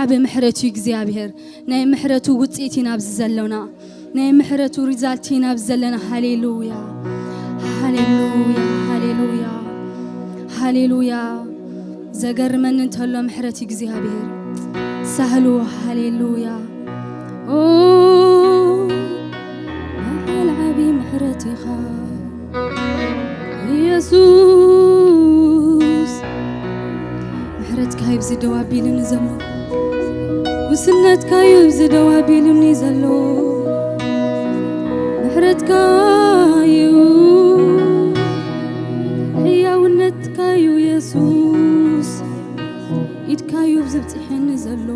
ዓቢ ምሕረት እዩ እግዚኣብሔር። ናይ ምሕረቱ ውጽኢት ኢና ኣብዚ ዘሎና። ናይ ምሕረቱ ሪዛልት ኢና ኣብዚ ዘለና። ሃሌሉያ፣ ሃሌሉያ፣ ሃሌሉያ፣ ሃሌሉያ። ዘገርመኒ እንተሎ ምሕረት እግዚኣብሔር ሳህሉ። ሃሌሉያ። ኦ በዓል ዓቢ ምሕረት ኢኻ ኢየሱስ። ምሕረትካ እዩ ኣብዚ ደው ኣቢሉኒ ዘሎ። ጉስነትካ እዩ ኣብዚ ደው ኣቢሉኒ ዘሎ። ምሕረትካ እዩ፣ ሕያውነትካ እዩ ኢየሱስ። ኢድካ እዩ ኣብዚ ብጽሐኒ ዘሎ።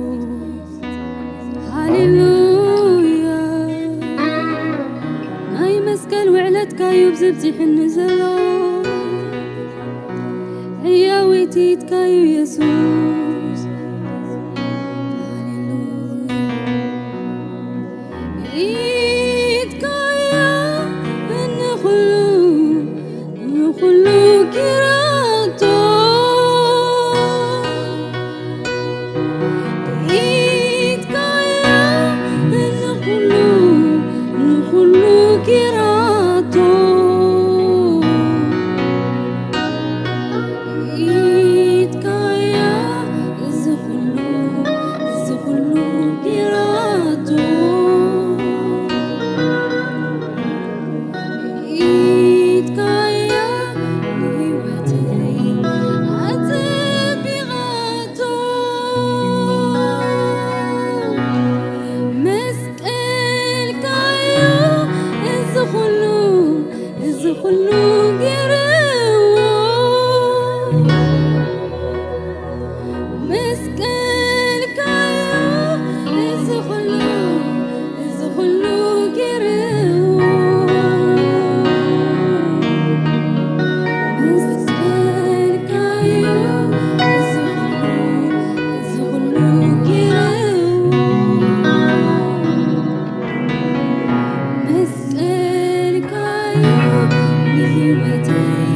ሃሌሉያ። ናይ መስቀል ውዕለትካ እዩ ኣብዚ ብጽሐኒ ዘሎ። ሕያወይቲ ኢድካ እዩ ኢየሱስ። ሃሌሉያ። ኢድካ እያ ንኹሉ፣ ንኹሉ ጌራቶ። ኢድካ እያ ንኹሉ፣ ንኹሉ ጌራቶ። ኢድካ እያ እዚ ኩሉ፣ እዚ ኩሉ ጌራቶ። ኢድካ እያ ንህይወተይ ኣጸቢቓቶ። መስቀልካ እዩ እዚ ኩሉ፣ እዚ ኩሉ ጌርዎ። መስቀልካ እዩ እዚ ኩሉ፣ እዚ ኩሉ ጌርዎ። መስቀልካ እዩ እዚ ኩሉ፣ እዚ ኩሉ ጌርዎ። መስቀልካ እዩ ንህይወተይ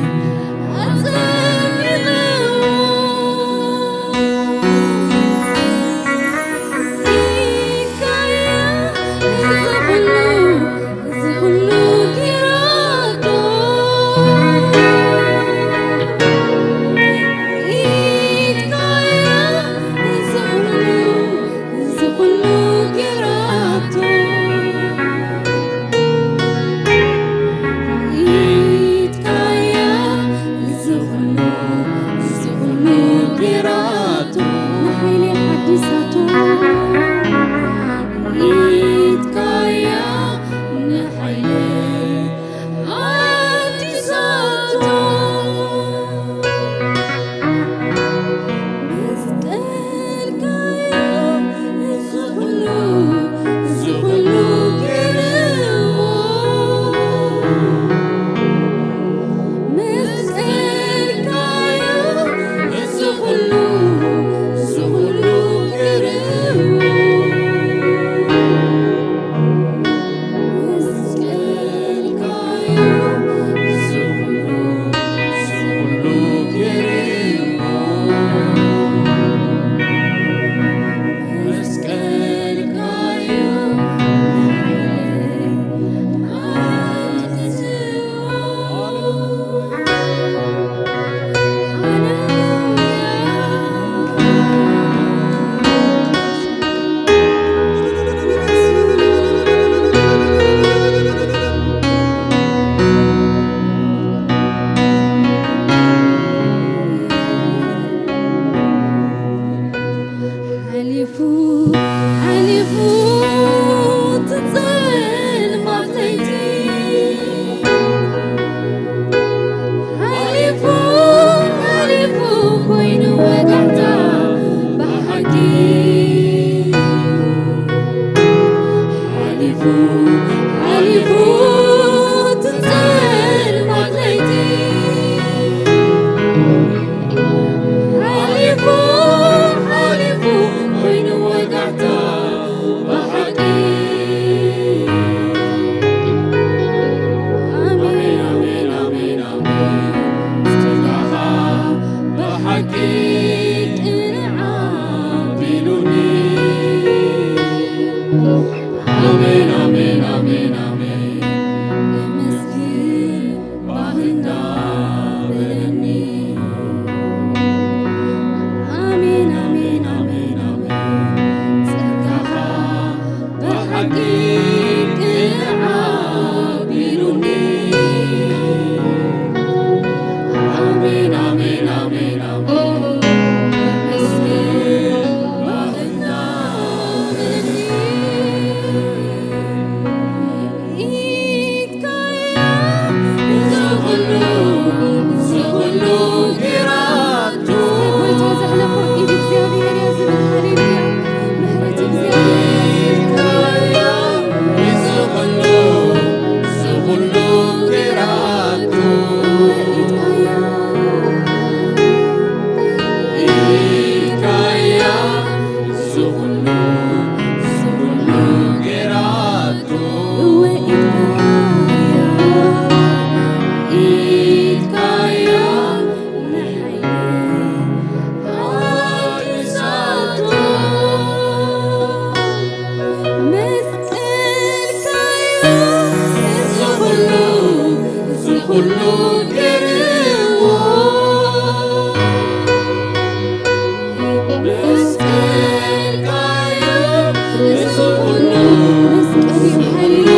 መስቀል እዩ። ሃሌሉያ።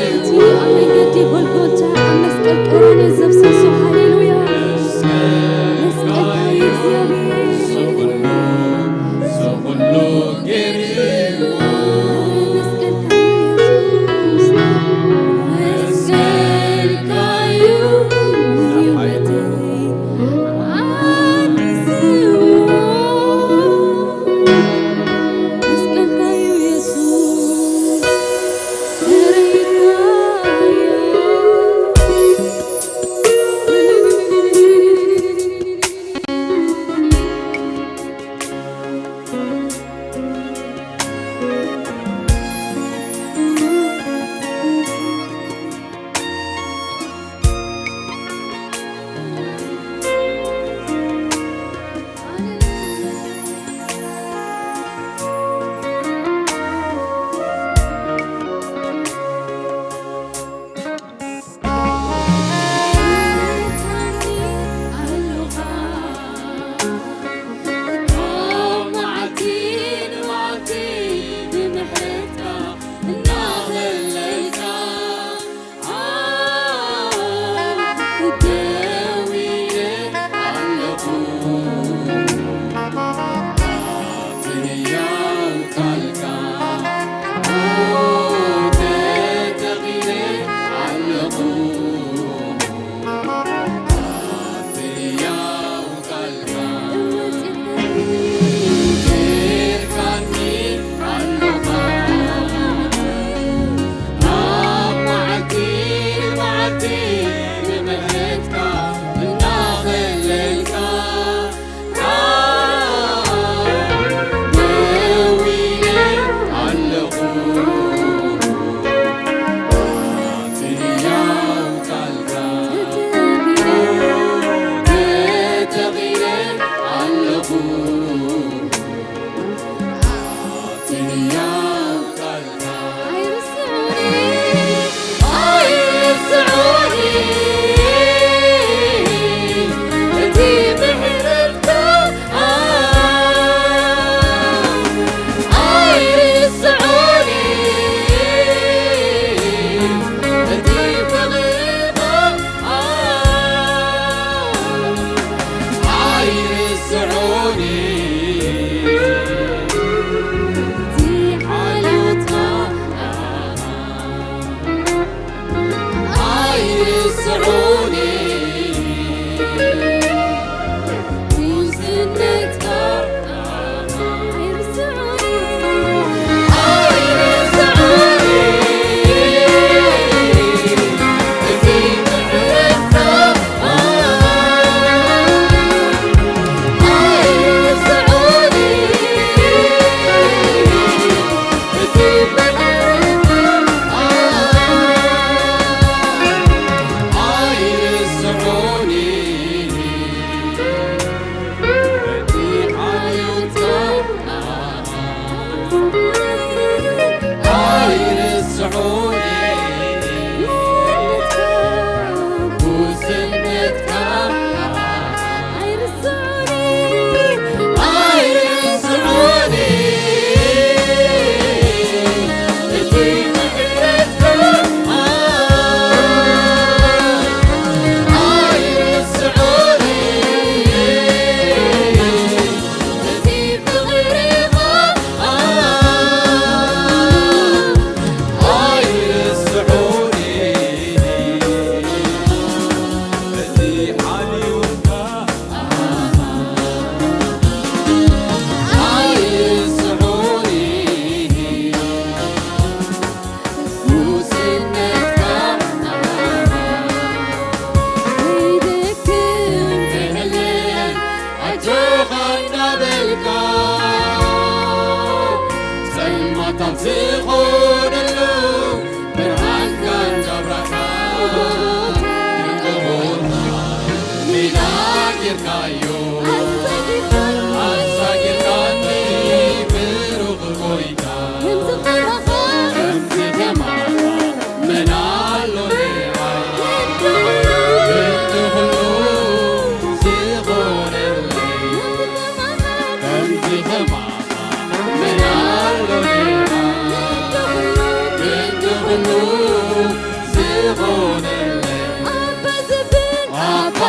እቲ ኣብ መገዲ ጎልጎልታ ኣብ መስቀል ቀራንዮ ዘፍሰሶ፣ ሃሌሉያ። መስቀል እዩ እግዚኣብሔር።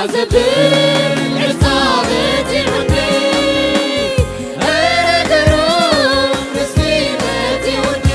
ዘብል ዕጻበት ይኹኒ፣ ኧረ ግሩም ምስቲ መጺኡኒ።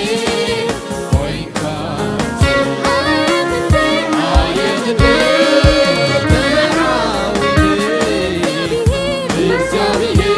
እግዚኣብሔር ኮይንካ ክሳብ ሽበት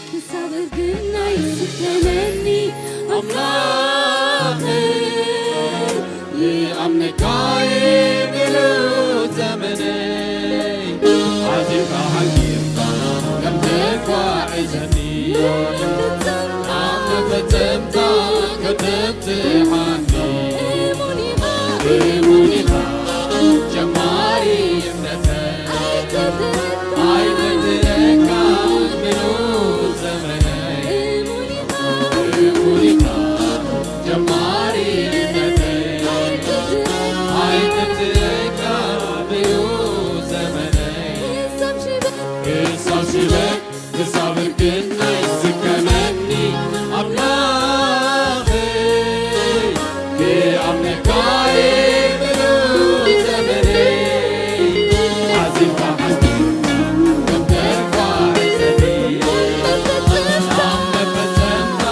ክሳብ እርግና ይስከመኒ ኣምላኽ። ይኣምነካ ምሉእ ዘመነይ፣ ኣዚኻ ሓንጊርካ ከም ተጓዕዘኒ፣ ኣብ መፈጸምታ ከተብጽሓኒ። እሙን ኢኻ፣ እሙን ኢኻ፣ ጀማሪ እምነተይ፣ ኣይትረካ ምሉእ ዘመነይ። እሙን ኢኻ፣ ጀማሪ እምነተይ፣ ኣይትረካ ምሉእ ዘመነይ። ክሳብ ሽበክ፣ ክሳብ ሽበክ፣ ክሳብ እርግና ይስከመኒ ኣምላኸይ፣ ክኣምነካ ምሉእ ዘመነይ። ኣዚምካ ሓንቲ ከም ተፋሪሰኒ፣ ኣብ መፈጸምታ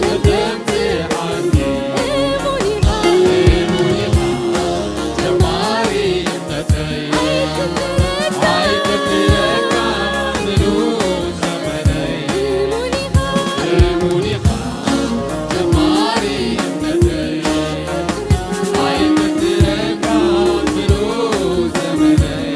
ከተብጽሓኒ። እሙን ኢኻ፣ ጀማሪ እምነተይ፣ ኣይትረካ ምሉእ ዘመነይ። እሙን ኢኻ፣ ጀማሪ እምነተይ፣ ኣይትረካ ምሉእ ዘመነይ።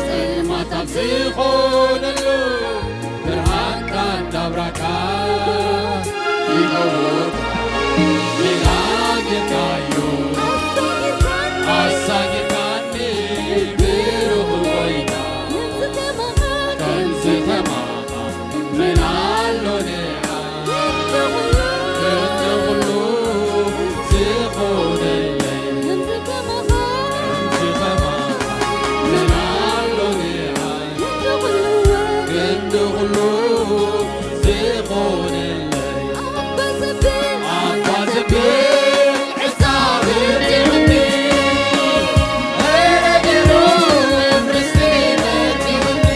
ጸልማት ኣብ ዝኾነሉ ብርሃንካ እንዳብራካ ይነውር ሌላ ጌታዮ ኣሳጊርካኒ ብሩኽ ኮይና ከምዚ ተማ ምን ኣሎ ንዓይ ክንዲ ኩሉ ዝኾነለይ፣ ከምዚ ከማኻ ምን ኣሎ ንዓይ ክንዲ ኩሉ ዝኾነለይ፣ ኣባ ዘብል ዕፃ ብርቲዕኒ፣ ኧረ ገይሩ እምርስቲ መቲዕኒ።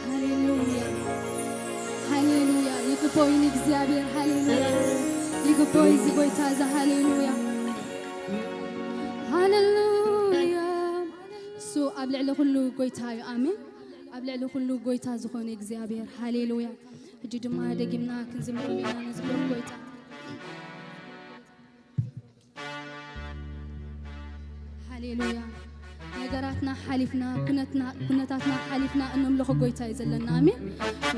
ሃሌሉያ፣ ሃሌሉያ። ይግባይ ንእግዚኣብሔር። ሃሌሉያ፣ ይግባይ እዚ ጎይታ እዚ። ሃሌሉያ፣ ሃሌሉያ። እሱ ኣብ ልዕሊ ኩሉ ጎይታ እዩ። ኣሜን። ኣብ ልዕሊ ኩሉ ጎይታ ዝኾነ እግዚኣብሔር። ሃሌሉያ። ሕጂ ድማ ደጊምና ክንዝምረሉ ኢና ነዚ ብሩኽ ጎይታ። ሃሌሉያ። ነገራትና ሓሊፍና፣ ኩነትና፣ ኩነታትና ሓሊፍና እነምልኾ ጎይታ እዩ ዘለና። ኣሜን።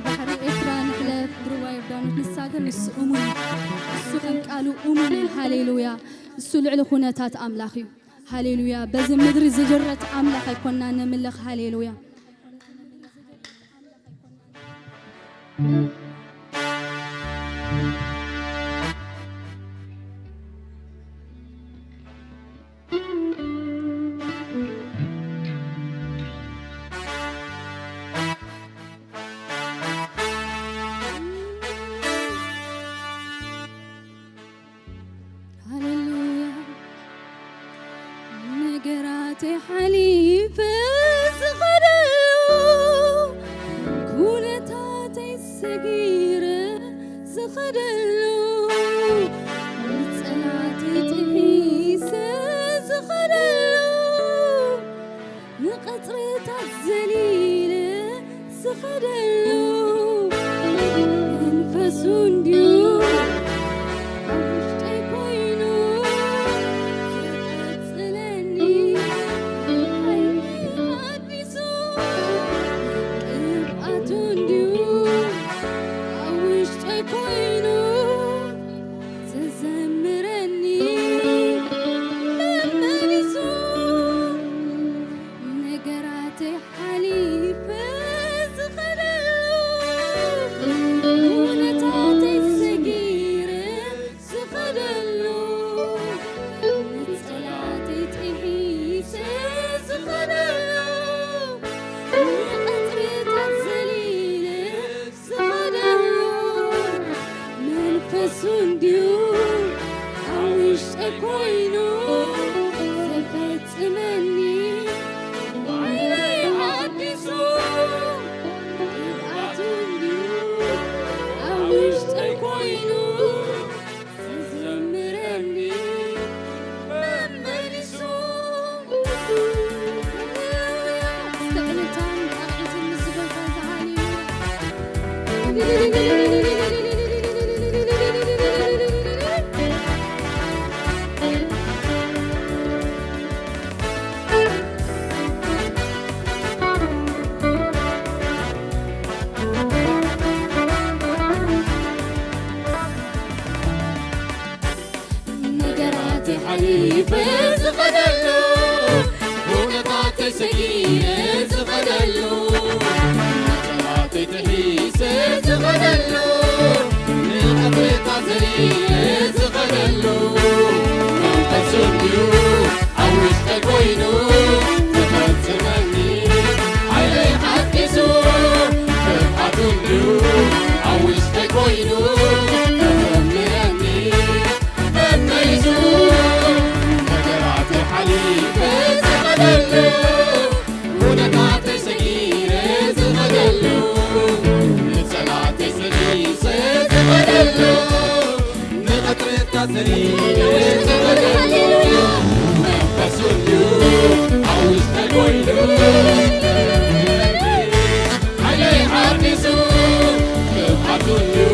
ባሕሪ ኤርትራ ንሕለፍ፣ ብሩባ ዮርዳኖስ ንሳገር፣ ንሱ እሙን እዩ። እሱ ከም ቃሉ እሙን እዩ። ሃሌሉያ። እሱ ልዕሊ ኩነታት ኣምላኽ እዩ። ሃሌሉያ። በዚ ምድሪ ዝድረት ኣምላኽ ኣይኮንና ነምልኽ። ሃሌሉያ። ሓሊፈ ዝኸደሉ፣ ኩነታተይ ሰጊረ ዝኸደሉ፣ ንጸላተይ ጥሒሰ ዝኸደሉ፣ ንቐጽርታት ዘሊለ ዝኸደሉ፣ መንፈሱ እንድዩ ኣብ ውሽጠይ ኮይኑ ዝቐጽለኒ፣ ሓይሊ ሓዲሱ ቅብኣቱ እንድዩ ኣብ ውሽጠይ ኮይኑ ዘዘምረኒ መመሊሱ፣ ነገራተይ ሓሊፈ ዝኸደሉ፣ ኩነታተይ ሰጊረ ዝኸደሉ፣ ንጸላተይ ጥሒሰ ዝኸደሉ፣ ንቐጽርታት ዘሊለ ዝኸደሉ፣ መንፈሱ እንድዩ ኣብ ውሽጠይ ኮይኑ ዘፈጽመኒ፣ ባይለይ ሓዲሱ ቅብኣቱ እንድዩ ኣብ ውሽጠይ ኮይኑ ዘዘምረኒ መመሊሱ። ሃሌሉያ! እስከ ዕልልታን ጣቕዒትን ምስዚ ጎይታ ዝሃልዩ። ነገራተይ ሓሊፈ ዝኸደሉ፣ ኩነታተይ ሰጊረ ዝኸደሉ፣ ንጸላተይ ጥሒሰ ዝኸደሉ፣ ንቐትርታት ዘሊለ ዝኸደሉ፣ መንፈሱ እንድዩ ኣብ ውሽጠይ ኮይኑ ዝፈጽመኒ፣ ሓይለይ ሓዲሱ ቅብኣቱ እንድዩ ኣብ ውሽጠይ ኮይኑ ዘዘምረኒ፣ መመሊሱ ነገራተይ ሓሊፈ ዝኸደሉ፣ ኩነታተይ ሰጊረ ዝኸደሉ፣ ንጸላተይ ሰሊሰ ዝኸደሉ፣ ንቐትርታት ዘሊለ ዝኸደሉ፣ መንፈሱ እንድዩ ኣብ ውሽጠይ ኮይኑ ሓይለይ ሓዲሱ፣ ቅብኣቱ እንድዩ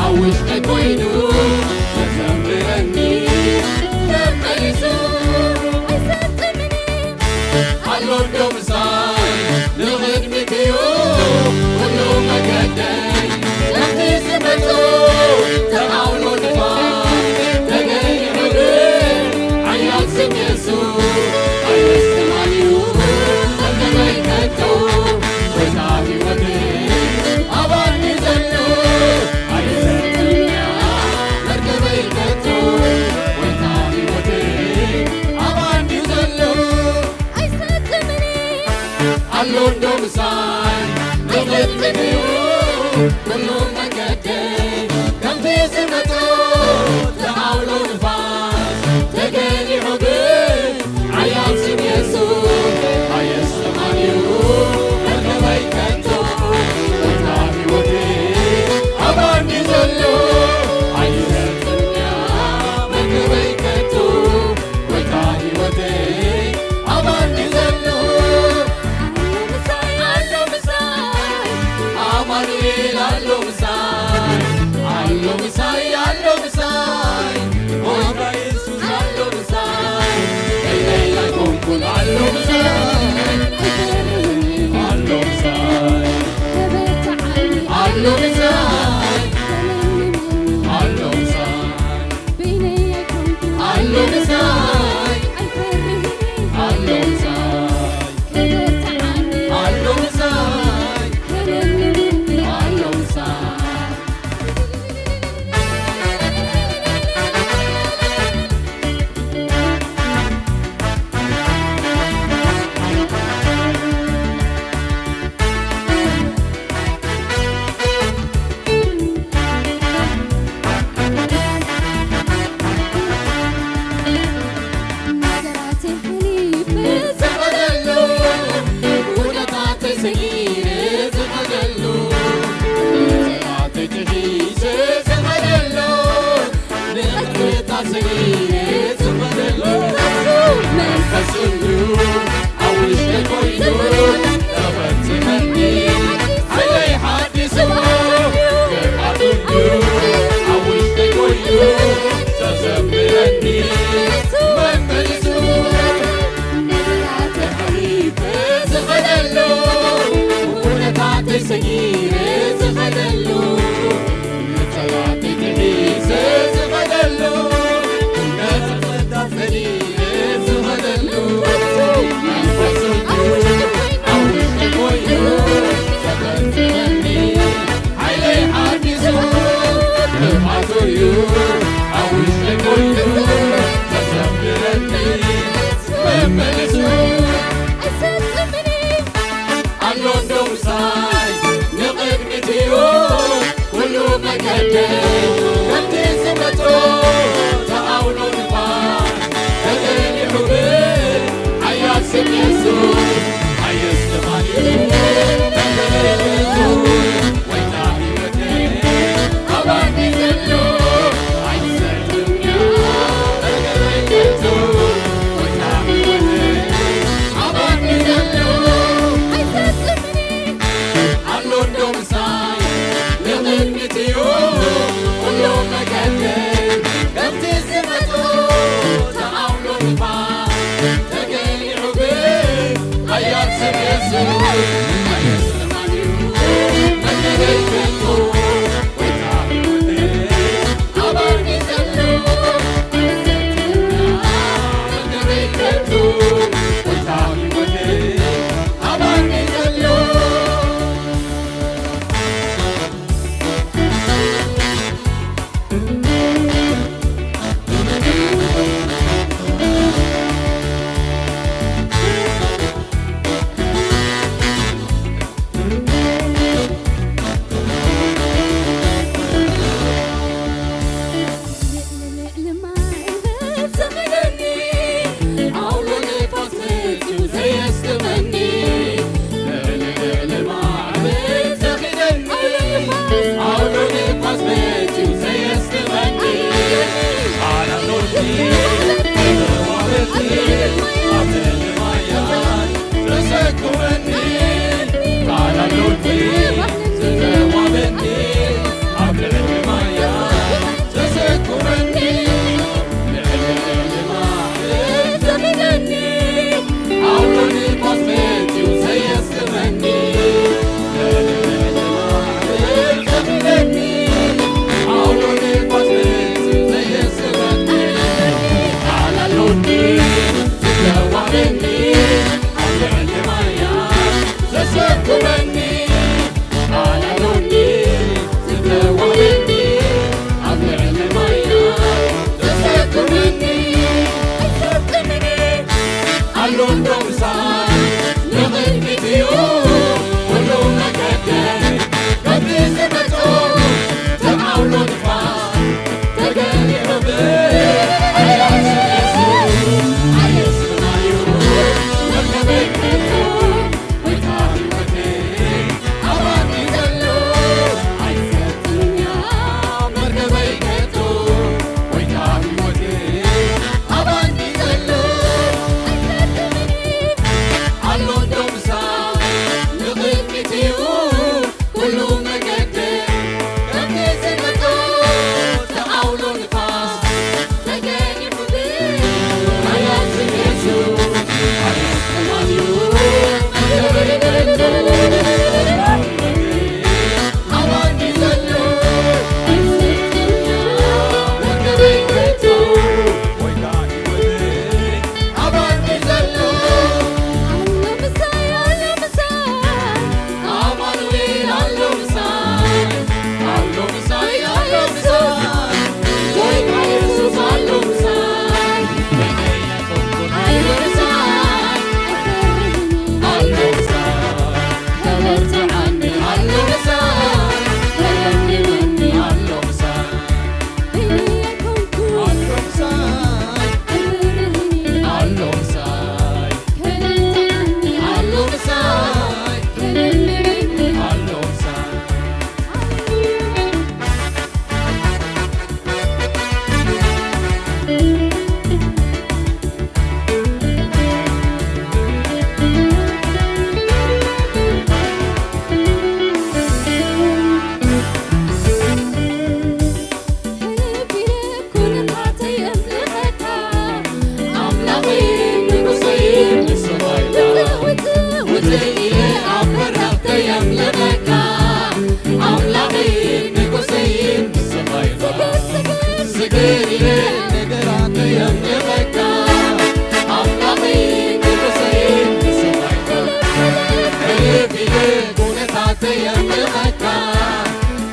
ኣብ ውሽጠይ ኮይኑ ዘዘምረኒ፣ መመሊሱ ኣይሰጥምኒ። ኣሎ ዶ ምሳይ ንቕድሚት እዩ ኩሉ መገደይ፣ ከምቲ ዝመጾ ተቓውሞ ንፋስ ተገሊዑ፣ ሓያል ስም የሱስ ኣየስተማንዩ። መገደይ ከቶ ጎይታ ህይወተይ ኣባኒ ዘሎ፣ ኣየሰጥምያ መርከበይ ከቶ ጎይታ ህይወተይ ኣባኒ ዘሎ። ኣይሰጥምኒ። ኣሎ እንዶ ምሳይ ንቕድሚት እዩ ኩሉ መገደይ፣ ከምቲ ዝመጾ ተዓውሎ ንፋስ ተገሊዑ፣ ብሓያል ስም የሱስ ኣየስተማንዩ መርከበይ ከቶ። ጎይታ ህይወተይ ኣባኒ ዘሎ፣ ኣይሰጥምያ መርከበይ ከቶ። ጎይታ ህይወተይ ኣባኒ ዘሎ፣ ኣሎ ምሳይ፣ ኣሎ ምሳይ፣ ኣማኑኤል ኣሎ ምሳይ፣ ኣሎ ምሳይ፣ ኣሎ ምሳይ፣ ጎይታ የሱስ ኣሎ ምሳይ፣ በይነይ ኣይኮንኩን ኣሎ ምሳይ፣ ኣሎ ምሳይ፣ ኣሎ ምሳይ፣ ኣሎ ምሳይ። ኣሎ ምሳይ፣ ኣሎ ምሳይ፣ ኣሎ ምሳይ፣ ኣሎ ምሳይ። ሰጊረ ዝኸደሉ፣ ንጸላእተይ ጥሒሰ ዝኸደሉ፣ ነጸብጸብታ ፈዲየ ዝኸደሉ፣ መንፈስ ቅዱስ ኣብ ውሽጠይ ኮይኑ ዘፈንፍነኒ፣ ሓይለይ ሓዲሱ፣ ቅብኣቱ እዩ ኣብ ውሽጠይ ኮይኑ ዘዘምረኒ፣ መመሊሱ ኣይሰጥምኒ። ኣሎ እንዶ ምሳይ ንቕድሚት እዩ ኩሉ መገደይ፣ ከምቲ ዝመጾ ተኣውሎ ንፋስ ተገሊሑ ብሓያል ስም የሱስ። ሓየስ ተባሂሉ መንገደይ ከቶ፣ ጎይታ ህይወተይ ኣባኒ ዘሎ ኣይሰጥምያ መገደይ ከቶ፣ ጎይታ ህይወተይ ኣባኒ ዘሎ ኣይሰጥምኒ። ኣሎ እንዶ ምሳይ ንቕድሚት እዩ ኩሉ መገደይ፣ ከምቲ ዝመጾ ተኣውሎ ንፋስ ተገሊሑ ብሓያል ስም የሱስ። ኣየሰማን እዩ መገደይ ከቶ፣ ጎይታ ህይወተይ ኣባኒ ዘሎ ኣይሰጥምያ መገደይ ከቶ፣ ጎይታ ህይወተይ ኣባኒ ዘሎ።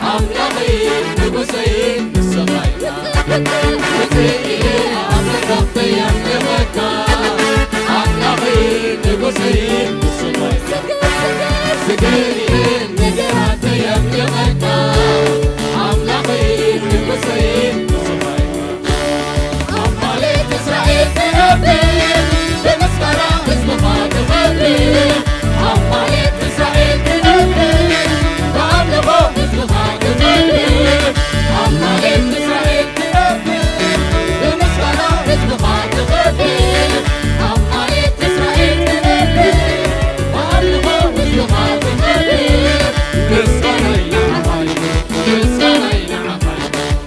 ኣምላኸይ ንጉሰይ ንስኻ ኢኻ። ውፅእ ኢለ ኣብ መድረኽ የምልኸካ። ኣምላኸይ ንጉሰይ ንስኻ ኢኻ። ስግድ ኢለ ነገራት የምልኸካ። ኣምላኸይ ንጉሰይ ንስኻ ኢኻ። ኣብ ማሌት እስራኤል ትነብር፣ ብምስጋና ህዝብኻ ትኸብር። ኣብ ማሌት እስራኤል ትነብር፣ ብኣምልኾ ህዝብኻ ትኸብር። ኣብ ማሌት እስራኤል ትነብር፣ ብምስጋና ህዝብኻ ትኸብር። ኣብ ማሌት እስራኤል ትነብር፣ ብኣምልኾ ህዝብኻ ትኸብር። ምስጋናይ ንዓኻ እዩ፣ ምስጋናይ ንዓኻ እዩ።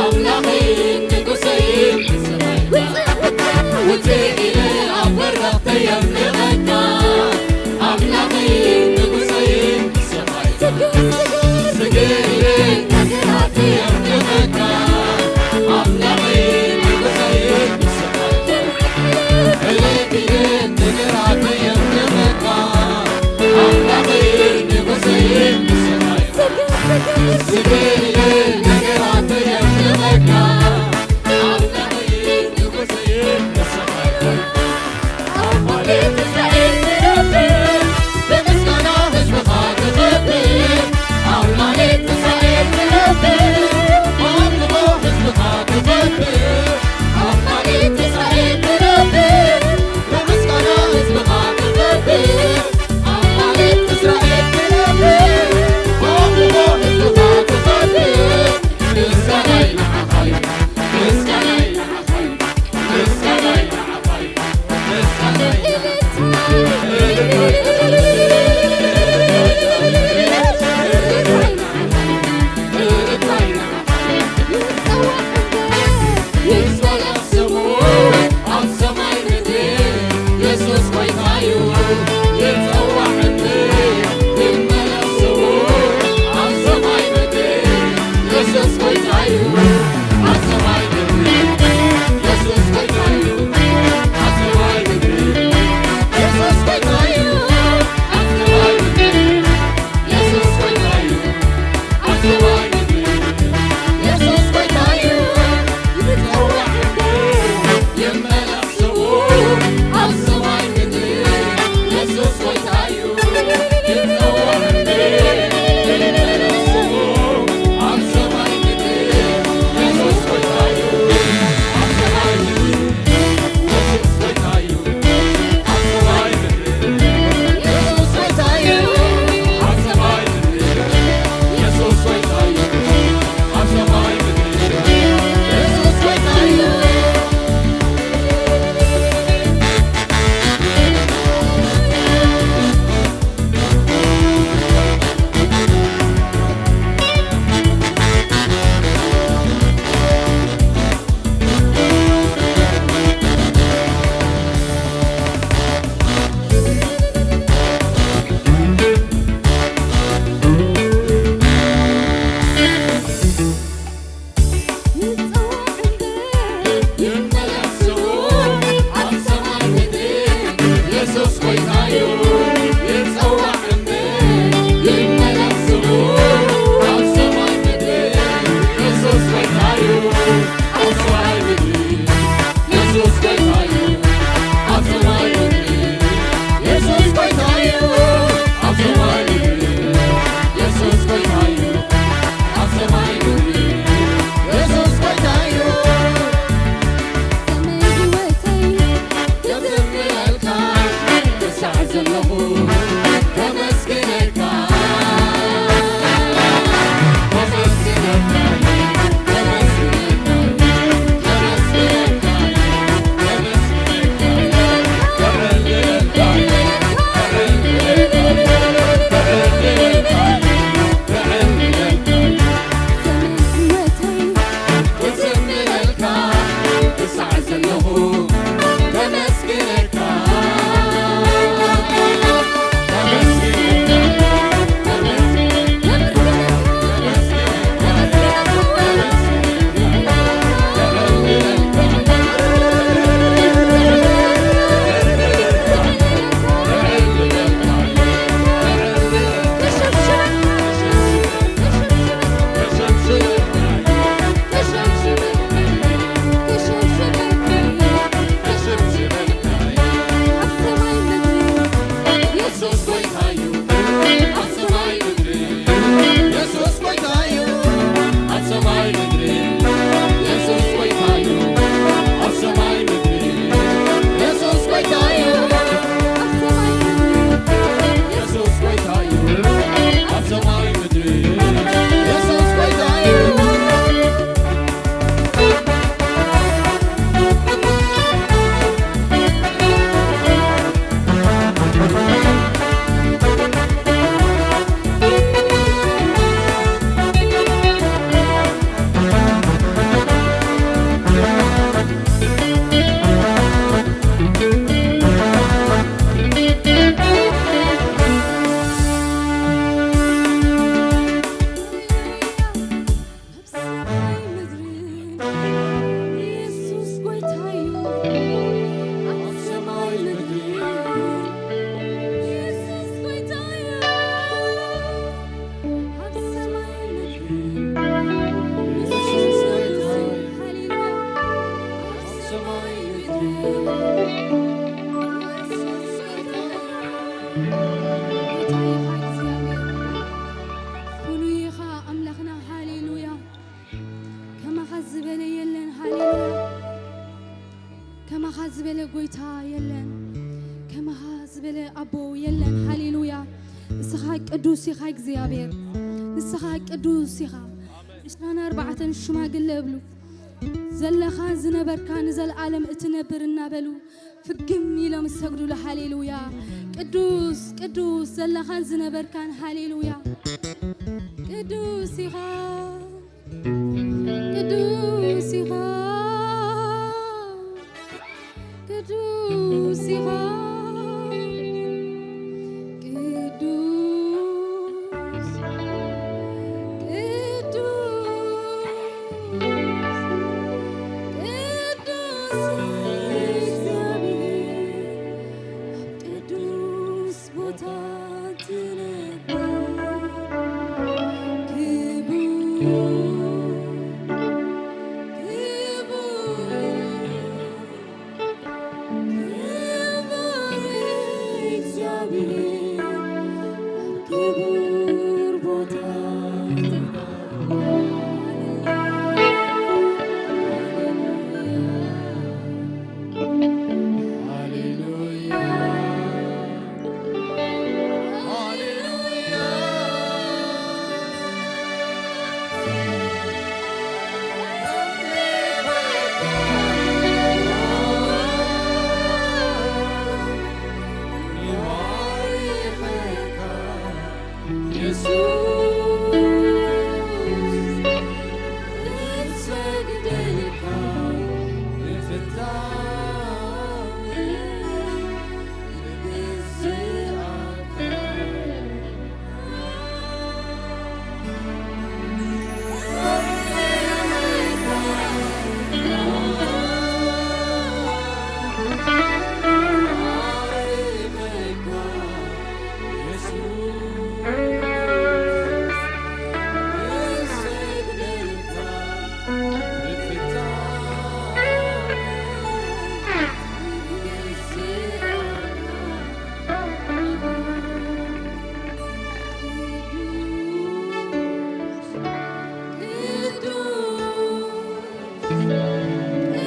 ኣምላኸይ ንጉሰይ ውፅእ ኢለ ኣብ በረኽተይ የምልኸካ። ኣምላኸይ ንጉሰይ ንስኻ ኢኻ። ስግድ ኢለ ነገራተይ የምልኸካ። ኣምላኸይ ንጉሰይ ንስኻ ኢኻ። ዕልል ኢለ ነገራተይ የምልኸካ። ኣምላኸይ ንጉሰይ ንስኻ ኢኻ። ስግድ ኢለ ነገራተይ የምልኸካ። ኣምላኸይ ንጉሰይ ንስኻ ኢኻ። ኣብ ማሌት እስራኤል ትነብር፣ ብምስጋና ህዝብኻ ትኸብር። ኣብ ማሌት እስራኤል ትነብር፣ ብኣምልኾ ህዝብኻ ትኸብር። ኣብ ማሌት እስራኤል ትነብር፣ ብምስጋና ህዝብኻ ትኸብር። ኣብ ማሌት እስራኤል ትነብር፣ ብኣምልኾ ህዝብኻ ትኸብር። ምስጋናይ ንዓኻ እዩ፣ ምስጋናይ ንዓኻ እዩ፣ ምስጋናይ ንዓኻ እዩ፣ ምስጋናይ ንዓኻ እዩ። ኣብ ሰማይ ምድሪ ኢየሱስ ጎይታ እዩ። ኣብ ሰማይ ምድሪ ኢየሱስ ጎይታ እዩ። ሃሌሉያ። ኣብ ሰማይ ምድሪ ኢየሱስ ጎይታ እዩ። ጎይታ ኢኻ እግዚኣብሔር። ፍሉይ ኢኻ ኣምላኽና። ሃሌሉያ። ከማኻ ዝበለ የለን። ሃሌሉያ። ከማኻ ዝበለ ጎይታ የለን። ከማኻ ዝበለ ኣቦ የለን። ሃሌሉያ። ንስኻ ቅዱስ ኢኻ እግዚኣብሔር። ንስኻ ቅዱስ ኢኻ። ዕስራን ኣርባዕተን ሽማግለ እብሉ ዘለኻ ዝነበርካ ንዘለኣለም እትነብር እናበሉ ፍግም ኢሎም ዝሰግዱሉ። ሃሌሉያ። ቅዱስ ቅዱስ ዘለኻን ዝነበርካን። ሃሌሉያ። ቅዱስ ኢኻ። ቅዱስ ኢኻ። ቅዱስ ኢኻ። ቅዱስ፣ ቅዱስ፣ ቅዱስ እግዚኣብሔር ኣብ ቅዱስ ቦታ ትነብር። ክቡር፣ ክቡር፣ ክቡር እግዚኣብሔር ኣብ ክቡር ቦታ። ሃሌሉያ።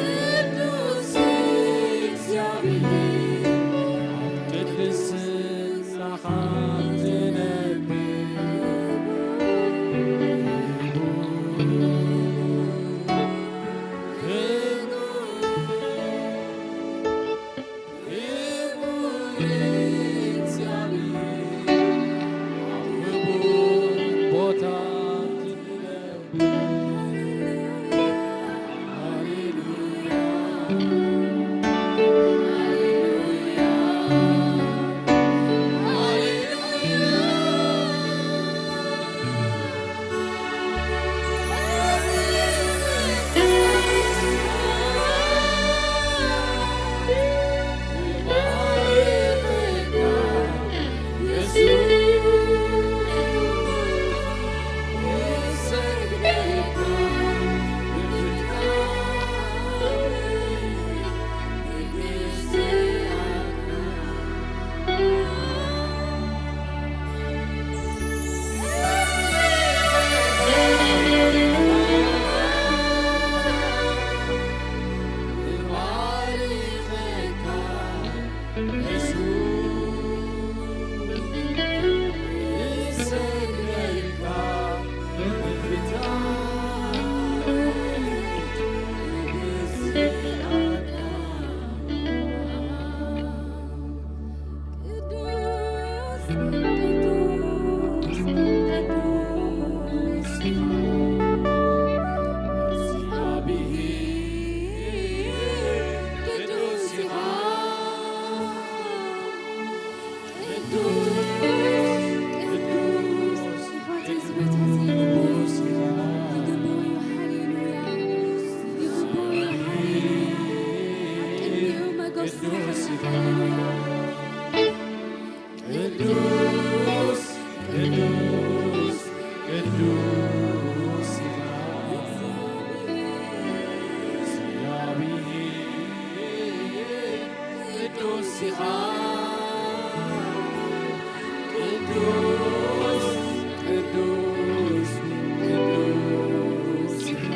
ቅዱስ እግዚኣብሔር ቅድስናኻ ትነብር። ክቡር፣ ክቡር እግዚኣብሔር ኣብ ክቡር ቦታ ትነብር። ቅዱስ ኢኻ። ቅዱስ፣ ቅዱስ፣ ቅዱስ ኢኻ። እግዚኣብሔር ቅዱስ ኢኻ። ቅዱስ፣ ቅዱስ፣ ቅዱስ ኢኻ።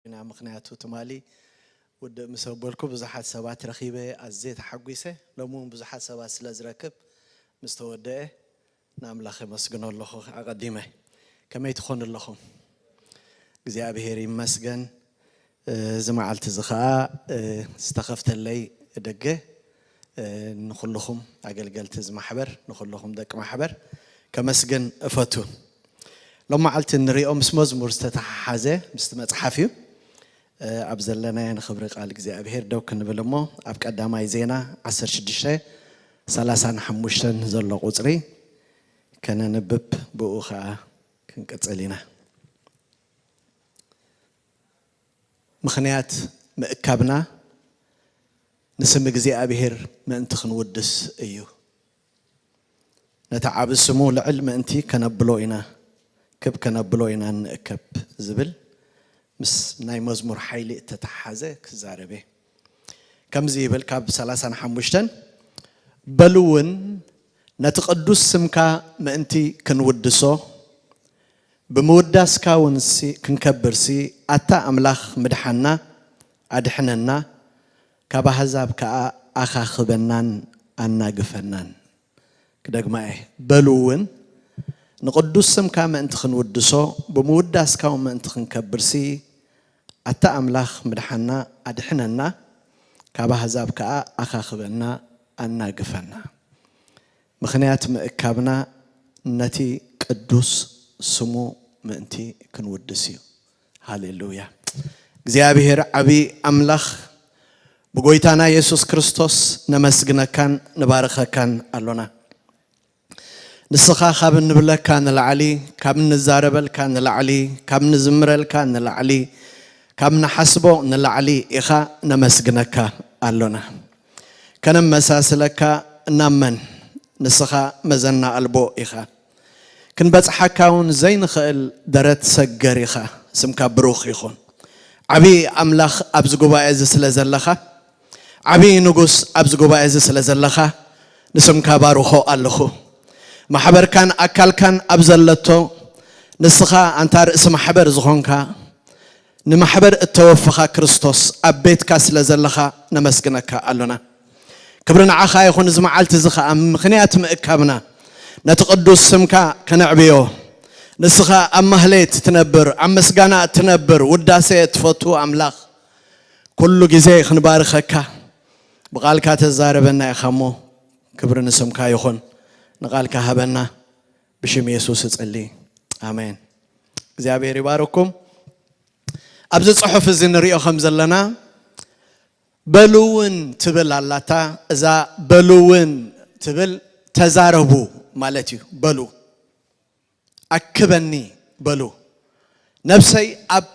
ኢና። ምኽንያቱ ትማሊ ውድእ ምስ ኣበልኩ ብዙሓት ሰባት ረኺበ፣ ኣዝየ ተሓጒሰ። ሎሚ እውን ብዙሓት ሰባት ስለ ዝረክብ ምስ ተወደአ ንኣምላኽ የመስግኖ ኣለኹ ኣቐዲመ። ከመይ ትኾኑ ኣለኹም? እግዚኣብሔር ይመስገን። እዚ መዓልቲ እዚ ኸዓ ዝተኸፍተለይ ደገ ንኹልኹም ኣገልገልቲ እዚ ማሕበር፣ ንኹልኹም ደቂ ማሕበር ከመስግን እፈቱ። ሎም መዓልቲ እንሪኦ ምስ መዝሙር ዝተተሓሓዘ ምስቲ መፅሓፍ እዩ። ኣብ ዘለናዮ ንኽብሪ ቃል እግዚኣብሔር ደው ክንብል እሞ ኣብ ቀዳማይ ዜና ዓሰርተ ሽዱሽተ ሰላሳን ሓሙሽተን ዘሎ ቁፅሪ ከነንብብ ብኡ ኸዓ ክንቅፅል ኢና። ምኽንያት ምእካብና ንስም እግዚኣብሔር ምእንቲ ክንውድስ እዩ። ነቲ ዓቢ ስሙ ልዕል ምእንቲ ከነብሎ ኢና፣ ክብ ከነብሎ ኢና ንእከብ ዝብል ምስ ናይ መዝሙር ሓይሊ እተተሓሓዘ ክዛረብ እየ። ከምዚ ይብል ካብ ሰላሳን ሓሙሽተን፣ በሉ እውን ነቲ ቅዱስ ስምካ ምእንቲ ክንውድሶ፣ ብምውዳስካ እውን ሲ-፣ ክንከብር ሲ፣ ኣታ ኣምላኽ ምድሓና፣ ኣድሕነና፣ ካብ ኣህዛብ ከኣ ኣኻኽበናን ኣናግፈናን። ክደግማ እየ። በሉ እውን ንቅዱስ ስምካ ምእንቲ ክንውድሶ፣ ብምውዳስካ እውን ምእንቲ ክንከብር ሲ፣ ኣታ ኣምላኽ ምድሓና፣ ኣድሕነና፣ ካብ ኣህዛብ ከኣ ኣኻኽበና፣ ኣናግፈና። ምኽንያት ምእካብና ነቲ ቅዱስ ስሙ ምእንቲ ክንውድስ እዩ። ሃሌሉያ። እግዚኣብሔር ዓቢ ኣምላኽ፣ ብጎይታና የሱስ ክርስቶስ ነመስግነካን ንባርኸካን ኣሎና። ንስኻ ካብ እንብለካ ንላዕሊ፣ ካብ እንዛረበልካ ንላዕሊ፣ ካብ ንዝምረልካ ንላዕሊ፣ ካብ ንሓስቦ ንላዕሊ ኢኻ ነመስግነካ ኣሎና። ከነመሳስለካ እናመን ንስኻ መዘና ኣልቦ ኢኻ። ክንበጽሓካ እውን ዘይንኽእል ደረት ሰገር ኢኻ። ስምካ ብሩኽ ይኹን። ዓቢ ኣምላኽ ኣብዚ ጉባኤ እዚ ስለ ዘለኻ፣ ዓቢ ንጉስ ኣብዚ ጉባኤ እዚ ስለ ዘለኻ፣ ንስምካ ባርኾ ኣለኹ። ማሕበርካን ኣካልካን ኣብ ዘለቶ፣ ንስኻ ኣንታ ርእሲ ማሕበር ዝኾንካ፣ ንማሕበር እተወፈኻ ክርስቶስ ኣብ ቤትካ ስለ ዘለኻ ነመስግነካ ኣሎና። ክብሪ ንዓኻ ይኹን። እዚ መዓልቲ እዚ ኸኣ ምኽንያት ምእካብና ነቲ ቅዱስ ስምካ ከነዕብዮ። ንስኻ ኣብ ማህሌት ትነብር፣ ኣብ ምስጋና እትነብር፣ ውዳሴ እትፈቱ ኣምላኽ፣ ኩሉ ግዜ ክንባርኸካ፣ ብቓልካ ተዛረበና ኢኻ እሞ ክብሪ ንስምካ ይኹን። ንቓልካ ሃበና፣ ብሽም የሱስ እጽሊ፣ ኣሜን። እግዚኣብሔር ይባርኩም። ኣብዚ ጽሑፍ እዚ ንሪኦ ከም ዘለና፣ በሉ እውን ትብል ኣላታ። እዛ በሉ እውን ትብል ተዛረቡ ማለት እዩ። በሉ፣ ኣክበኒ በሉ። ነብሰይ ኣብ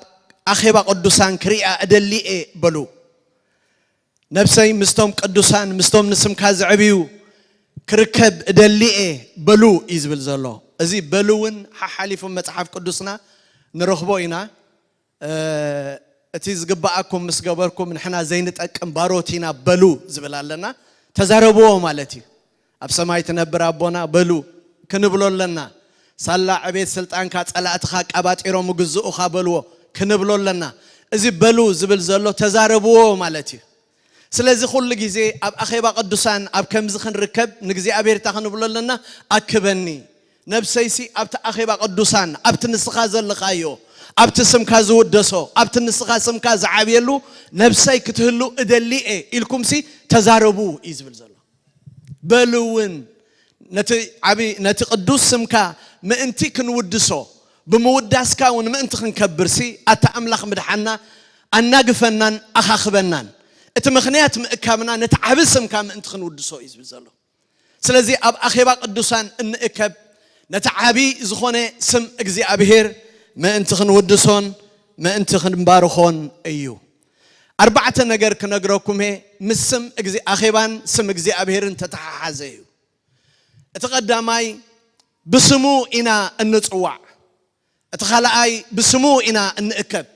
ኣኼባ ቅዱሳን ክሪኣ እደሊ እየ በሉ። ነብሰይ ምስቶም ቅዱሳን፣ ምስቶም ንስምካ ዘዕብዩ ክርከብ እደሊ እየ በሉ እዩ ዝብል ዘሎ። እዚ በሉ እውን ሓሓሊፉ መጽሓፍ ቅዱስና ንረኽቦ ኢና። እ፣ እቲ ዝግብኣኩም ምስ ገበርኩም ንሕና ዘይንጠቅም ባሮት ኢና በሉ ዝብል ኣለና። ተዛረብዎ ማለት እዩ። ኣብ ሰማይ ትነብር ኣቦና በሉ ክንብሎ ኣለና። ሳላ ዕቤት ስልጣንካ ጸላእትኻ ኣቃባጢሮም ግዝኡኻ በልዎ ክንብሎ ኣለና። እዚ በሉ ዝብል ዘሎ ተዛረብዎ ማለት እዩ። ስለዚ ኩሉ ግዜ ኣብ ኣኼባ ቅዱሳን ኣብ ከምዚ ክንርከብ ንእግዚኣብሔር እንታይ ክንብሎ ኣለና? ኣክበኒ። ነብሰይሲ ኣብቲ ኣኼባ ቅዱሳን፣ ኣብቲ ንስኻ ዘለኻዮ፣ ኣብቲ ስምካ ዝውደሶ፣ ኣብቲ ንስኻ ስምካ ዝዓብየሉ ነብሰይ ክትህሉ እደሊ እየ ኢልኩምሲ ተዛረቡ እዩ ዝብል ዘሎ። በሉ እውን ነቲ ዓቢ፣ ነቲ ቅዱስ ስምካ ምእንቲ ክንውድሶ፣ ብምውዳስካ እውን ምእንቲ ክንከብርሲ፣ ኣታ ኣምላኽ ምድሓና ኣናግፈናን ኣኻኽበናን። እቲ ምኽንያት ምእካብና ነቲ ዓቢ ስምካ ምእንቲ ክንውድሶ እዩ ዝብል ዘሎ። ስለዚ ኣብ ኣኼባ ቅዱሳን እንእከብ ነቲ ዓቢ ዝኾነ ስም እግዚኣብሔር ምእንቲ ክንውድሶን ምእንቲ ክንባርኾን እዩ። ኣርባዕተ ነገር ክነግረኩም እየ፣ ምስ ስም እግዚ-፣ ኣኼባን ስም እግዚኣብሔርን ተተሓሓዘ እዩ። እቲ ቀዳማይ ብስሙ ኢና እንጽዋዕ። እቲ ካልኣይ ብስሙ ኢና እንእከብ።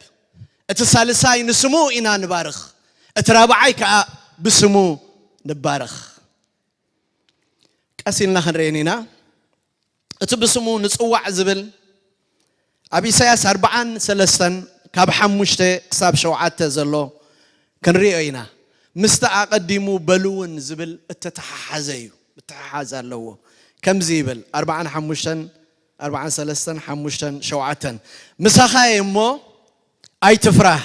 እቲ ሳልሳይ ንስሙ ኢና ንባርኽ። እቲ ራብዓይ ከኣ ብስሙ ንባረኽ። ቀስ ኢልና ክንርእየን ኢና። እቲ ብስሙ ንጽዋዕ ዝብል ኣብ ኢሳያስ ኣርብዓን ሰለስተን ካብ ሓሙሽተ ክሳብ ሸውዓተ ዘሎ ክንሪኦ ኢና። ምስቲ ኣቐዲሙ በልውን ዝብል እተተሓሓዘ እዩ፣ ምትሕሓዝ ኣለዎ። ከምዚ ይብል፣ ኣርብዓን ሓሙሽተን፣ ኣርብዓን ሰለስተን፣ ሓሙሽተን፣ ሸውዓተን፣ "ምሳኻ እየ እሞ ኣይትፍራህ፣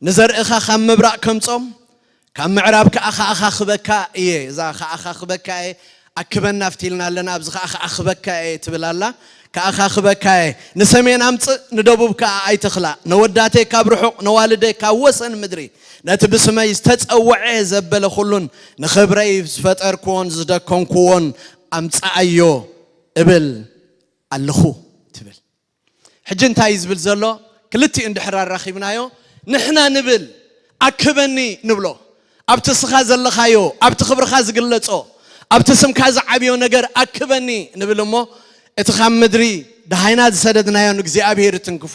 ንዘርእኻ ካብ ምብራቕ ከምጾም፣ ካብ ምዕራብ ከኣ ከኣኻኽበካ እየ።" እዛ ከኣኻኽበካ እየ፣ ኣክበና ኣብቲ ኢልና ኣለና፣ ኣብዚ ከኣ ከኣኽበካ እየ ትብል ኣላ። ከኣኻኽበካ እየ፣ ንሰሜን ኣምጽእ፣ ንደቡብ ከኣ ኣይትኽላእ። ነወዳተይ ካብ ርሑቕ፣ ነዋልደይ ካብ ወሰን ምድሪ፣ ነቲ ብስመይ ዝተጸውዐ ዘበለ ኩሉን ንኽብረይ ዝፈጠርክዎን ዝደከንክዎን ኣምጽኣዮ እብል ኣለኹ ትብል። ሕጂ እንታይ እዩ ዝብል ዘሎ? ክልቲኡ እንድሕር ኣራኺብናዮ፣ ንሕና ንብል፣ ኣክበኒ ንብሎ። ኣብቲ ስኻ ዘለኻዮ፣ ኣብቲ ክብርኻ ዝግለጾ፣ ኣብቲ ስምካ ዝዓብዮ ነገር ኣክበኒ ንብል እሞ፣ እቲ ካብ ምድሪ ደሃይና ዝሰደድናዮ ንእግዚኣብሔር ይትንክፎ።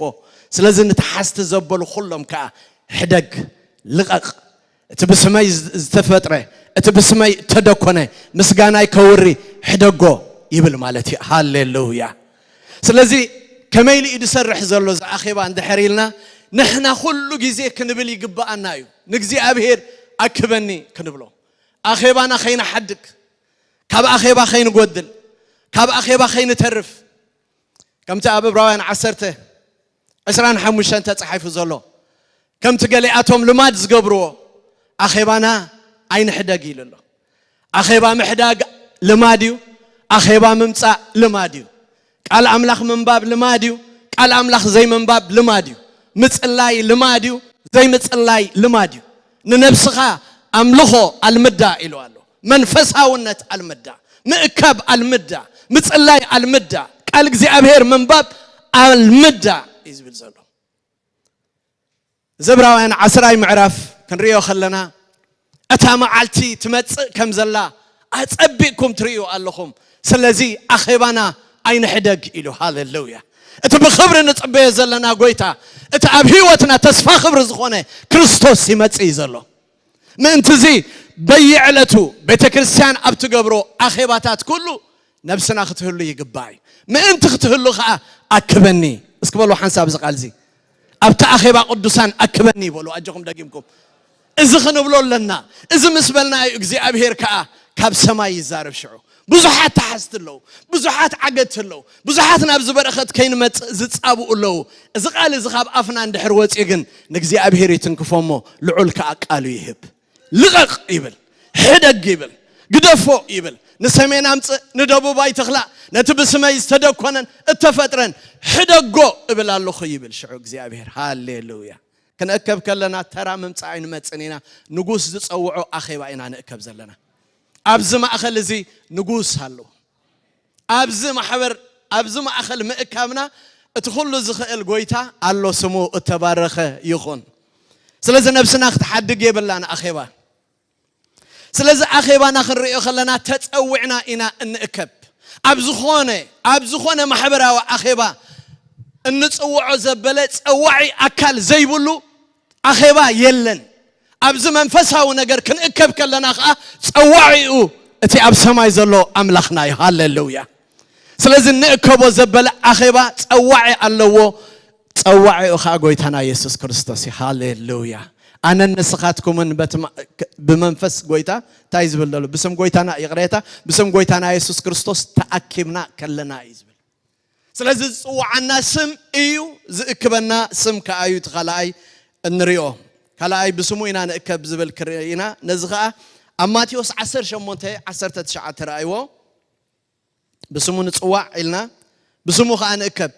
ስለዚ ንተሓዝቲ ዘበሉ ኩሎም ከኣ ሕደግ፣ ልቐቕ። እቲ ብስመይ ዝ-፣ ዝተፈጥረ፣ እቲ ብስመይ እተደኮነ፣ ምስጋናይ ከውሪ፣ ሕደጎ ይብል ማለት እዩ። ሃሌሉያ። ስለዚ ከመይ ኢሉ እዩ ዝሰርሕ ዘሎ እዚ ኣኼባ እንድሕር ኢልና፣ ንሕና ኩሉ ግዜ ክንብል ይግብኣና እዩ። ንእግዚኣብሔር ኣክበኒ ክንብሎ፣ ኣኼባና ከይንሓድግ፣ ካብ ኣኼባ ከይንጎድል፣ ካብ ኣኼባ ከይንተርፍ፣ ከምቲ ኣብ ዕብራውያን ዓሰርተ ዕስራን ሓሙሽተን ተጻሒፉ ዘሎ፣ ከምቲ ገሊኣቶም ልማድ ዝገብርዎ፣ ኣኼባና ኣይንሕደግ ኢሉ ኣሎ። ኣኼባ ምሕዳግ ልማድ እዩ። ኣኼባ ምምጻእ ልማድ እዩ። ቃል ኣምላኽ ምንባብ ልማድ እዩ። ቃል ኣምላኽ ዘይምንባብ ልማድ እዩ። ምጽላይ ልማድ እዩ። ዘይምጽላይ ልማድ እዩ። ንነብስኻ ኣምልኾ ኣልምዳ ኢሉ ኣሎ። መንፈሳውነት ኣልምዳ፣ ምእካብ ኣልምዳ፣ ምጽላይ ኣልምዳ፣ ቃል እግዚኣብሔር ምንባብ ኣልምዳ እዩ ዝብል ዘሎ። እዚ ዕብራውያን ዓስራይ ምዕራፍ ክንሪኦ ከለና፣ እታ መዓልቲ ትመጽእ ከም ዘላ ኣጸቢቕኩም ትርእዩ ኣለኹም። ስለዚ ኣኼባና ኣይንሕደግ ኢሉ። ሃሌሉያ። እቲ ብኽብሪ ንጽበዮ ዘለና ጎይታ፣ እቲ ኣብ ህይወትና ተስፋ ክብሪ ዝኾነ ክርስቶስ ይመጽእ እዩ ዘሎ። ምእንትዚ በየዕለቱ ቤተ ክርስቲያን ኣብ ትገብሮ ኣኼባታት ኩሉ ነብስና ክትህሉ ይግባእ እዩ። ምእንቲ ክትህሉ ኸኣ ኣክበኒ። እስኪ በሉ ሓንሳብ እዚ ቃል እዚ፣ ኣብቲ ኣኼባ ቅዱሳን ኣክበኒ በሉ። ኣጆኹም ደጊምኩም እዚ ክንብሎ ኣለና። እዚ ምስ በልና እዩ እግዚኣብሔር ከኣ ካብ ሰማይ ይዛረብ። ሽዑ ብዙሓት ተሓዝቲ ኣለዉ፣ ብዙሓት ዓገድቲ ኣለዉ፣ ብዙሓት ናብዚ በረኸት ከይንመጽእ ዝጻብኡ ኣለዉ። እዚ ቃል እዚ ካብ ኣፍና እንድሕር ወጺኡ ግን ንእግዚኣብሔር ይትንክፎ እሞ ልዑል ከኣ ቃሉ ይህብ። ልቐቕ ይብል፣ ሕደግ ይብል፣ ግደፎ ይብል። ንሰሜን ኣምጽእ፣ ንደቡብ ኣይትኽላእ፣ ነቲ ብስመይ ዝተደኮነን እተፈጥረን ሕደጎ እብል ኣለኹ ይብል ሽዑ እግዚኣብሔር። ሃሌሉያ። ክንእከብ ከለና ተራ ምምጻእ ኣይንመጽእን ኢና። ንጉስ ዝጸውዖ ኣኼባ ኢና ንእከብ ዘለና። ኣብዚ ማእከል እዚ ንጉስ ኣሎ። ኣብዚ ማሕበር፣ ኣብዚ ማእከል ምእካብና እቲ ኩሉ ዝኽእል ጎይታ ኣሎ፣ ስሙ እተባረኸ ይኹን። ስለዚ ነብስና ክትሓድግ የብላን ኣኼባ። ስለዚ ኣኼባና ክንርእዮ ከለና ተጸዊዕና ኢና እንእከብ። ኣብ ዝኾነ፣ ኣብ ዝኾነ ማሕበራዊ ኣኼባ እንጽውዖ ዘበለ ጸዋዒ ኣካል ዘይብሉ ኣኼባ የለን። ኣብዚ መንፈሳዊ ነገር ክንእከብ ከለና ኸኣ ጸዋዒኡ እቲ ኣብ ሰማይ ዘሎ ኣምላኽና እዩ። ሃሌሉያ። ስለዚ እንእከቦ ዘበለ ኣኼባ ጸዋዒ ኣለዎ። ጸዋዒኡ ኸኣ ጎይታና የሱስ ክርስቶስ እዩ። ሃሌሉያ። ኣነን ንስኻትኩምን በቲ ማ-፣ ክ-፣ ብመንፈስ ጎይታ እንታይ ዝብል ዘሎ? ብስም ጎይታና፣ ይቕሬታ፣ ብስም ጎይታና የሱስ ክርስቶስ ተኣኪብና ከለና እዩ ዝብል። ስለዚ ዝጽውዓና ስም እዩ፣ ዝእክበና ስም ከኣ እዩ። እቲ ካልኣይ እንሪኦ፣ ካልኣይ ብስሙ ኢና ንእከብ ዝብል ክርኢ ኢና። ነዚ ኸኣ ኣብ ማቴዎስ ዓሰርተ ሸሞንተ ዓሰርተ ትሽዓተ ረኣይዎ። ብስሙ ንጽዋዕ ኢልና ብስሙ ኸኣ ንእከብ።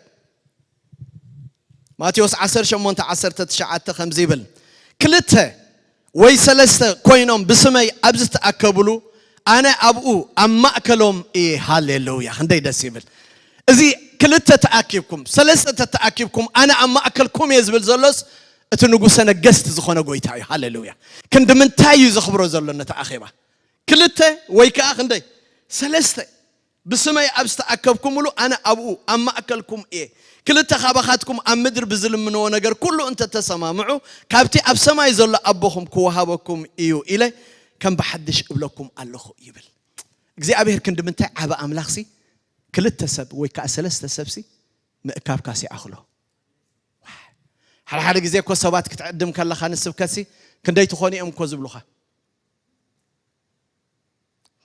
ማቴዎስ ዓሰርተ ሸሞንተ ዓሰርተ ትሽዓተ ከምዚ ይብል፣ "ክልተ ወይ ሰለስተ ኮይኖም ብስመይ ኣብ ዝተኣከብሉ ኣነ ኣብኡ ኣብ ማእከሎም እየ።" ሃሌሉያ፣ ክንደይ ደስ ይብል። እዚ ክልተ ተኣኪብኩም፣ ሰለስተ ተተኣኪብኩም ኣነ ኣብ ማእከልኩም እየ ዝብል ዘሎስ እቲ ንጉሰ ነገስት ዝኾነ ጎይታ እዩ። ሃሌሉያ። ክንዲ ምንታይ እዩ ዘኽብሮ ዘሎ ነቲ ኣኼባ? ክልተ ወይ ከኣ ክንደይ? ሰለስተ ብስመይ ኣብ ዝተኣከብኩምሉ ኣነ ኣብኡ ኣብ ማእከልኩም እየ። ክልተ ካባኻትኩም ኣብ ምድሪ ብዝልምንዎ ነገር ኩሉ እንተ ተሰማምዑ፣ ካብቲ ኣብ ሰማይ ዘሎ ኣቦኹም ክወሃበኩም እዩ ኢለ ከም ብሓድሽ እብለኩም ኣለኹ ይብል። እግዚኣብሔር ክንዲ ምንታይ ዓቢ ኣምላኽሲ፣ ክልተ ሰብ ወይ ከኣ ሰለስተ ሰብሲ ምእካብካሲ ይኣኽሎ። ሓደ ሓደ ግዜ እኮ ሰባት ክትዕድም ከለኻ ንስብከሲ ክንደይ ትኾኑ እዮም እኮ ዝብሉኻ።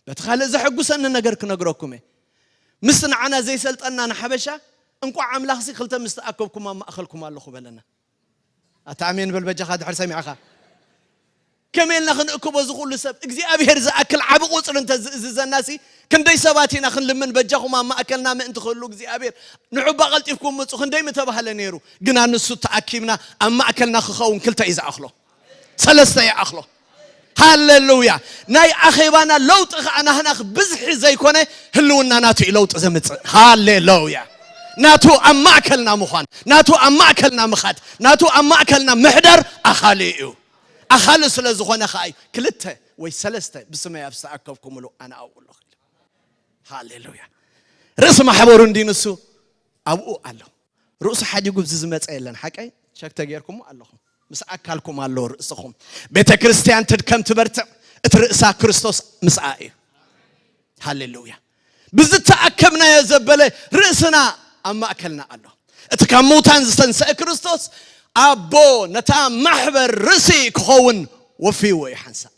በቲ ካልእ ዘሐጉሰኒ ነገር ክነግረኩም እየ። ምስቲ ንዓና ዘይሰልጠና ንሓበሻ፣ እንቋዕ ኣምላኽሲ ክልተ ምስ ተኣከብኩም ኣብ ማእኸልኩም ኣለኹ በለና። ኣታ ኣሜን በል በጃኻ ድሕር ሰሚዕኻ። ከመይ ኢልና ክንእክቦ እዚ ኩሉ ሰብ? እግዚኣብሔር ዝኣክል ዓቢ ቁጽሪ እንተ ዝእዝዘናሲ፣ ክንደይ ሰባት ኢና ክንልምን በጃኹም ኣብ ማእከልና ምእንቲ ክህሉ እግዚኣብሔር። ንዑባ ቀልጢፍኩም ምጹ ክንደይ ምተባህለ ነይሩ። ግና ንሱ ተኣኪብና ኣብ ማእከልና ክኸውን ክልተ እዩ ዝኣኽሎ። ሰለስተ ይኣኽሎ። ሃሌሉያ። ናይ ኣኼባና ለውጢ ኸዓ ናህና ብዝሒ ዘይኮነ ህልውና ናቱ እዩ ለውጢ ዘምጽእ። ሃሌሉያ። ናቱ ኣብ ማእከልና ምዃን፣ ናቱ ኣብ ማእከልና ምኻድ፣ ናቱ ኣብ ማእከልና ምሕዳር ኣኻሊ እዩ። ኣኻሊ ስለ ዝኾነ ኸዓ እዩ። ክልተ ወይ ሰለስተ ብስመይ ኣብ ዝተኣከብኩምሉ ኣነ ኣብኡ ኣለኹ ኢሉ። ሃሌሉያ። ርእሲ ማሕበሩ እንዲ ንሱ ኣብኡ ኣሎ። ርእሱ ሓዲጉ ብዚ ዝመጸ የለን። ሓቀይ ቸክ ተጌርኩሞ ኣለኹም። ምስ ኣካልኩም ኣሎ ርእስኹም። ቤተ ክርስቲያን ትድከም ትበርትዕ፣ እቲ ርእሳ ክርስቶስ ምስኣ እዩ። ሃሌሉያ። ብዝተኣከብናዮ ዘበለ ርእስና ኣብ ማእከልና ኣሎ። እቲ ካብ ምውታን ዝተንስአ ክርስቶስ ኣቦ ነታ ማሕበር ርእሲ ክኸውን ወፍይዎ እዩ ሓንሳእ።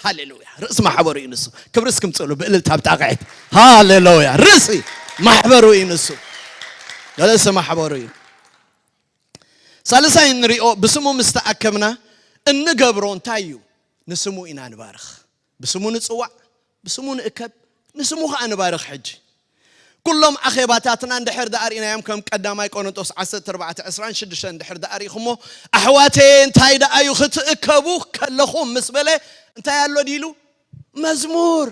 ሃሌሉያ። ርእሲ ማሕበሩ እዩ ንሱ። ክብሪ እስክምጽእሉ ብእልልታ ብጣቕዒት። ሃሌሉያ። ርእሲ ማሕበሩ እዩ ንሱ። ርእሲ ማሕበሩ እዩ። ሳልሳይ እንሪኦ ብስሙ ምስ ተኣከብና እንገብሮ እንታይ እዩ? ንስሙ ኢና ንባርኽ። ብስሙ ንጽዋዕ፣ ብስሙ ንእከብ፣ ንስሙ ኸኣ ንባርኽ። ሕጂ ኩሎም ኣኼባታትና እንድሕር ደኣ ርኢናዮም፣ ከም ቀዳማይ ቆሮንጦስ ዓሰርተ ኣርባዕተ ዕስራን ሽዱሽተን እንድሕር ደኣ ርኢኹሞ፣ ኣሕዋተየ እንታይ ደኣ እዩ ክትእከቡ ከለኹም ምስ በለ እንታይ ኣሎ ድኢሉ? መዝሙር።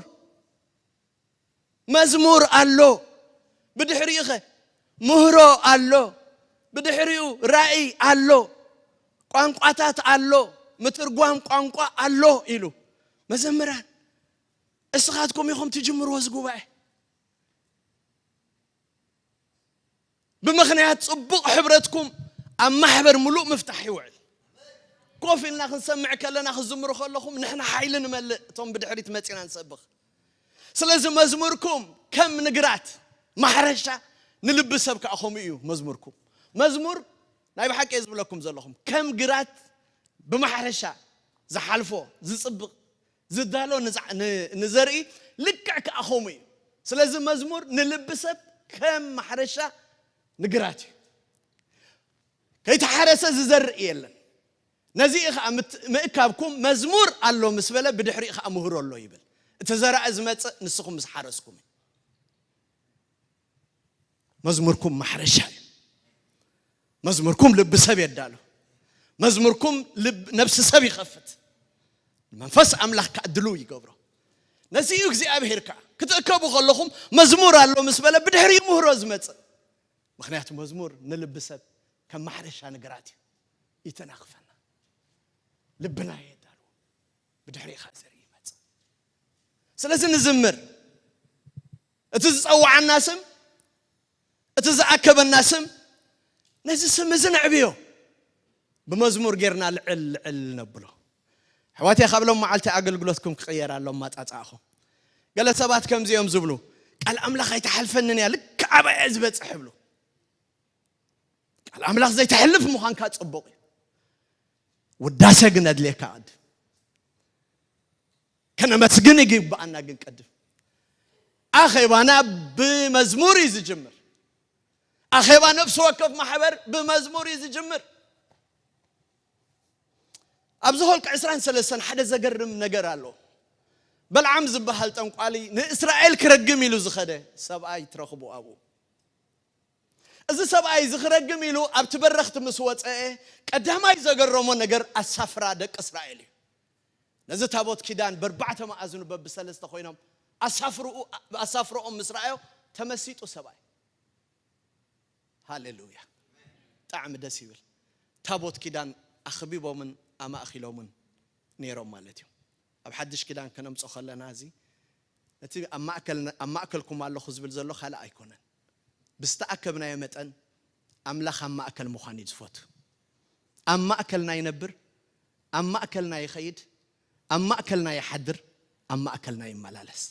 መዝሙር ኣሎ። ብድሕሪኡ ኸ ምህሮ ኣሎ። ብድሕሪኡ ራእይ ኣሎ። ቋንቋታት ኣሎ። ምትርጓም ቋንቋ ኣሎ ኢሉ። መዘምራን እስኻትኩም ኢኹም ትጅምርዎ እዚ ጉባኤ። ብምኽንያት ጽቡቕ ሕብረትኩም ኣብ ማሕበር ምሉእ ምፍታሕ ይውዕል። ኮፍ ኢልና ክንሰምዕ ከለና ክዝምሩ ከለኹም ንሕና ሓይሊ ንመልእ እቶም ብድሕሪት መጺና ንሰብኽ። ስለዚ መዝሙርኩም ከም ንግራት ማሕረሻ ንልቢ ሰብ ከኣ ከምኡ እዩ መዝሙርኩም። መዝሙር ናይ ብሓቂ እየ ዝብለኩም ዘለኹም ከም ግራት ብማሕረሻ ዝሓልፎ ዝጽብቕ ዝዳሎ ንዛ- ን- ንዘርኢ ልክዕ ከኣ ከምኡ እዩ። ስለዚ መዝሙር ንልቢ ሰብ ከም ማሕረሻ ንግራት እዩ። ከይተሓረሰ ዝዘርእ የለን። ነዚ ኸዓ ምት- ምእካብኩም መዝሙር ኣሎ ምስ በለ ብድሕሪኡ ኸዓ ምህሮ ኣሎ ይብል። እቲ ዘራኢ ዝመጽእ ንስኹም ምስ ሓረስኩም እዩ። መዝሙርኩም ማሕረሻ እዩ። መዝሙርኩም ልቢ ሰብ የዳሉ። መዝሙርኩም ልብ ነብሲ ሰብ ይኸፍት። መንፈስ ኣምላኽ ከኣ ድልው ይገብሮ። ነዚ እዩ እግዚኣብሔር ከኣ ክትእከቡ ከለኹም መዝሙር ኣሎ ምስ በለ ብድሕሪኡ ምህሮ ዝመጽእ። ምኽንያቱ መዝሙር ንልቢ ሰብ ከም ማሕረሻ ንግራት እዩ። ይተናኽፈና። ልብና የዳሉ። ብድሕሪኡ ኸኣ ዘርኢ ይመጽእ። ስለዚ ንዝምር። እቲ ዝጸውዓና ስም፣ እቲ ዝኣከበና ስም፣ ነዚ ስም እዚ ነዕብዮ። ብመዝሙር ጌርና ልዕል ልዕል ነብሎ። ኣሕዋተይ ካብ ሎም መዓልቲ ኣገልግሎትኩም ክቕየር ኣሎ ኣማጻጽኣኹም። ገለ ሰባት ከምዚ እዮም ዝብሉ፣ ቃል ኣምላኽ ኣይትሓልፈንን እያ፣ ልክዕ ኣባይ እያ ዝበጽሕ ይብሉ። ቃል ኣምላኽ ዘይተሕልፍ ምዃንካ ጽቡቕ እዩ። ውዳሰ ግን ኣድልየካ ቅድም። ከነመስግን ይግብኣና ግን ቅድም። ኣኼባና ብመዝሙር እዩ ዝጅምር። ኣኼባ ነፍሲ ወከፍ ማሕበር ብመዝሙር እዩ ዝጅምር። ኣብዚ ሆልቅ ዕስራን ሰለስተን ሓደ ዘገርም ነገር ኣሎ። በልዓም ዝበሃል ጠንቋሊ ንእስራኤል ክረግም ኢሉ ዝኸደ ሰብኣይ ትረኽቡ ኣብኡ። እዚ ሰብኣይ እዚ ክረግም ኢሉ ኣብቲ በረኽቲ ምስ ወፀአ ቀዳማይ ዘገረሞ ነገር ኣሳፍራ ደቂ እስራኤል እዩ። ነዚ ታቦት ኪዳን በርባዕተ መኣዝኑ በብሰለስተ ኮይኖም ኣሳፍርኡ ኣሳፍርኦም ምስ ረኣዮ ተመሲጡ ሰብኣይ። ሃሌሉያ። ብጣዕሚ ደስ ይብል። ታቦት ኪዳን ኣኽቢቦምን ኣማእኪሎምን ነይሮም ማለት እዩ። ኣብ ሓድሽ ኪዳን ከነምጾ ከለና እዚ እቲ ኣብ ማእከል ኣብ ማእከልኩም ኣለኹ ዝብል ዘሎ ካልእ ኣይኮነን። ብዝተኣከብናዮ መጠን ኣምላኽ ኣብ ማእከል ምዃን እዩ ዝፈቱ። ኣብ ማእከልና ይነብር፣ ኣብ ማእከልና ይኸይድ፣ ኣብ ማእከልና ይሓድር፣ ኣብ ማእከልና ይመላለስ።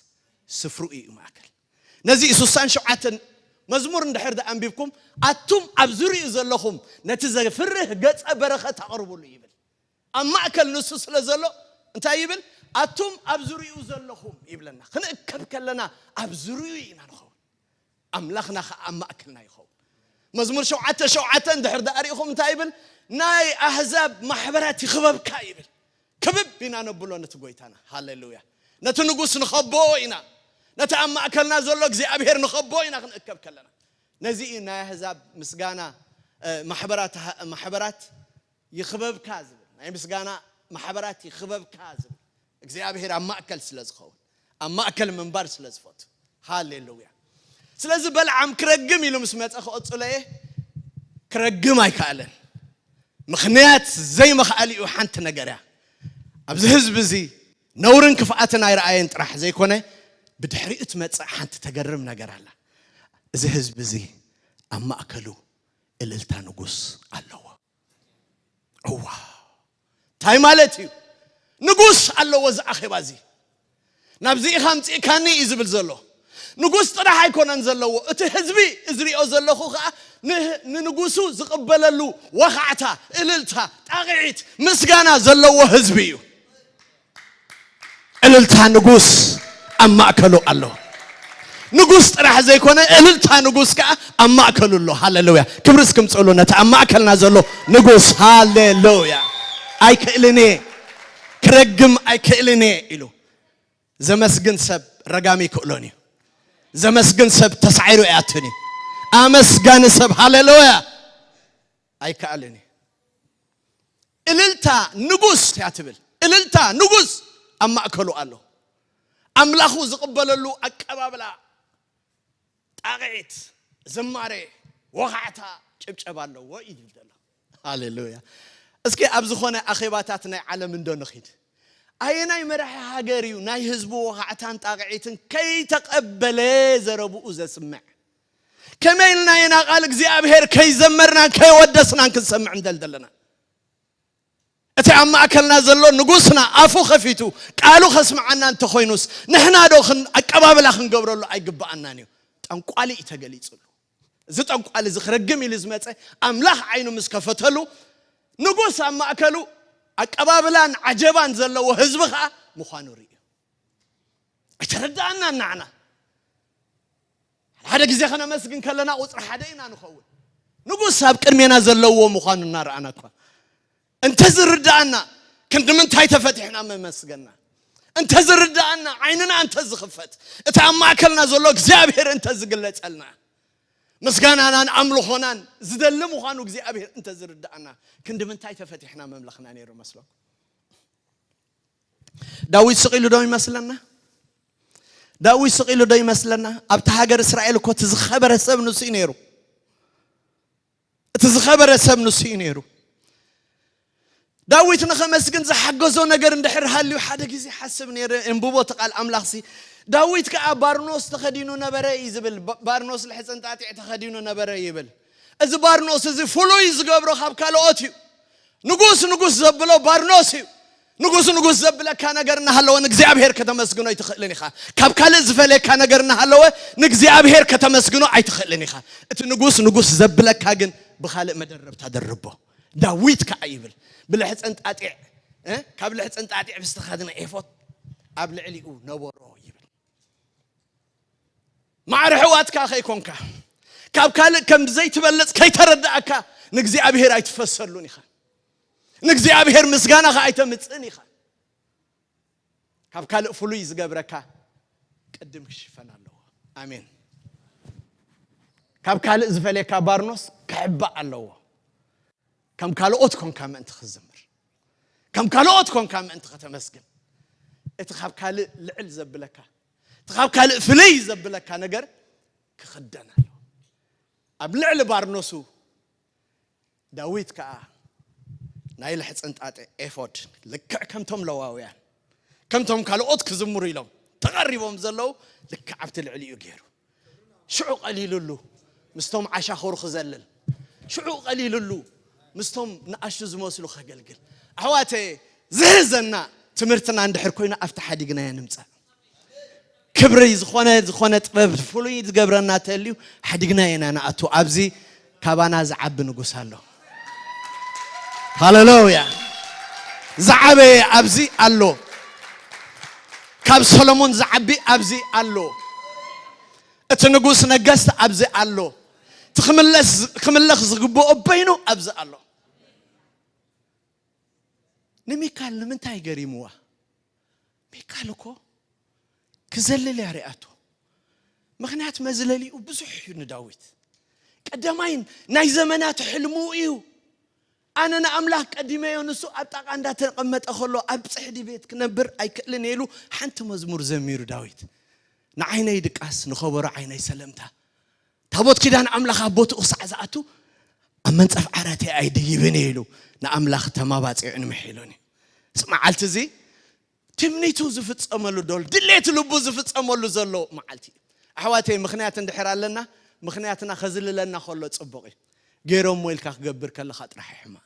ስፍርኡ እዩ ማእከል። ነዚ እዩ ስሳን ሸውዓተን መዝሙር እንድሕር ደኣ ኣንቢብኩም፣ ኣቱም ኣብ ዙርይኡ ዘለኹም ነቲ ዘፍርህ ገጸ በረኸት ኣቕርቡሉ ይብል። ኣብ ማእከል ንሱ ስለ ዘሎ እንታይ ይብል? ኣቱም ኣብ ዙርይኡ ዘለኹም ይብለና። ክንእከብ ከለና ኣብ ዙርይኡ ኢና ንኸውን። ኣምላኽና ኸዓ ኣብ ማእከልና ይኸውን። መዝሙር ሸውዓተ ሸውዓተ እንድሕር ደኣ ሪኢኹም እንታይ ይብል? ናይ ኣህዛብ ማሕበራት ይኽበብካ ይብል። ክብብ ኢና ነብሎ ነቲ ጎይታና። ሃሌሉያ። ነቲ ንጉስ ንኸቦ ኢና። ነቲ ኣብ ማእከልና ዘሎ እግዚኣብሔር ንኸቦ ኢና ክንእከብ ከለና። ነዚ እዩ ናይ ኣህዛብ ምስጋና፣ እ፣ ማሕበራት፣ ማሕበራት ይኽበብካ ዝብል። ናይ ምስጋና ማሕበራት ይኽበብካ ዝብል። እግዚኣብሔር ኣብ ማእከል ስለ ዝኸውን፣ ኣብ ማእከል ምንባር ስለ ዝፈቱ። ሃሌሉያ። ስለዚ በልዓም ክረግም ኢሉ ምስ መጸ ክቕጽሎ እየ፣ ክረግም ኣይከኣለን። ምኽንያት ዘይምኽኣል እዩ ሓንቲ ነገር እያ። ኣብዚ ህዝቢ እዚ ነውርን ክፍኣትን ኣይረኣየን ጥራሕ ዘይኮነ፣ ብድሕሪኡ ትመጽእ ሓንቲ ተገርም ነገር ኣላ። እዚ ህዝቢ እዚ ኣብ ማእከሉ እልልታ ንጉስ ኣለዎ። እዋ፣ እንታይ ማለት እዩ? ንጉስ ኣለዎ እዚ ኣኼባ እዚ። ናብዚ ኢኻ ኣምጺእካኒ እዩ ዝብል ዘሎ። ንጉስ ጥራሕ ኣይኮነን ዘለዎ። እቲ ህዝቢ ዝሪኦ ዘለኹ ኸዓ ን-፣ ንንጉሱ ዝቕበለሉ ወኻዕታ፣ እልልታ፣ ጣቕዒት፣ ምስጋና ዘለዎ ህዝቢ እዩ። እልልታ ንጉስ ኣብ ማእከሉ ኣሎ። ንጉስ ጥራሕ ዘይኮነ፣ እልልታ ንጉስ ከኣ ኣብ ማእከሉ ኣሎ። ሃሌሉያ። ክብሪ እስክምጽእሉ ነቲ ኣብ ማእከልና ዘሎ ንጉስ። ሃሌሉያ። ኣይክእልን እየ፣ ክረግም ኣይክእልን እየ ኢሉ። ዘመስግን ሰብ ረጋሚ ይክእሎን እዩ። ዘመስግን ሰብ ተሳዒሩ ኣይኣቱን እዩ። ኣመስጋኒ ሰብ፣ ሃሌሉያ፣ ኣይከኣልን እዩ። እልልታ ንጉስ እያ ትብል። እልልታ ንጉስ ኣብ ማእከሉ ኣሎ። ኣምላኹ ዝቕበለሉ ኣቀባብላ፣ ጣቕዒት፣ ዝማሬ፣ ወኻዕታ፣ ጭብጨባ ኣለዎ እዩ ዝብል ዘሎ። ሃሌሉያ። እስኪ ኣብ ዝኾነ ኣኼባታት ናይ ዓለም እንዶ ንኺድ። ኣየናይ መራሒ ሃገር እዩ ናይ ህዝቡ ወኻዕታን ጣቕዒትን ከይተቐበለ ዘረብኡ ዘስምዕ? ከመይ ኢልና ኢና ቃል እግዚኣብሔር ከይዘመርናን ከይወደስናን ክንሰምዕ እንደል ዘለና? እቲ ኣብ ማእከልና ዘሎ ንጉስና ኣፉ ከፊቱ ቃሉ ከስምዓና እንተኾይኑስ፣ ንሕና ዶ ክን-፣ ኣቀባብላ ክንገብረሉ ኣይግብኣናን እዩ? ጠንቋሊ እዩ ተገሊጹሉ። እዚ ጠንቋሊ እዚ ክረግም ኢሉ ዝመጸ ኣምላኽ ዓይኑ ምስ ከፈተሉ፣ ንጉስ ኣብ ማእከሉ ኣቀባብላን ዓጀባን ዘለዎ ህዝቢ ኸኣ ምዃኑ ርእዩ። ኣይተረዳኣናን ንዓና። ሓደ ግዜ ከነመስግን ከለና ቁጽሪ ሓደ ኢና ንኸውን። ንጉስ ኣብ ቅድሜና ዘለዎ ምዃኑ እናረኣና እኳ እንተ ዝርዳኣና፣ ክንዲ ምንታይ ተፈቲሕና መመስገና? እንተ ዝርዳኣና፣ ዓይንና እንተ ዝኽፈት፣ እቲ ኣብ ማእከልና ዘሎ እግዚኣብሔር እንተ ዝግለጸልና፣ ምስጋናናን ኣምልኾናን ዝደሊ ምዃኑ እግዚኣብሔር እንተ ዝርዳኣና፣ ክንዲ ምንታይ ተፈቲሕና መምለኽና ነይሩ መስለኩም? ዳዊት ስቕ ኢሉ ዶ ይመስለና? ዳዊት ስቕ ኢሉ ዶ ይመስለና? ኣብቲ ሃገር እስራኤል እኮ እቲ ዝኸበረ ሰብ ንሱ እዩ ነይሩ። እቲ ዝኸበረ ሰብ ንሱ እዩ ነይሩ። ዳዊት ንኸመስግን ዝሓገዞ ነገር እንድሕር ሃልዩ ሓደ ግዜ ሓስብ ነይረ፣ እንብቦ እቲ ቃል ኣምላኽሲ። ዳዊት ከኣ ባርኖስ ተኸዲኑ ነበረ እዩ ዝብል። ባ-፣ ባርኖስ ልሕጽን ጣጢዕ ተኸዲኑ ነበረ ይብል። እዚ ባርኖስ እዚ ፍሉይ ዝገብሮ ካብ ካልኦት እዩ። ንጉስ ንጉስ ዘብሎ ባርኖስ እዩ። ንጉስ ንጉስ ዘብለካ ነገር እናሃለወ ንእግዚኣብሔር ከተመስግኖ ኣይትኽእልን ኢኻ። ካብ ካልእ ዝፈልየካ ነገር እናሃለወ ንእግዚኣብሔር ከተመስግኖ ኣይትኽእልን ኢኻ። እቲ ንጉስ ንጉስ ዘብለካ ግን ብኻልእ መደረብታ ደርቦ። ዳዊት ከኣ ይብል፣ ብልሕጽን ጣጢዕ፣ እ፣ ካብ ልሕጽን ጣጢዕ ብዝተኸድነ ኤፎት ኣብ ልዕሊኡ ነበሮ ይብል። ማዕረ ኣሕዋትካ ከይኮንካ፣ ካብ ካልእ ከም ዘይትበልጽ ከይተረዳእካ፣ ንእግዚኣብሔር ኣይትፈሰሉን ኢኻ። ንእግዚኣብሔር ምስጋናኻ ኣይተምጽእን ኢኻ። ካብ ካልእ ፍሉይ ዝገብረካ ቅድም ክሽፈን ኣለዎ። ኣሜን። ካብ ካልእ ዝፈልየካ ባርኖስ ክሕባእ ኣለዎ። ከም ካልኦት ኮንካ ምእንቲ ክዝምር፣ ከም ካልኦት ኮንካ ምእንቲ ከተመስግን፣ እቲ ካብ ካልእ ልዕል ዘብለካ፣ እቲ ካብ ካልእ ፍልይ ዘብለካ ነገር ክኽደን ኣለዎ። ኣብ ልዕሊ ባርኖሱ ዳዊት ከኣ ናይ ልሕጽንጣጠ ኤፎድ፣ ልክዕ ከምቶም ለዋውያን፣ ከምቶም ካልኦት ክዝምሩ ኢሎም ተቐሪቦም ዘለዉ፣ ልክዕ ኣብቲ ልዕሊኡ ገይሩ። ሽዑ ቀሊሉሉ ምስቶም ዓሻኽሩ ክዘልል፣ ሽዑ ቀሊሉሉ ምስቶም ንኣሽቱ ዝመስሉ ከገልግል። ኣሕዋተየ፣ ዝህዘና ትምህርትና እንድሕር ኮይኑ ኣብቲ ሓዲግናዮ ንምጻእ። ክብሪ ዝኾነ ዝኾነ ጥበብ ፍሉይ ዝገብረና ተልዩ ሓዲግና ኢና ንኣቱ። ኣብዚ ካባና ዝዓቢ ንጉስ ኣሎ። ሃሌሉያ። ዝዓበየ ኣብዚ ኣሎ። ካብ ሰሎሞን ዝዓቢ ኣብዚ ኣሎ። እቲ ንጉስ ነገስት ኣብዚ ኣሎ። እቲ ክምለስ ክምለኽ ዝግብኦ በይኑ ኣብዚ ኣሎ። ንሚካል ንምንታይ ገሪምዋ? ሚካል እኮ ክዘልል እያ ሪኣቶ። ምኽንያት መዝለሊኡ ብዙሕ እዩ ንዳዊት። ቀዳማይን ናይ ዘመናት ሕልምኡ እዩ። ኣነ ንኣምላኽ ቀዲመዮ፣ ንሱ ኣብ ጣቓ እንዳተቐመጠ ከሎ ኣብ ጽሕዲ ቤት ክነብር ኣይክእልን ኢሉ ሓንቲ መዝሙር ዘሚሩ ዳዊት። ንዓይነይ ድቃስ ንኸበሮ ዓይነይ ሰለምታ። ታቦት ኪዳን ኣምላኽ ኣብ ቦትኡ ክሳዕ ዝኣቱ ኣብ መንጸፍ ዓራተይ ኣይድይብን እየ ኢሉ ንኣምላኽ ተማባጺዑን ምሒሉን እዩ። እዚ መዓልቲ እዚ ትምኒቱ ዝፍጸመሉ ዶል ድሌት ልቡ ዝፍጸመሉ ዘሎ መዓልቲ እዩ። ኣሕዋተይ፣ ምኽንያት እንድሕር ኣለና፣ ምኽንያትና ከዝልለና ከሎ ጽቡቕ እዩ። ገይሮሞ ኢልካ ክገብር ከለኻ ጥራሕ ሕማ።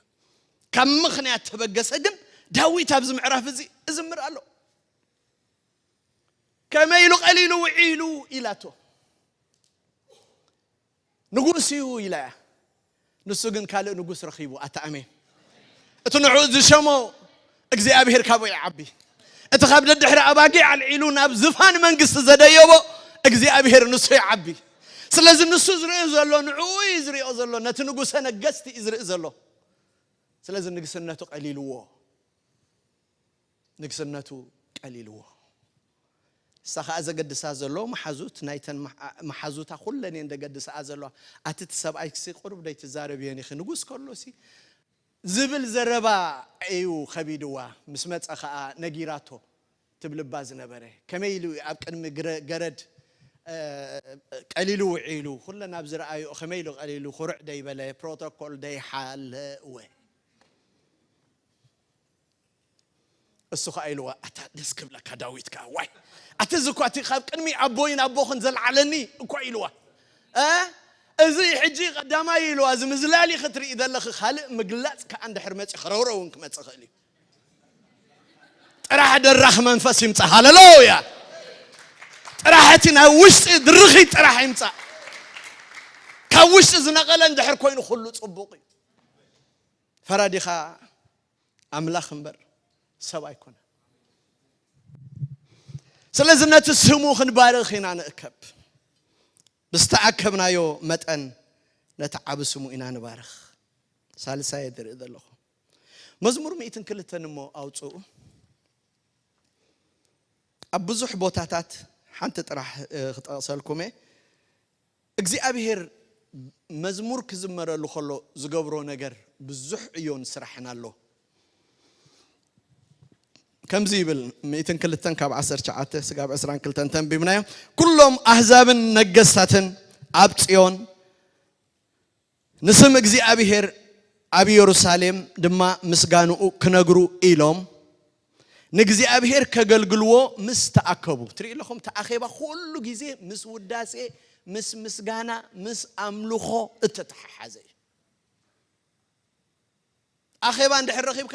ካብ ምኽንያት ተበገሰ ግን ዳዊት ኣብዚ ምዕራፍ እዚ እዝምር ኣሎ። ከመይ ኢሉ ቀሊሉ ውዒሉ ኢላቶ። ንጉስ እዩ ኢላ እያ። ንሱ ግን ካልእ ንጉስ ረኺቡ። ኣታ ኣሜን። እቲ ንዕኡ ዝሸሞ እግዚኣብሔር ካብኡ ይዓቢ። እቲ ካብ ደድሕሪ ኣባጊዕ ኣልዒሉ ናብ ዝፋን መንግስቲ ዘደየቦ እግዚኣብሔር ንሱ ይዓቢ። ስለዚ ንሱ ዝርእዩ ዘሎ ንዕኡ እዩ ዝርእዮ ዘሎ፣ ነቲ ንጉሰ ነገስቲ እዩ ዝርኢ ዘሎ። ስለዚ ንግስነቱ ቀሊልዎ። ንግስነቱ ቀሊልዎ። እሳ ኸዓ ዘገድሳ ዘሎ መሓዙት ናይተን መሓ- መሓዙታ ኩለን እየን ዘገድስኣ ዘለዋ። ኣቲ እቲ ሰብኣይሲ ቁሩብ ደይትዛረብዮን ኢኺ ንጉስ ከሎሲ ዝብል ዘረባ እዩ ከቢድዋ። ምስ መጸ ኸዓ ነጊራቶ ትብልባ ዝነበረ። ከመይ ኢሉ እዩ ኣብ ቅድሚ ግረ- ገረድ እ፣ ቀሊሉ ውዒሉ፣ ኩለን ኣብ ዝረኣዮ ከመይ ኢሉ ቀሊሉ፣ ኩርዕ ደይበለ፣ ፕሮቶኮል ደይሓለወ። እሱ ኸዓ ኢልዋ፣ ኣታ ደስ ክብለካ ዳዊት ከኣ፣ ዋይ፣ ኣቲ እዚ እኳ እቲ ካብ ቅድሚ ኣቦይን ኣቦኽን ዘልዓለኒ እኳ ኢልዋ። እ? እዚ ሕጂ ቀዳማይ ኢልዋ፣ እዚ ምዝላሊ ክትርኢ ዘለኺ፣ ካልእ ምግላጽ ከኣ እንድሕር መጺ ክረውረው እውን ክመጽእ ይኽእል እዩ። ጥራሕ ደራኽ መንፈስ ይምጻእ። ሃሌሉያ። ጥራሕ እቲ ናይ ውሽጢ ድርኺት ጥራሕ ይምጻእ። ካብ ውሽጢ ዝነቐለ እንድሕር ኮይኑ ኩሉ ጽቡቕ እዩ። ፈራዲኻ ኣምላኽ እምበር ሰብ ኣይኮነ። ስለዚ ነቲ ስሙ ክንባርኽ ኢና ንእከብ። ብዝተኣከብናዮ መጠን ነቲ ዓቢ ስሙ ኢና ንባርኽ። ሳልሳይ ዝርኢ ዘለኹ መዝሙር ሚእትን ክልተን እሞ ኣውፅኡ። ኣብ ብዙሕ ቦታታት ሓንቲ ጥራሕ እ፣ ክጠቕሰልኩም እየ። እግዚኣብሔር መዝሙር ክዝመረሉ ከሎ ዝገብሮ ነገር ብዙሕ ዕዮን ስራሕን ኣሎ። ከምዚ ይብል፣ ሚእትን ክልተን ካብ ዓሰርተ ትሽዓተ ስጋብ ዕስራን ክልተን ተንቢብናዮ። ኩሎም ኣህዛብን ነገስታትን ኣብ ጽዮን ንስም እግዚኣብሔር ኣብ ኢየሩሳሌም ድማ ምስጋንኡ ክነግሩ ኢሎም ንእግዚኣብሔር ከገልግልዎ ምስ ተኣከቡ። ትርኢ ኣለኹም፣ እቲ ኣኼባ ኩሉ ግዜ ምስ ውዳሴ፣ ምስ ምስጋና፣ ምስ ኣምልኾ እተተሓሓዘ እዩ። ኣኼባ እንድሕር ረኺብካ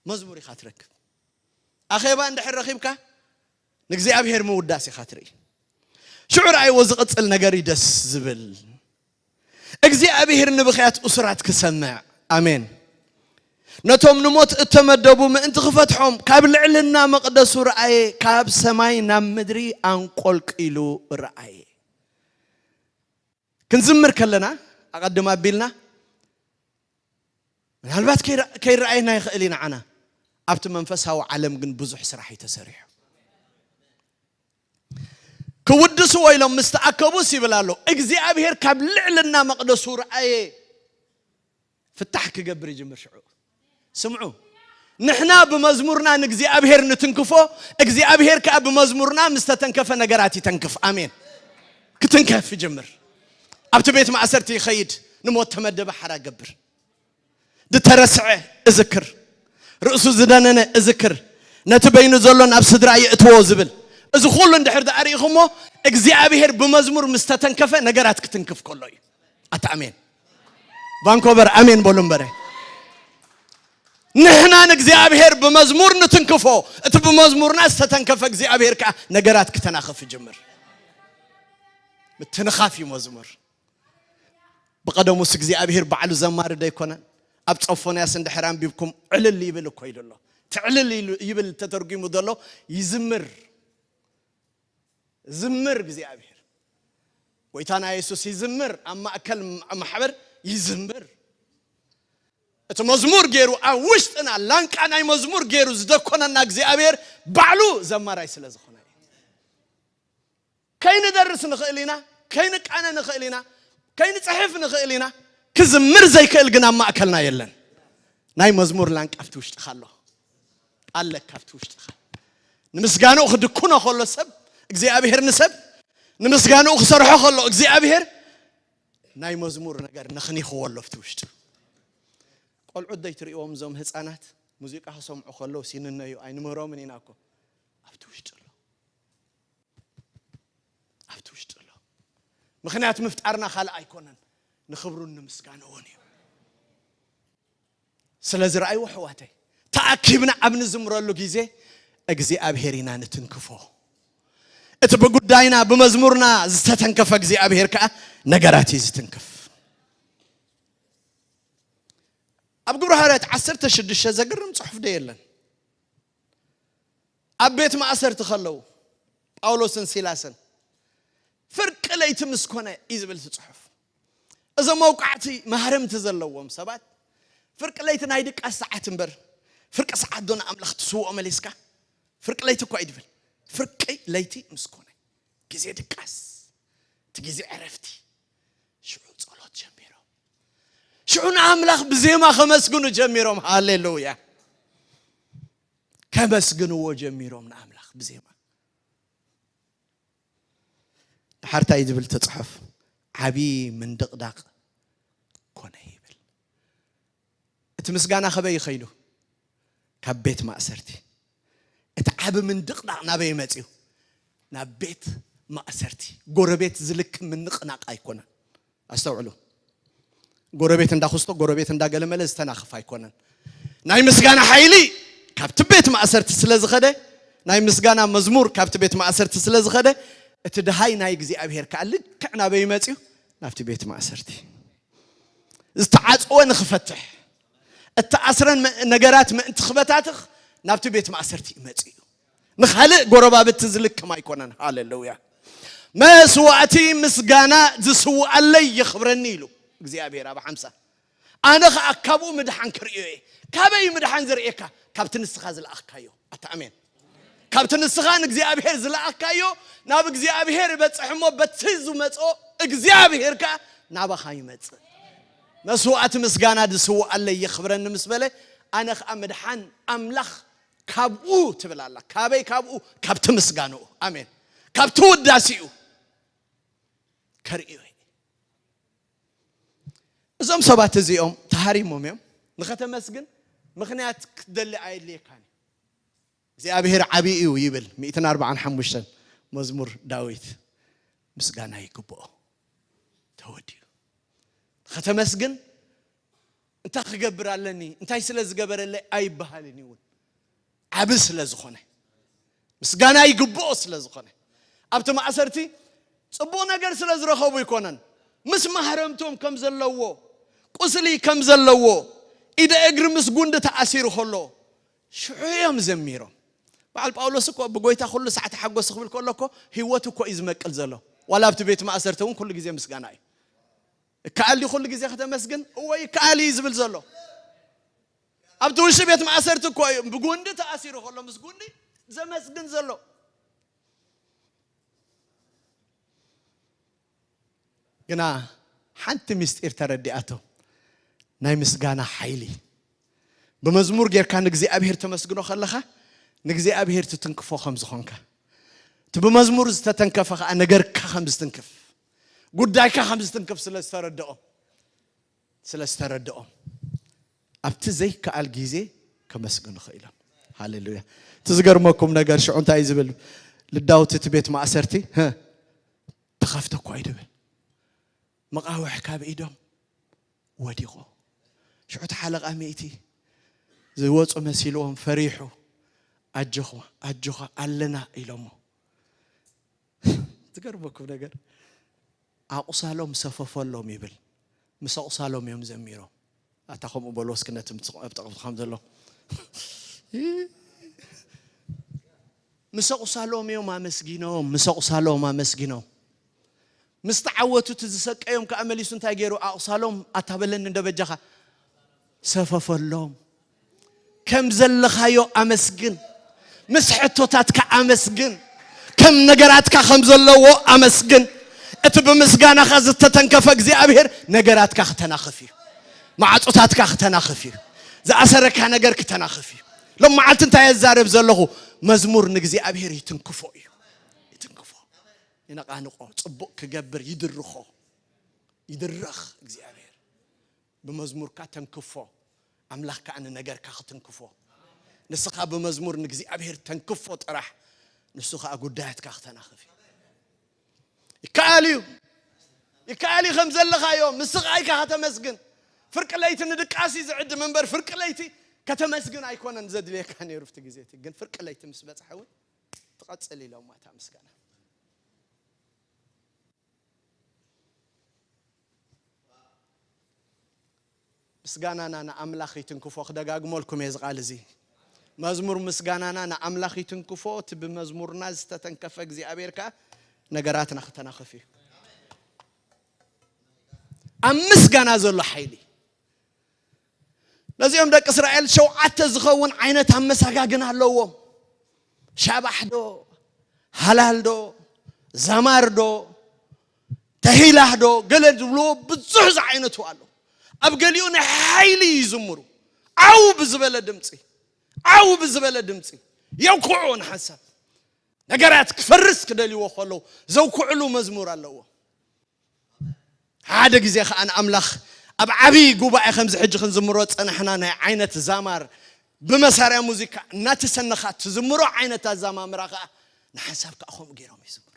መዝሙር ኢኻ ትረክብ። ኣኼባ እንድሕር ረኺብካ ንእግዚኣብሔር ምውዳስ ኢኻ ትርኢ። ሽዑ ረኣይዎ ዝቕጽል ነገር እዩ ደስ ዝብል። እግዚኣብሔር ንብኽያት እሱራት ክሰምዕ። ኣሜን። ነቶም ንሞት እተመደቡ ምእንቲ ክፈትሖም ካብ ልዕልና መቕደሱ ረኣየ፣ ካብ ሰማይ ናብ ምድሪ ኣንቆልቂሉ ረኣየ። ክንዝምር ከለና ኣቐድም ኣቢልና ምናልባት ከይረ- ከይረኣየና ይኽእል እዩ ንዓና። ኣብቲ መንፈሳዊ ዓለም ግን ብዙሕ ስራሕ እዩ ተሰሪሑ። ክውድስዎ ኢሎም ምስ ተኣከቡስ ይብል ኣሎ፣ እግዚኣብሔር ካብ ልዕልና መቕደሱ ረኣየ። ፍታሕ ክገብር ይጅምር ሽዑ። ስምዑ፣ ንሕና ብመዝሙርና ንእግዚኣብሔር ንትንክፎ፣ እግዚኣብሔር ከኣ ብመዝሙርና ምስ ተተንከፈ ነገራት ይተንክፍ። ኣሜን። ክትንከፍ ይጅምር። ኣብቲ ቤት ማእሰርቲ ይኸይድ፣ ንሞት ተመደበ ሓራ ገብር። ዝተረስዐ እዝክር፣ ርእሱ ዝደነነ እዝክር፣ ነቲ በይኑ ዘሎ ናብ ስድራ የእትዎ ዝብል፣ እዚ ኩሉ እንድሕር ደኣ ርኢኹሞ፣ እግዚኣብሔር ብመዝሙር ምስ ተተንከፈ ነገራት ክትንክፍ ከሎ እዩ። ኣታ ኣሜን። ቫንኮቨር ኣሜን በሉ እምበረ። ንሕና ንእግዚኣብሔር ብመዝሙር ንትንክፎ፣ እቲ ብመዝሙርና ዝተተንከፈ እግዚኣብሔር ከዓ ነገራት ክተናኸፍ ይጅምር። ምትንኻፍ እዩ መዝሙር። ብቐደሙስ እግዚኣብሔር ባዕሉ ዘማሪ ዶ ኣይኮነን? ኣብ ጾፎንያስ እንድሕር ኣንቢብኩም ዕልል ይብል እኮ ኢሉ ኣሎ። ትዕልል ኢሉ ይብል ተተርጉሙ ዘሎ ይዝምር። ዝምር እግዚኣብሔር። ጎይታና የሱስ ይዝምር፣ ኣብ ማእከል ማሕበር ይዝምር። እቲ መዝሙር ገይሩ ኣብ ውሽጥና ላንቃ ናይ መዝሙር ገይሩ ዝደኮነና እግዚኣብሔር ባዕሉ ዘማራይ ስለ ዝኾነ እዩ። ከይንደርስ ንኽእል ኢና፣ ከይንቃነ ንኽእል ኢና፣ ከይንጽሕፍ ንኽእል ኢና። ክዝምር ዘይክእል ግን ኣብ ማእከልና የለን። ናይ መዝሙር ላንቃ ኣብቲ ውሽጥኻ ኣሎ። ኣለካ ኣብቲ ውሽጥኻ። ንምስጋንኡ ክድኩኖ ከሎ ሰብ እግዚኣብሔር ንሰብ ንምስጋንኡ ክሰርሖ ከሎ እግዚኣብሔር ናይ መዝሙር ነገር ነኽኒኽዎ ኣሎ ኣብቲ ውሽጡ። ቆልዑት ዶ ኣይትርእይዎም እዞም ህፃናት ሙዚቃ ክሰምዑ ከለዉ ሲንነዩ ኣይንምህሮምን ኢና እኮ። ኣብቲ ውሽጢ ኣሎ። ኣብቲ ውሽጢ ኣሎ። ምኽንያት ምፍጣርና ካልእ ኣይኮነን፣ ንኽብሩን ንምስጋንኡን እዩ። ስለዚ ረኣይዎ ኣሕዋተይ፣ ተኣኪብና ኣብ ንዝምረሉ ግዜ እግዚኣብሔር ኢና ንትንክፎ። እቲ ብጉዳይና ብመዝሙርና ዝተተንከፈ እግዚኣብሔር ከዓ ነገራት እዩ ዝትንክፍ። ኣብ ግብረ ሃዋርያት ዓሰርተ ሽዱሽተ ዘግርም ጽሑፍ ዶ የለን? ኣብ ቤት ማእሰርቲ ከለዉ ጳውሎስን ሲላስን ፍርቂ ለይቲ ምስ ኮነ እዩ ዝብል እቲ ጽሑፍ። እዞም መውቃዕቲ ማህረምቲ ዘለዎም ሰባት ፍርቂ ለይቲ ናይ ድቃስ ሰዓት እምበር ፍርቂ ሰዓት ዶ ንኣምላኽ ትስውኦ መሊስካ? ፍርቂ ለይቲ እኳ እዩ ዝብል። ፍርቂ ለይቲ ምስ ኮነ ግዜ ድቃስ፣ እቲ ግዜ ዕረፍቲ፣ ሽዑ ጸሎት ጀሚሮም። ሽዑ ንኣምላኽ ብዜማ ከመስግኑ ጀሚሮም። ሃሌሉያ! ከመስግንዎ ጀሚሮም ንኣምላኽ ብዜማ። ድሓር እንታይ ዝብል ተጽሑፍ? ዓቢ ምንድቕዳቕ ኮነ ይብል። እቲ ምስጋና ከበይ ይኸይዱ? ካብ ቤት ማእሰርቲ። እቲ ዓቢ ምንድቕዳቕ ናበይ መጽዩ? ናብ ቤት ማእሰርቲ። ጎረቤት ዝልክ ምንቕናቕ ኣይኮነን። ኣስተውዕሉ። ጎረቤት እንዳኹስቶ፣ ጎረቤት እንዳገለመለ ዝተናኽፍ ኣይኮነን። ናይ ምስጋና ሓይሊ ካብቲ ቤት ማእሰርቲ ስለ ዝኸደ፣ ናይ ምስጋና መዝሙር ካብቲ ቤት ማእሰርቲ ስለ ዝኸደ፣ እቲ ድሃይ ናይ እግዚኣብሔር ከኣ ልክዕ ናበይ መጽዩ? ናብቲ ቤት ማእሰርቲ። ዝተዓጽወ ንኽፈትሕ፣ እተኣስረን መ-፣ ነገራት ምእንቲ ክበታትኽ ናብቲ ቤት ማእሰርቲ እዩ መጺኡ። ንኻልእ ጎረባብቲ ዝልክም ኣይኮነን። ሃሌሉያ። መስዋእቲ ምስጋና ዝስውኣለይ የኽብረኒ ኢሉ እግዚኣብሔር ኣብ ሓምሳ። ኣነ ኸኣ ካብኡ ምድሓን ክርእዮ እየ። ካበይ ምድሓን ዝርእየካ? ካብቲ ንስኻ ዝለኣኽካዮ። ኣታ ኣሜን። ካብቲ ንስኻ ንእግዚኣብሔር ዝለኣኽካዮ ናብ እግዚኣብሔር ይበጽሕ እሞ በቲ ዝመጾ እግዚኣብሔር ከኣ ናባኻ ይመጽእ። መስዋእቲ ምስጋና ዝስውኣለይ የኽብረኒ ምስ በለ ኣነ ኸኣ ምድሓን ኣምላኽ ካብኡ ትብል ኣላ። ካበይ? ካብኡ፣ ካብቲ ምስጋንኡ። ኣሜን። ካብቲ ውዳሴኡ ከርእዮ እየ። እዞም ሰባት እዚኦም ተሃሪሞም እዮም። ንኸተመስግን ምኽንያት ክትደሊ ኣየድልየካን እዩ። እግዚኣብሔር ዓብዪ እዩ ይብል ሚእትን ኣርባዓን ሓሙሽተን መዝሙር ዳዊት። ምስጋና ይግብኦ። ተወዲኡ። ንኸተመስግን እንታይ ክገብር ኣለኒ፣ እንታይ ስለ ዝገበረለይ ኣይበሃልን እዩ እውን። ዓቢ ስለ ዝኾነ፣ ምስጋና ይግብኦ ስለ ዝኾነ። ኣብቲ ማእሰርቲ ጽቡቕ ነገር ስለ ዝረኸቡ ኣይኮነን። ምስ ማህረምቶም ከም ዘለዎ፣ ቁስሊ ከም ዘለዎ፣ ኢደ እግሪ ምስ ጉንዲ ተኣሲሩ ከሎ፣ ሽዑ እዮም ዘሚሮም። በዓል ጳውሎስ እኮ ብጎይታ ኩሉ ሳዕ ተሓጎስ ክብል ከሎ እኮ ህይወት እኮ እዩ ዝመቅል ዘሎ። ዋላ ኣብቲ ቤት ማእሰርቲ እውን ኩሉ ግዜ ምስጋና እዩ። ይከኣል ድዩ ኩሉ ግዜ ከተመስግን? እወ ይከኣል እዩ ዝብል ዘሎ። ኣብቲ ውሽጢ ቤት ማእሰርቲ እኮ እዩ ብጉንዲ ተኣሲሩ ከሎ ምስ ጉንዲ ዘመስግን ዘሎ። ግና ሓንቲ ምስጢር ተረዲኣቶም። ናይ ምስጋና ሓይሊ። ብመዝሙር ጌርካ ንእግዚኣብሔር ተመስግኖ ከለኻ ንእግዚኣብሔር ትትንክፎ ከም ዝኾንካ፣ እቲ ብመዝሙር ዝተተንከፈ ኸዓ ነገርካ ከም ዝትንክፍ፣ ጉዳይካ ከም ዝትንክፍ ስለ ዝተረድኦም፣ ስለ ዝተረድኦም ኣብቲ ዘይከኣል ግዜ ከመስግኑ ኽኢሎም። ሃሌሉያ። እቲ ዝገርመኩም ነገር ሽዑ እንታይ እዩ ዝብል? ልዳውቲ እቲ ቤት ማእሰርቲ፣ "ህ፣ ተኸፍተ እኳ እዩ" ድብል። መቓውሕ ካብ ኢዶም ወዲቑ። ሽዑ እቲ ሓለቓ ሚእቲ፣ ዝወፁ መሲልዎም ፈሪሑ፣ ኣጆኹ ኣጆኻ ኣለና ኢሎሞ። ዝገርመኩም ነገር ኣቑሳሎም ሰፈፈሎም ይብል። ምስ ኣቑሳሎም እዮም ዘሚሮም። ኣታ ከምኡ በሉ እስኪ ነቲ ኣብ ጥቕምቲ ከም ዘሎ። ምስ ኣቑሳሎም እዮም ኣመስጊኖም፣ ምስ ኣቑሳሎም ኣመስጊኖም። ምስ ተዓወቱ እቲ ዝሰቀዮም ከኣ መሊሱ እንታይ ገይሩ? ኣቑሳሎም ኣታ በለኒ እንዶ በጃኻ ሰፈፈሎም። ከም ዘለኻዮ ኣመስግን። ምስ ሕቶታትካ ኣመስግን። ከም ነገራትካ ከም ዘለዎ ኣመስግን። እቲ ብምስጋናኻ ዝተተንከፈ እግዚኣብሔር ነገራትካ ክተናኽፍ እዩ። ማዕጾታትካ ክተናኽፍ እዩ። ዝኣሰረካ ነገር ክተናኽፍ እዩ። ሎም መዓልቲ እንታይ የዛረብ ዘለኹ? መዝሙር ንእግዚኣብሔር ይትንክፎ እዩ። ይትንክፎ። ይነቓንቆ። ጽቡቕ ክገብር ይድርኾ። ይድረኽ እግዚኣብሔር። ብመዝሙርካ ተንክፎ። ኣምላኽ ከኣ ንነገርካ ክትንክፎ። ንስኻ ብመዝሙር ንእግዚኣብሔር ተንክፎ ጥራሕ። ንሱ ከኣ ጉዳያትካ ክተናኽፍ እዩ። ይከኣል እዩ። ይከኣል እዩ ከም ዘለኻዮ። ምስ ስቓይካ ከተመስግን። ፍርቂ ለይቲ ንድቃስ እዩ ዝዕድም እምበር ፍርቂ ለይቲ ከተመስግን ኣይኮነን ዘድልየካ ነይሩ ኣብቲ ግዜ እቲ። ግን ፍርቂ ለይቲ ምስ በጽሐ እውን ትቐጽል ኢሎማ እታ ምስጋና። ምስጋናና ንኣምላኽ ይትንክፎ። ክደጋግመልኩም እየ እዚ ቃል እዚ። መዝሙር ምስጋናና ንኣምላኽ ይትንክፎ። እቲ ብመዝሙርና ዝተተንከፈ እግዚኣብሔር ከኣ ነገራትና ክተናኽፍ እዩ። ኣብ ምስጋና ዘሎ ሓይሊ። ነዚኦም ደቂ እስራኤል ሸውዓተ ዝኸውን ዓይነት ኣመሳጋግን ኣለዎም። ሻባሕ ዶ፣ ሃላል ዶ፣ ዘማር ዶ፣ ተሂላህ ዶ፣ ገለ ዝብልዎ ብዙሕ ዝዓይነቱ ኣሎ። ኣብ ገሊኡ ናይ ሓይሊ ይዝምሩ። ዓው ብዝበለ ድምፂ፣ ዓው ብዝበለ ድምፂ የውክዑ ንሓንሳብ። ነገራት ክፈርስ ክደልይዎ ከለዉ ዘውክዕሉ መዝሙር ኣለዎ። ሓደ ግዜ ከኣ ንኣምላኽ ኣብ ዓብዪ ጉባኤ ከምዚ ሕጂ ክንዝምሮ ዝጸናሕና ናይ ዓይነት ዛማር ብመሳርያ ሙዚቃ እናተሰነኻ ትዝምሮ ዓይነት ኣዛማምራ ከኣ ንሓንሳብ ከኣ ከምኡ ገይሮም ይዝምሩ።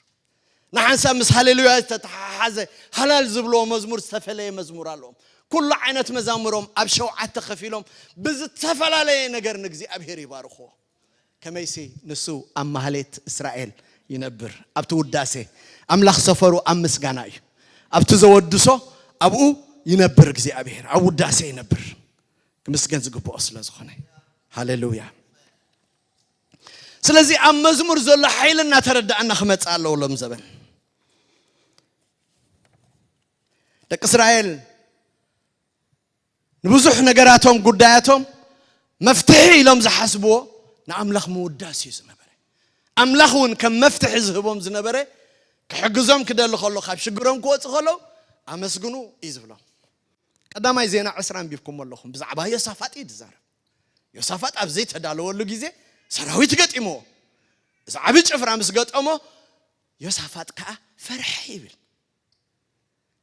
ንሓንሳብ ምስ ሃሌሉያ ዝተተሓሓዘ ሃላል ዝብልዎ መዝሙር ዝተፈለየ መዝሙር ኣለዎም። ኩሉ ዓይነት መዛሙሮም ኣብ ሸውዓተ ከፊሎም ብዝተፈላለየ ነገር ንእግዚኣብሔር ይባርኽዎ። ከመይሲ ንሱ ኣብ ማህሌት እስራኤል ይነብር። ኣብቲ ውዳሴ ኣምላኽ ሰፈሩ ኣብ ምስጋና እዩ። ኣብቲ ዘወድሶ ኣብኡ ይነብር እግዚኣብሔር፣ ኣብ ውዳሴ ይነብር። ክምስገን ዝግብኦ ስለ ዝኾነ። ሃሌሉያ። ስለዚ ኣብ መዝሙር ዘሎ ሓይሊ እናተረዳእና ክመጽእ ኣለዎ ሎም ዘበን። ደቂ እስራኤል ንብዙሕ ነገራቶም ጉዳያቶም መፍትሒ ኢሎም ዝሓስብዎ ንኣምላኽ ምውዳስ እዩ ዝነበረ። ኣምላኽ እውን ከም መፍትሒ ዝህቦም ዝነበረ ክሕግዞም ክደሊ ከሎ ካብ ሽግሮም ክወፁ ከለዉ ኣመስግኑ እዩ ዝብሎም። ቀዳማይ ዜና ዕስራ ኣንቢብኩም ኣለኹም ብዛዕባ ዮሳፋጥ እዩ ዝዛረብ። ዮሳፋጥ ኣብ ዘይተዳለወሉ ግዜ ሰራዊት ገጢምዎ። እዚ ዓብዪ ጭፍራ ምስ ገጠሞ ዮሳፋጥ ከዓ ፈርሐ ይብል።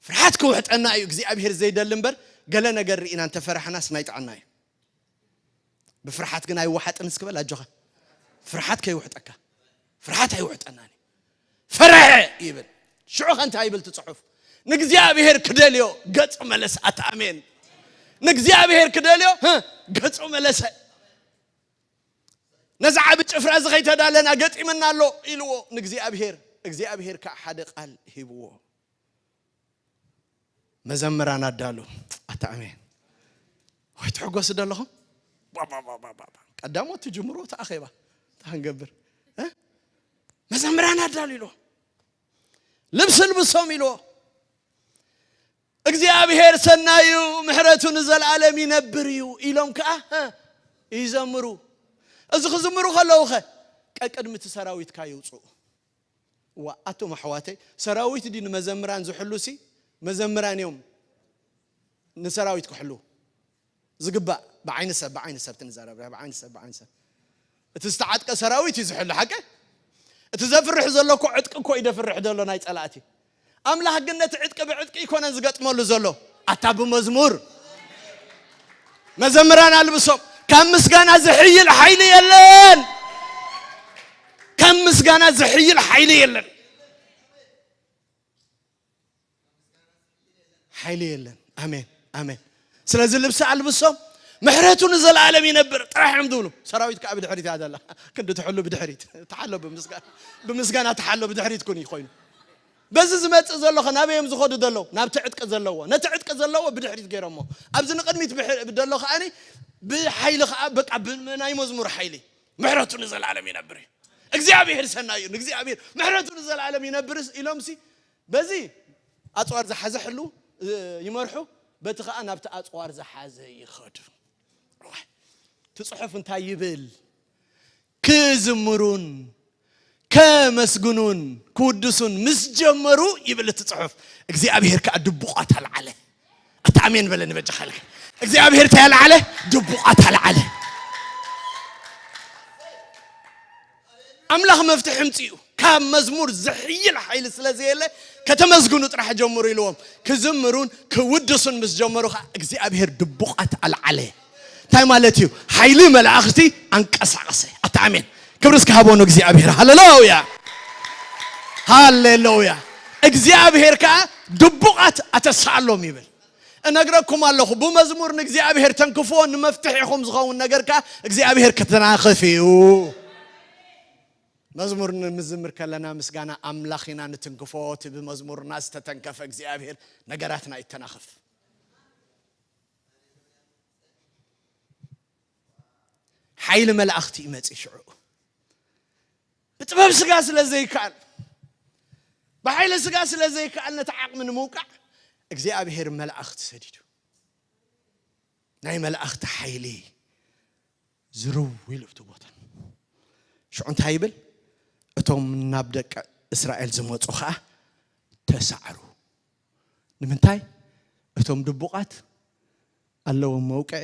ፍርሓት ክውሕጠና እዩ እግዚኣብሔር ዘይደሊ እምበር ገለ ነገር ርኢና እንተፈራሕናስ ናይ ጥዕና እዩ። ብፍርሓት ግን ኣይወሓጥን እስክበል ኣጆኻ። ፍርሓት ከይውሕጠካ። ፍርሓት ኣይውሕጠናን እዩ። ፈረሐ ይብል። ሽዑ ከ እንታይ ይብል እቲ ጽሑፍ? ንእግዚኣብሔር ክደልዮ ገጹ መለሰ። ኣታ ኣሜን። ንእግዚኣብሔር ክደልዮ ህ፣ ገጹ መለሰ። ነዚ ዓቢ ጭፍራ እዚ ከይተዳለና ገጢመና ኣሎ ኢልዎ ንእግዚኣብሔር። እግዚኣብሔር ከዓ ሓደ ቃል ሂብዎ። መዘምራን ኣዳሉ ኣታ ኣሜን። ወይ ትሕጎሱ ደለኹም? ቀዳሞት ትጅምሩ እቲ ኣኼባ እንታይ ክንገብር እ? መዘምራን ኣዳሉ ኢልዎ። ልብሲ ልብሶም ኢልዎ። እግዚኣብሔር ሰናዩ ምሕረቱ ንዘለኣለም ይነብር እዩ ኢሎም ከዓ እ? ይዘምሩ። እዚ ክዝምሩ ከለዉ ኸ ቀቅድሚ እቲ ሰራዊትካ ይውፅኡ። ዋ ኣቶም ኣሕዋተይ ሰራዊት ድዩ ንመዘምራን ዝሕሉ ሲ መዘምራን እዮም ንሰራዊት ክሕሉ ዝግባእ። ብዓይኒ ሰብ ብዓይኒ ሰብ ትንዛረብ ብዓይኒ ሰብ ብዓይኒ ሰብ እቲ ዝተዓጥቀ ሰራዊት እዩ ዝሕሉ ሓቂ። እቲ ዘፍርሕ ዘሎ እኮ ዕጥቂ እኮ እዩ ደፍርሕ ዘሎ ናይ ፀላእቲ። ኣምላኽ ግን ነቲ ዕጥቂ ብዕጥቂ ይኮነን ዝገጥመሉ ዘሎ ኣታ ብመዝሙር መዘምራን ኣልብሶም። ካብ ምስጋና ዝሕይል ሓይሊ የለን። ካብ ምስጋና ዝሕይል ሓይሊ የለን። ሓይሊ የለን። ኣሜን ኣሜን። ስለዚ ልብሲ ኣልብሶም ምሕረቱ ንዘለኣለም ይነብር ጥራሕ እዮም ዝብሉ። ሰራዊት ከዓ ብድሕሪት እያ ዘላ። ክንዲ ትሕሉ ብድሕሪት። ተሓሎ ብምስጋና። ብምስጋና ተሓሎ ብድሕሪት ኩን እዩ ኮይኑ። በዚ ዝመጽእ ዘሎ ከ ናበይ እዮም ዝኸዱ ዘለዉ? ናብቲ ዕጥቂ ዘለዎ። ነቲ ዕጥቂ ዘለዎ ብድሕሪት ገይሮሞ። ኣብዚ ንቕድሚት ብሕ-፣ ዘሎ ከኣኒ ብሓይሊ ከኣ በቃ ብ-፣ ናይ መዝሙር ሓይሊ። ምሕረቱ ንዘለኣለም ይነብር እዩ። እግዚኣብሔር ሰናይ እዩ። ንእግዚኣብሔር ምሕረቱ ንዘለኣለም ይነብርስ ኢሎምሲ በዚ ኣጽዋር ዝሓዘ ሕሉ፣ እ፣ ይመርሑ፣ በቲ ከኣ ናብቲ ኣጽዋር ዝሓዘ ይኸዱ። እዋይ፣ እቲ ጽሑፍ እንታይ ይብል? ክዝምሩን ከመስግኑን ክውድሱን ምስ ጀመሩ ይብል እቲ ጽሑፍ፣ እግዚኣብሔር ከኣ ድቡቓት ኣልዓለ። ኣታ ኣሜን በለኒ በጃኻ ኢልካ። እግዚኣብሔር እንታይ ኣልዓለ? ድቡቓት ኣልዓለ። ኣምላኽ መፍትሒ ኣምጺኡ፣ ካብ መዝሙር ዝሕይል ሓይሊ ስለ ዘየለ፣ ከተመስግኑ ጥራሕ ጀምሩ ኢልዎም። ክዝምሩን ክውድሱን ምስ ጀመሩ ኸኣ እግዚኣብሔር ድቡቓት ኣልዓለ። እንታይ ማለት እዩ? ሓይሊ መላእኽቲ ኣንቀሳቐሰ። ኣታ ኣሜን። ክብሪ እስኪ ሃቦ ንእግዚኣብሔር። ሃሌሉያ። ሃሌሉያ። እግዚኣብሔር ከኣ ድቡቓት ኣተስኣሎም ይብል። እነግረኩም ኣለኹ፣ ብመዝሙር ንእግዚኣብሔር ተንክፍዎ፣ ንመፍትሒኹም ዝኸውን ነገር ከኣ እግዚኣብሔር ክተናኽፍ እዩ። መዝሙር ንምዝምር ከለና ምስጋና ኣምላኽ ኢና ንትንክፎ። እቲ ብመዝሙርና ዝተተንከፈ እግዚኣብሔር ነገራትና ይተናኽፍ። ሓይሊ መላእኽቲ ይመጽእ ሽዑ። ብጥበብ ስጋ ስለ ዘይከኣል፣ ብሓይሊ ስጋ ስለ ዘይከኣል ነቲ ዓቕሚ ንምውቃዕ እግዚኣብሔር መላእኽቲ ሰዲዱ። ናይ መላእኽቲ ሓይሊ ዝርው ኢሉ ኣብቲ ቦታ። ሽዑ እንታይ ይብል? እቶም ናብ ደቂ እስራኤል ዝመጹ ኸኣ ተሳዕሩ። ንምንታይ? እቶም ድቡቓት ኣለዎም መውቅዒ፣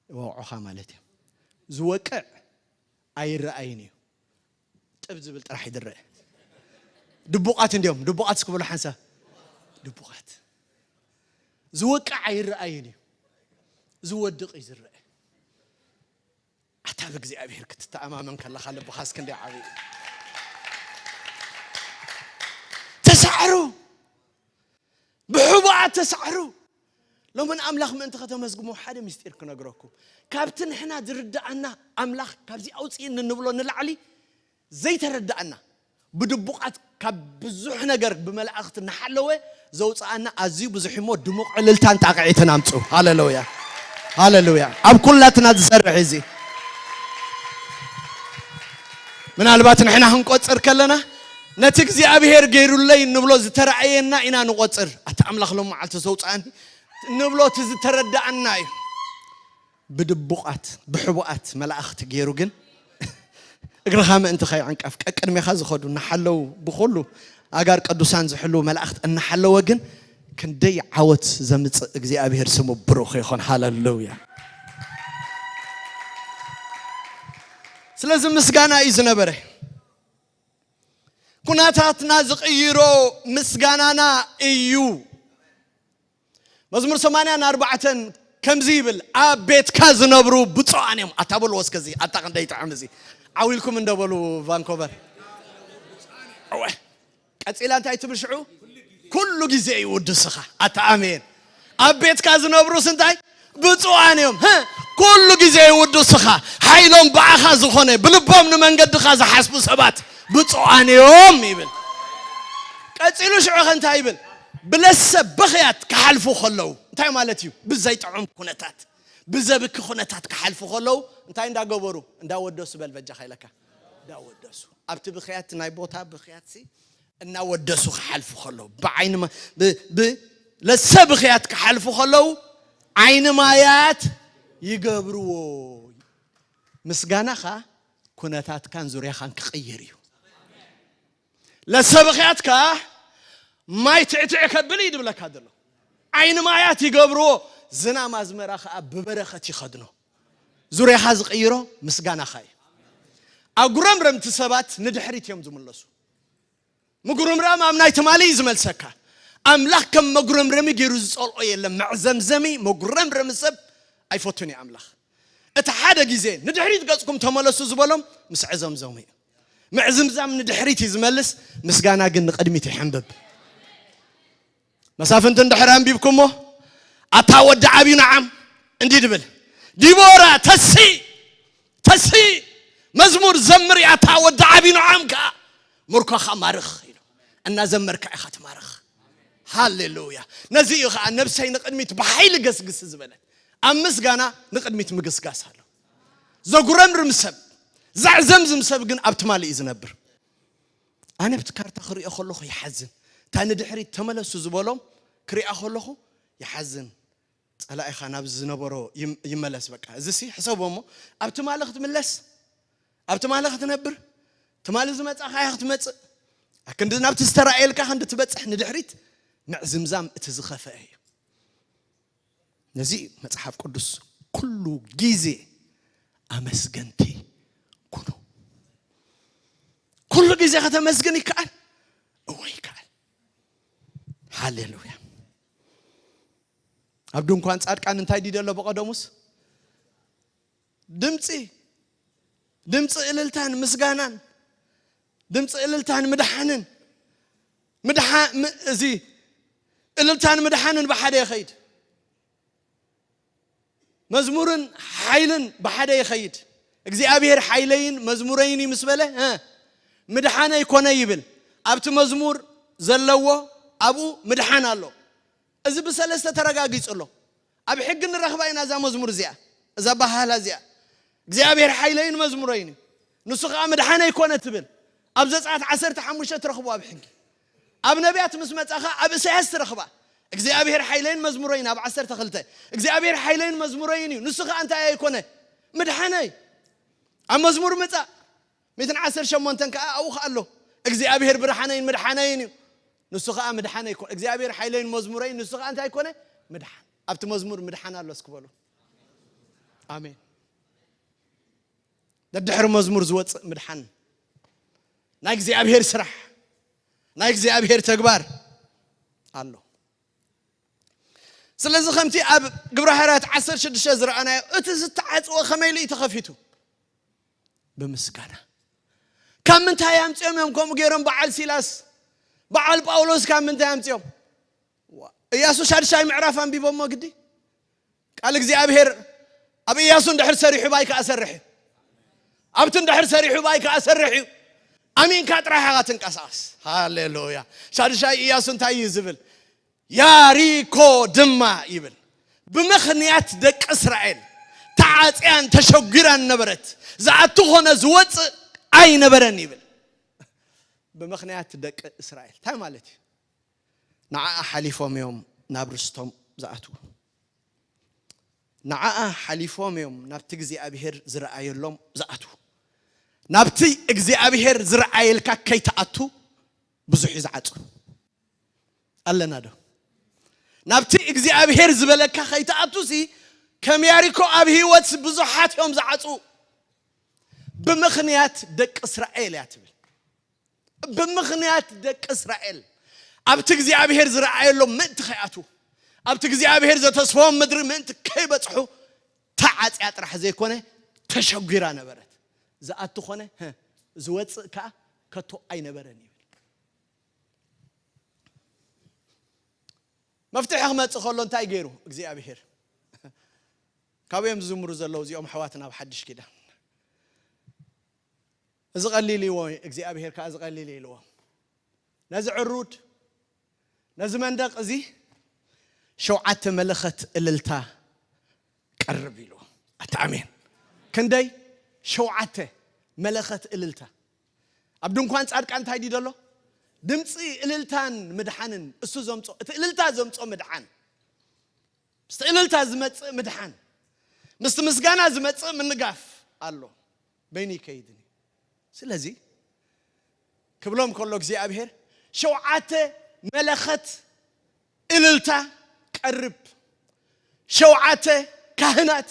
ይወቕዑኻ ማለት እዮም። ዝወቅዕ ኣይረኣይን እዩ። ጥብ ዝብል ጥራሕ ይድረእ። ድቡቓት እንዲዮም። ድቡቓት እስኪ በሉ ሓንሳብ። ድቡቓት። ዝወቅዕ ኣይረኣይን እዩ። ዝወድቕ እዩ ዝረአ። ኣታ ብእግዚኣብሔር ክትተኣማመን ከለኻ ልብኻ እስኪ እንዲያ ዓብዩ። ተሳዕሩ። ብሕቡኣት ተሳዕሩ። ሎሚ ንኣምላኽ ምእንቲ ከተመስግሞ ሓደ ምስጢር ክነግረኩም። ካብቲ ንሕና ዝርድኣና ኣምላኽ ካብዚ ኣውፅእኒ እንብሎ ንላዕሊ ዘይተረድኣና፣ ብድቡቓት ካብ ብዙሕ ነገር ብመላእኽቲ እናሓለወ ዘውፅኣና ኣዝዩ ብዙሕ እሞ ድሙቕ ዕልልታን ጣቕዒትን ኣምፅኡ። ሃሌሉያ። ሃሌሉያ። ኣብ ኩላትና ዝሰርሕ እዚ። ምናልባት ንሕና ክንቆጽር ከለና ነቲ እግዚኣብሔር ገይሩለይ እንብሎ ዝተረኣየና ኢና ንቆጽር። ኣቲ ኣምላኽ ሎም መዓልቲ ዘውፅኣኒ እንብሎ እቲ ዝተረዳኣና እዩ። ብድቡቓት ብሕቡኣት መላእኽቲ ገይሩ ግን እግርኻ ምእንቲ ከይዕንቀፍ ቀቅድሜኻ ዝኸዱ እናሓለዉ ብኹሉ ኣጋር ቅዱሳን ዝሕልዉ መላእኽቲ እናሓለወ ግን ክንደይ ዓወት ዘምጽእ እግዚኣብሔር ስሙ ብሩኽ ይኹን። ሃሌሉያ። ስለዚ ምስጋና እዩ ዝነበረ። ኩነታትና ዝቕይሮ ምስጋናና እዩ። መዝሙር ሰማንያን ኣርባዕተን ከምዚ ይብል፣ ኣብ ቤትካ ዝነብሩ ብፁዓን እዮም። ኣታ በልዎ እስከዚ፣ ኣታ ክንደይ ጥዕም እዚ። ዓው ኢልኩም እንዶ በሉ ቫንኮቨር። እወ። ቀጺላ እንታይ ትብል ሽዑ? ኩሉ ግዜ ይውድስኻ። ኣታ ኣሜን። ኣብ ቤትካ ዝነብሩስ እንታይ? ብፁዓን እዮም። ህ? ኩሉ ግዜ ይውድስኻ። ሓይሎም ብኣኻ ዝኾነ፣ ብልቦም ንመንገድኻ ዝሓስቡ ሰባት ብፁዓን እዮም ይብል። ቀጺሉ ሽዑ ኸ እንታይ ይብል? ብለሰ ብኽያት ክሓልፉ ከለዉ። እንታይ ማለት እዩ? ብዘይጥዑም ኩነታት፣ ብዘብኪ ኩነታት ክሓልፉ ከለዉ እንታይ እንዳገበሩ? እንዳወደሱ በል በጃኻ ኢለካ። እንዳወደሱ። ኣብቲ ብኽያት ናይ ቦታ ብኽያትሲ እናወደሱ ክሓልፉ ከለዉ። ብዓይኒ ማ-፣ ብ-፣ ብ-፣ ለሰ ብኽያት ክሓልፉ ከለዉ ዓይኒ ማያት ይገብርዎ። ምስጋናኻ ኩነታትካን ዙርያኻን ክቕይር እዩ። ለሰ ብኽያትካ ማይ ትዕትዕ ከብል እዩ ድብለካ ዘሎ። ዓይኒ ማያት ይገብርዎ፣ ዝናም ኣዝመራ ኸኣ ብበረኸት ይኸድኖ። ዙርያኻ ዝቕይሮ ምስጋናኻ እዩ። ኣጉረምረምቲ ሰባት ንድሕሪት እዮም ዝምለሱ። ምጉርምራም ኣብ ናይ ትማሊ እዩ ዝመልሰካ። ኣምላኽ ከም መጉረምረሚ ገይሩ ዝጸልኦ የለን። መዕዘምዘሚ፣ መጉረምረሚ ሰብ ኣይፈቱን እዩ ኣምላኽ። እቲ ሓደ ግዜ ንድሕሪት ገጽኩም ተመለሱ ዝበሎም ምስ ዕዘምዘሙ እዩ። ምዕዝምዛም ንድሕሪት እዩ ዝመልስ፣ ምስጋና ግን ንቕድሚት ይሕንብብ። መሳፍንቲ እንድሕር ኣንቢብኩሞ፣ ኣታ ወዲ ዓብዩ ነዓም፣ እንዲህ ድብል፣ ዲቦራ ተሲ ተሲ መዝሙር ዘምር ያታ ወዲ ዓቢ ንዓም ከኣ ምርኮኻ ማርኽ ኢሉ። እናዘመርካ ኢኻ ትማርኽ። ሃሌሉያ። ነዚ እዩ ኸዓ ነብሰይ ንቕድሚት ብሓይሊ ገስግስ ዝበለ። ኣብ ምስጋና ንቕድሚት ምግስጋስ ኣሎ። ዘጉረምርም ሰብ፣ ዘዕዘምዝም ሰብ ግን ኣብ ትማሊ እዩ ዝነብር። ኣነ ብቲ ካርታ ክሪኦ ከለኹ ይሓዝን። እታ ንድሕሪት ተመለሱ ዝበሎም ክሪኣ ከለኹ ይሓዝን። ጸላኢኻ ናብ ዝነበሮ ይም-፣ ይመለስ። በቃ እዚ ሲ ሕሰቦ እሞ፣ ኣብ ትማሊ ክትምለስ፣ ኣብ ትማሊ ክትነብር፣ ትማሊ ዝመጻኻያ ክትመጽእ፣ ኣክንዲ ናብቲ ዝተራእየልካ ክንዲ ትበጽሕ ንድሕሪት ምዕዝምዛም እቲ ዝኸፍአ እዩ። ነዚ መጽሓፍ ቅዱስ ኩሉ ግዜ ኣመስገንቲ ኩኑ። ኩሉ ግዜ ከተመስግን ይከኣል? እወ ይከኣል። ሃሌሉያ። ኣብ ድንኳን ጻድቃን እንታይ ድዩ ዘሎ ብቐደሙስ? ድምጺ፣ ድምጺ እልልታን ምስጋናን፣ ድምጺ እልልታን ምድሓንን። ምድሓ-፣ ም-፣ እዚ እልልታን ምድሓንን ብሓደ ይኸይድ። መዝሙርን ሓይልን ብሓደ ይኸይድ። እግዚኣብሔር ሓይለይን መዝሙረይን እዩ ምስ በለ፣ እ፣ ምድሓነይ ኮነ ይብል። ኣብቲ መዝሙር ዘለዎ ኣብኡ ምድሓን ኣሎ። እዚ ብሰለስተ ተረጋጊጹ ኣሎ። ኣብ ሕጊ ንረኽባ ኢና እዛ መዝሙር እዚኣ፣ እዛ ኣበሃህላ እዚኣ። እግዚኣብሔር ሓይለይን መዝሙረይን እዩ፣ ንሱ ኸኣ ምድሓነይ ኮነ ትብል። ኣብ ዘጸኣት ዓሰርተ ሓሙሽተ ትረኽቦ ኣብ ሕጊ። ኣብ ነቢያት ምስ መጻኻ ኣብ እሳያስ ትረኽባ። እግዚኣብሔር ሓይለይን መዝሙረይን ኣብ ዓሰርተ ክልተ። እግዚኣብሔር ሓይለይን መዝሙረይን እዩ፣ ንሱ ኸኣ እንታይ ኣይኮነ? ምድሓነይ። ኣብ መዝሙር ምጻእ ሚእትን ዓሰርተ ሸሞንተን ከኣ ኣብኡ ኸኣ ኣሎ። እግዚኣብሔር ብርሃነይን ምድሓነይን እዩ፣ ንሱ ኸኣ ምድሓነይ ኮነ። እግዚኣብሔር ሓይለይን መዝሙረይን፣ ንሱ ኸኣ እንታይ ኮነ? ምድሓን። ኣብቲ መዝሙር ምድሓን ኣሎ እስኪ በሉ። ኣሜን። ደድሕሪ መዝሙር ዝወጽእ ምድሓን ናይ እግዚኣብሔር ስራሕ፣ ናይ እግዚኣብሔር ተግባር ኣሎ። ስለዚ ከምቲ ኣብ ግብረ ሃዋርያት ዓሰርተ ሽዱሽተ ዝረኣናዮ፣ እቲ ዝተዓጽወ ከመይ ኢሉ እዩ ተኸፊቱ? ብምስጋና። ካብ ምንታይ ኣምጺኦም እዮም ከምኡ ገይሮም? በዓል ሲላስ፣ በዓል ጳውሎስ ካብ ምንታይ ኣምጺኦም? ዋ-፣ ኢያሱ ሻድሻይ ምዕራፍ ኣንቢቦሞ ግዲ። ቃል እግዚኣብሔር ኣብ ኢያሱ እንድሕር ሰሪሑ ባይ ከኣ ሰርሕ እዩ። ኣብቲ እንድሕር ሰሪሑ ባይ ከኣ ሰርሕ እዩ። ኣሚንካ ጥራሕ ኢኻ ትንቀሳቐስ። ሃሌሉያ። ሻድሻይ ኢያሱ እንታይ እዩ ዝብል? ያሪኮ ድማ ይብል፣ ብምኽንያት ደቂ እስራኤል ተዓጽያን ተሸጒራን ነበረት። ዝኣቱ ኾነ ዝወጽእ ኣይነበረን ይብል። ብምኽንያት ደቂ እስራኤል። እንታይ ማለት እዩ? ንዓኣ ሓሊፎም እዮም ናብ ርስቶም ዝኣትዉ። ንዓኣ ሓሊፎም እዮም ናብቲ እግዚኣብሔር ዝረኣየሎም ዝኣትዉ። ናብቲ እግዚኣብሔር ዝረኣየልካ ከይትኣቱ ብዙሕ እዩ ዝዓጹ። ኣለና ዶ? ናብቲ እግዚኣብሔር ዝበለካ ከይትኣቱሲ፣ ከም ያሪኮ ኣብ ህይወት ብዙሓት እዮም ዝዓጹ። ብምኽንያት ደቂ እስራኤል እያ ትብል። ብምኽንያት ደቂ እስራኤል ኣብቲ እግዚኣብሔር ዝረኣየሎም ምእንቲ ከይኣትዉ፣ ኣብቲ እግዚኣብሔር ዘተስፈዎም ምድሪ ምእንቲ ከይበጽሑ ተዓጽያ ጥራሕ ዘይኮነ ተሸጒራ ነበረት። ዝኣቱ ኾነ፣ ህ፣ ዝወጽእ ከኣ ከቶ ኣይነበረን ይብል። መፍትሒ ክመጽእ ከሎ እንታይ ገይሩ እግዚኣብሔር? ካብኡ እዮም ዝዝምሩ ዘለዉ እዚኦም ኣሕዋትና ኣብ ሓድሽ ኪዳን። እዚ ቀሊል እዎ፣ እግዚኣብሔር ከኣ እዚ ቀሊል እየ ኢልዎ። ነዚ ዕሩድ፣ ነዚ መንደቕ እዚ ሸውዓተ መለኸት እልልታ ቀርብ ኢልዎ። ኣታ ኣሜን። ክንደይ? ሸውዓተ መለኸት እልልታ። ኣብ ድንኳን ጻድቃን እንታይ ድዩ ዘሎ? ድምጺ እልልታን ምድሓንን እሱ ዘምጾ፣ እቲ እልልታ ዘምጾ ምድሓን። ምስቲ እልልታ ዝመጽእ ምድሓን፣ ምስቲ ምስጋና ዝመጽእ ምንጋፍ ኣሎ። በይኑ ይከይድን እዩ። ስለዚ ክብሎም ከሎ እግዚኣብሔር፣ ሸውዓተ መለኸት እልልታ ቀርብ፣ ሸውዓተ ካህናት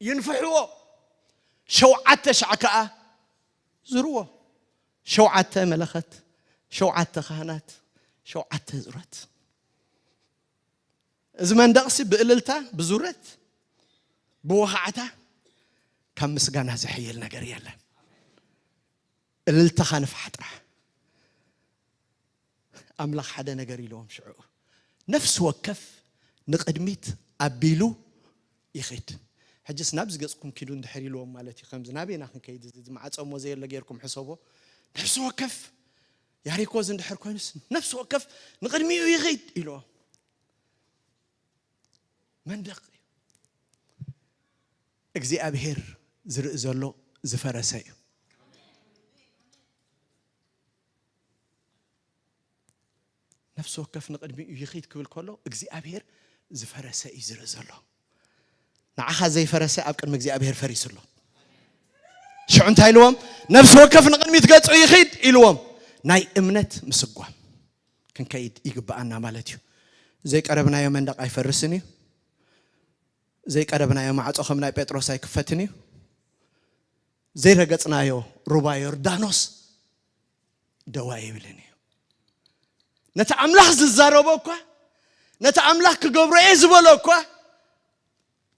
ይንፍሕዎ፣ ሸውዓተ ሻዕ ከኣ ዙርዎ። ሸውዓተ መለኸት፣ ሸውዓተ ካህናት፣ ሸውዓተ ዙረት። እዚ መንደቕሲ ብእልልታ፣ ብዙረት፣ ብወኻዕታ ካብ ምስጋና ዝሕይል ነገር የለን። እልልታኻ ንፍሓ ጥራሕ። ኣምላኽ ሓደ ነገር ኢልዎም ሽዑ፣ ነፍሲ ወከፍ ንቕድሚት ኣቢሉ ይኺድ። ሕጅስ ናብዚ ገጽኩም ኪዱ እንድሕር ኢልዎም ማለት እዩ። ከምዚ ናበይና ክንከይድ፣ እዚ ዝመዓጸሞ ዘየለ ጌርኩም ሕሰቦ። ነፍሲ ወከፍ ያሪኮ እዚ እንድሕር ኮይኑስ፣ ነፍሲ ወከፍ ንቕድሚኡ ይኺድ ኢልዎም። መንደቕ እዩ። እግዚኣብሔር ዝርኢ ዘሎ ዝፈረሰ እዩ። ነፍሲ ወከፍ ንቕድሚኡ ይኺድ ክብል ከሎ እግዚኣብሔር ዝፈረሰ እዩ ዝርኢ ዘሎ። ንዓኻ ዘይፈረሰ ኣብ ቅድሚ እግዚኣብሔር ፈሪሱ ኣሎ። ሽዑ እንታይ ኢልዎም? ነፍሲ ወከፍ ንቕድሚት ገጹ ይኺድ ኢልዎም። ናይ እምነት ምስጓም ክንከይድ ይግብኣና ማለት እዩ። ዘይቀረብናዮ መንደቕ ኣይፈርስን እዩ። ዘይቀረብናዮ ማዕጾ ከም ናይ ጴጥሮስ ኣይክፈትን እዩ። ዘይረገጽናዮ ሩባ ዮርዳኖስ ደው ኣይብልን እዩ። ነቲ ኣምላኽ ዝዛረቦ እኳ፣ ነቲ ኣምላኽ ክገብሮ እየ ዝበሎ እኳ፣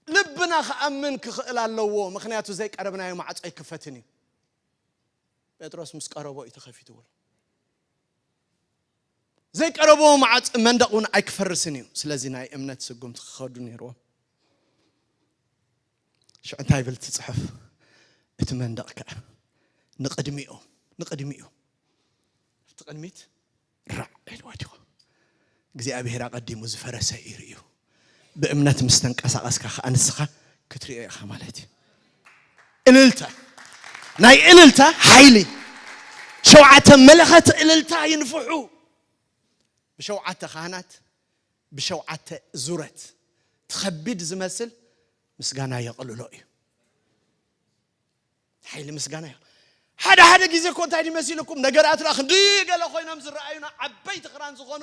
ልብና ክኣምን ክኽእል ኣለዎ። ምኽንያቱ ዘይቀረብናዮ ማዕጾ ኣይክፈትን እዩ። ጴጥሮስ ምስ ቀረቦ እዩ ተኸፊትዎ። ዘይቀረብዎ ማዕጽ-፣ መንደቕ እውን ኣይክፈርስን እዩ። ስለዚ ናይ እምነት ስጉምቲ ክኸዱ ነይርዎም። ሽዑ እንታይ ይብል እቲ ጽሑፍ? እቲ መንደቕ ከኣ ንቕድሚኡ፣ ንቕድሚኡ፣ ኣብቲ ቅድሚት ራዕ ኢልዎ ወዲቑ። እግዚኣብሔር ኣቐዲሙ ዝፈረሰ ይርእዩ። ብእምነት ምስ ተንቀሳቐስካ ከኣ ንስኻ ክትርእዮ ኢኻ ማለት እዩ። እልልታ፣ ናይ እልልታ ሓይሊ። ሸውዓተ መለኸት እልልታ ይንፍሑ። ብሸውዓተ ካህናት፣ ብሸውዓተ ዙረት፣ እቲ ከቢድ ዝመስል ምስጋና የቕልሎ እዩ። ሓይሊ ምስጋና እዩ። ሓደ ሓደ ግዜ እኮ እንታይ ድዩ መሲልኩም? ነገራትና ክንዲ ገለ ኮይኖም ዝረኣዩና ዓበይቲ ክራን ዝኾኑ፣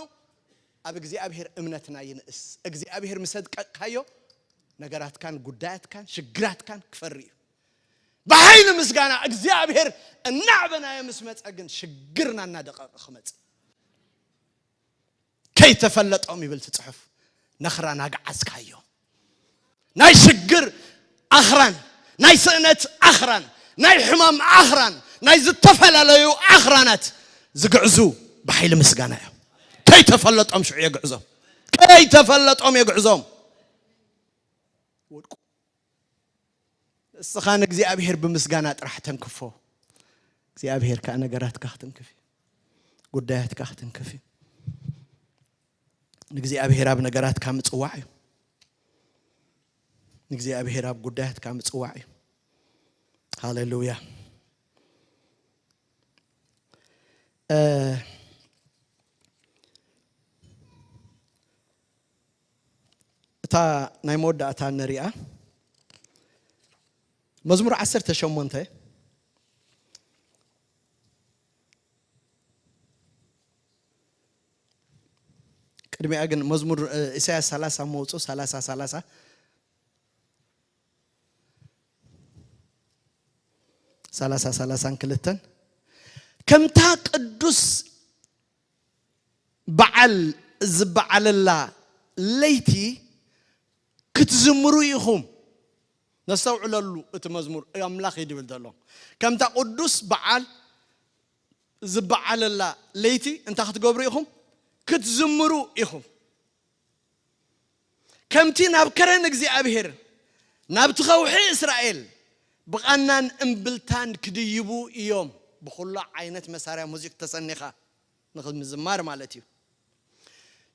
ኣብ እግዚኣብሔር እምነትና ይንእስ። እግዚኣብሔር ምስ ኣድቀቕካዮ፣ ነገራትካን ጉዳያትካን ሽግራትካን ክፈሪ እዩ። ብሓይሊ ምስጋና እግዚኣብሔር እናዕበናዮ ምስ መጸ ግን ሽግርና እናደቐቐ ክመጽእ። ከይተፈለጦም ይብል እቲ ጽሑፍ፣ ነኽራን ኣግዓዝካዮ። ናይ ሽግር ኣኽራን፣ ናይ ስእነት ኣኽራን፣ ናይ ሕማም ኣኽራን፣ ናይ ዝተፈላለዩ ኣኽራናት ዝግዕዙ ብሓይሊ ምስጋና እዮም። ከይተፈለጦም ሽዑ የግዕዞም። ከይተፈለጦም የግዕዞም። ወድቁ። ንስኻ ንእግዚኣብሔር ብምስጋና ጥራሕ ተንክፎ። እግዚኣብሔር ከኣ ነገራትካ ክትንክፍ እዩ። ጉዳያትካ ክትንክፍ እዩ። ንእግዚኣብሔር ኣብ ነገራትካ ምጽዋዕ እዩ። ንእግዚኣብሔር ኣብ ጉዳያትካ ምጽዋዕ እዩ። ሃሌሉያ። እ፣ እታ ናይ መወዳእታ ንሪኣ። መዝሙር ዓሰርተ ሸሞንተ። ቅድሚኣ ግን መዝሙር፣ እ፣ ኢሳያስ ሰላሳ መውጹ፣ ሰላሳ፣ ሰላሳ። ሰላሳ፣ ሰላሳን ክልተን። ከምታ ቅዱስ በዓል ዝበዓለላ ለይቲ ክትዝምሩ ኢኹም። ነስተውዕለሉ፣ እቲ መዝሙር ኣምላኽ እዩ ድብል ዘሎ። ከምታ ቅዱስ በዓል ዝበዓለላ ለይቲ እንታይ ክትገብሩ ኢኹም? ክትዝምሩ ኢኹም። ከምቲ ናብ ከረን እግዚኣብሔር፣ ናብቲ ከውሒ እስራኤል ብቓናን እምብልታን ክድይቡ እዮም። ብኹሉ ዓይነት መሳርያ ሙዚክ ተሰኒኻ ንኽምዝማር ማለት እዩ።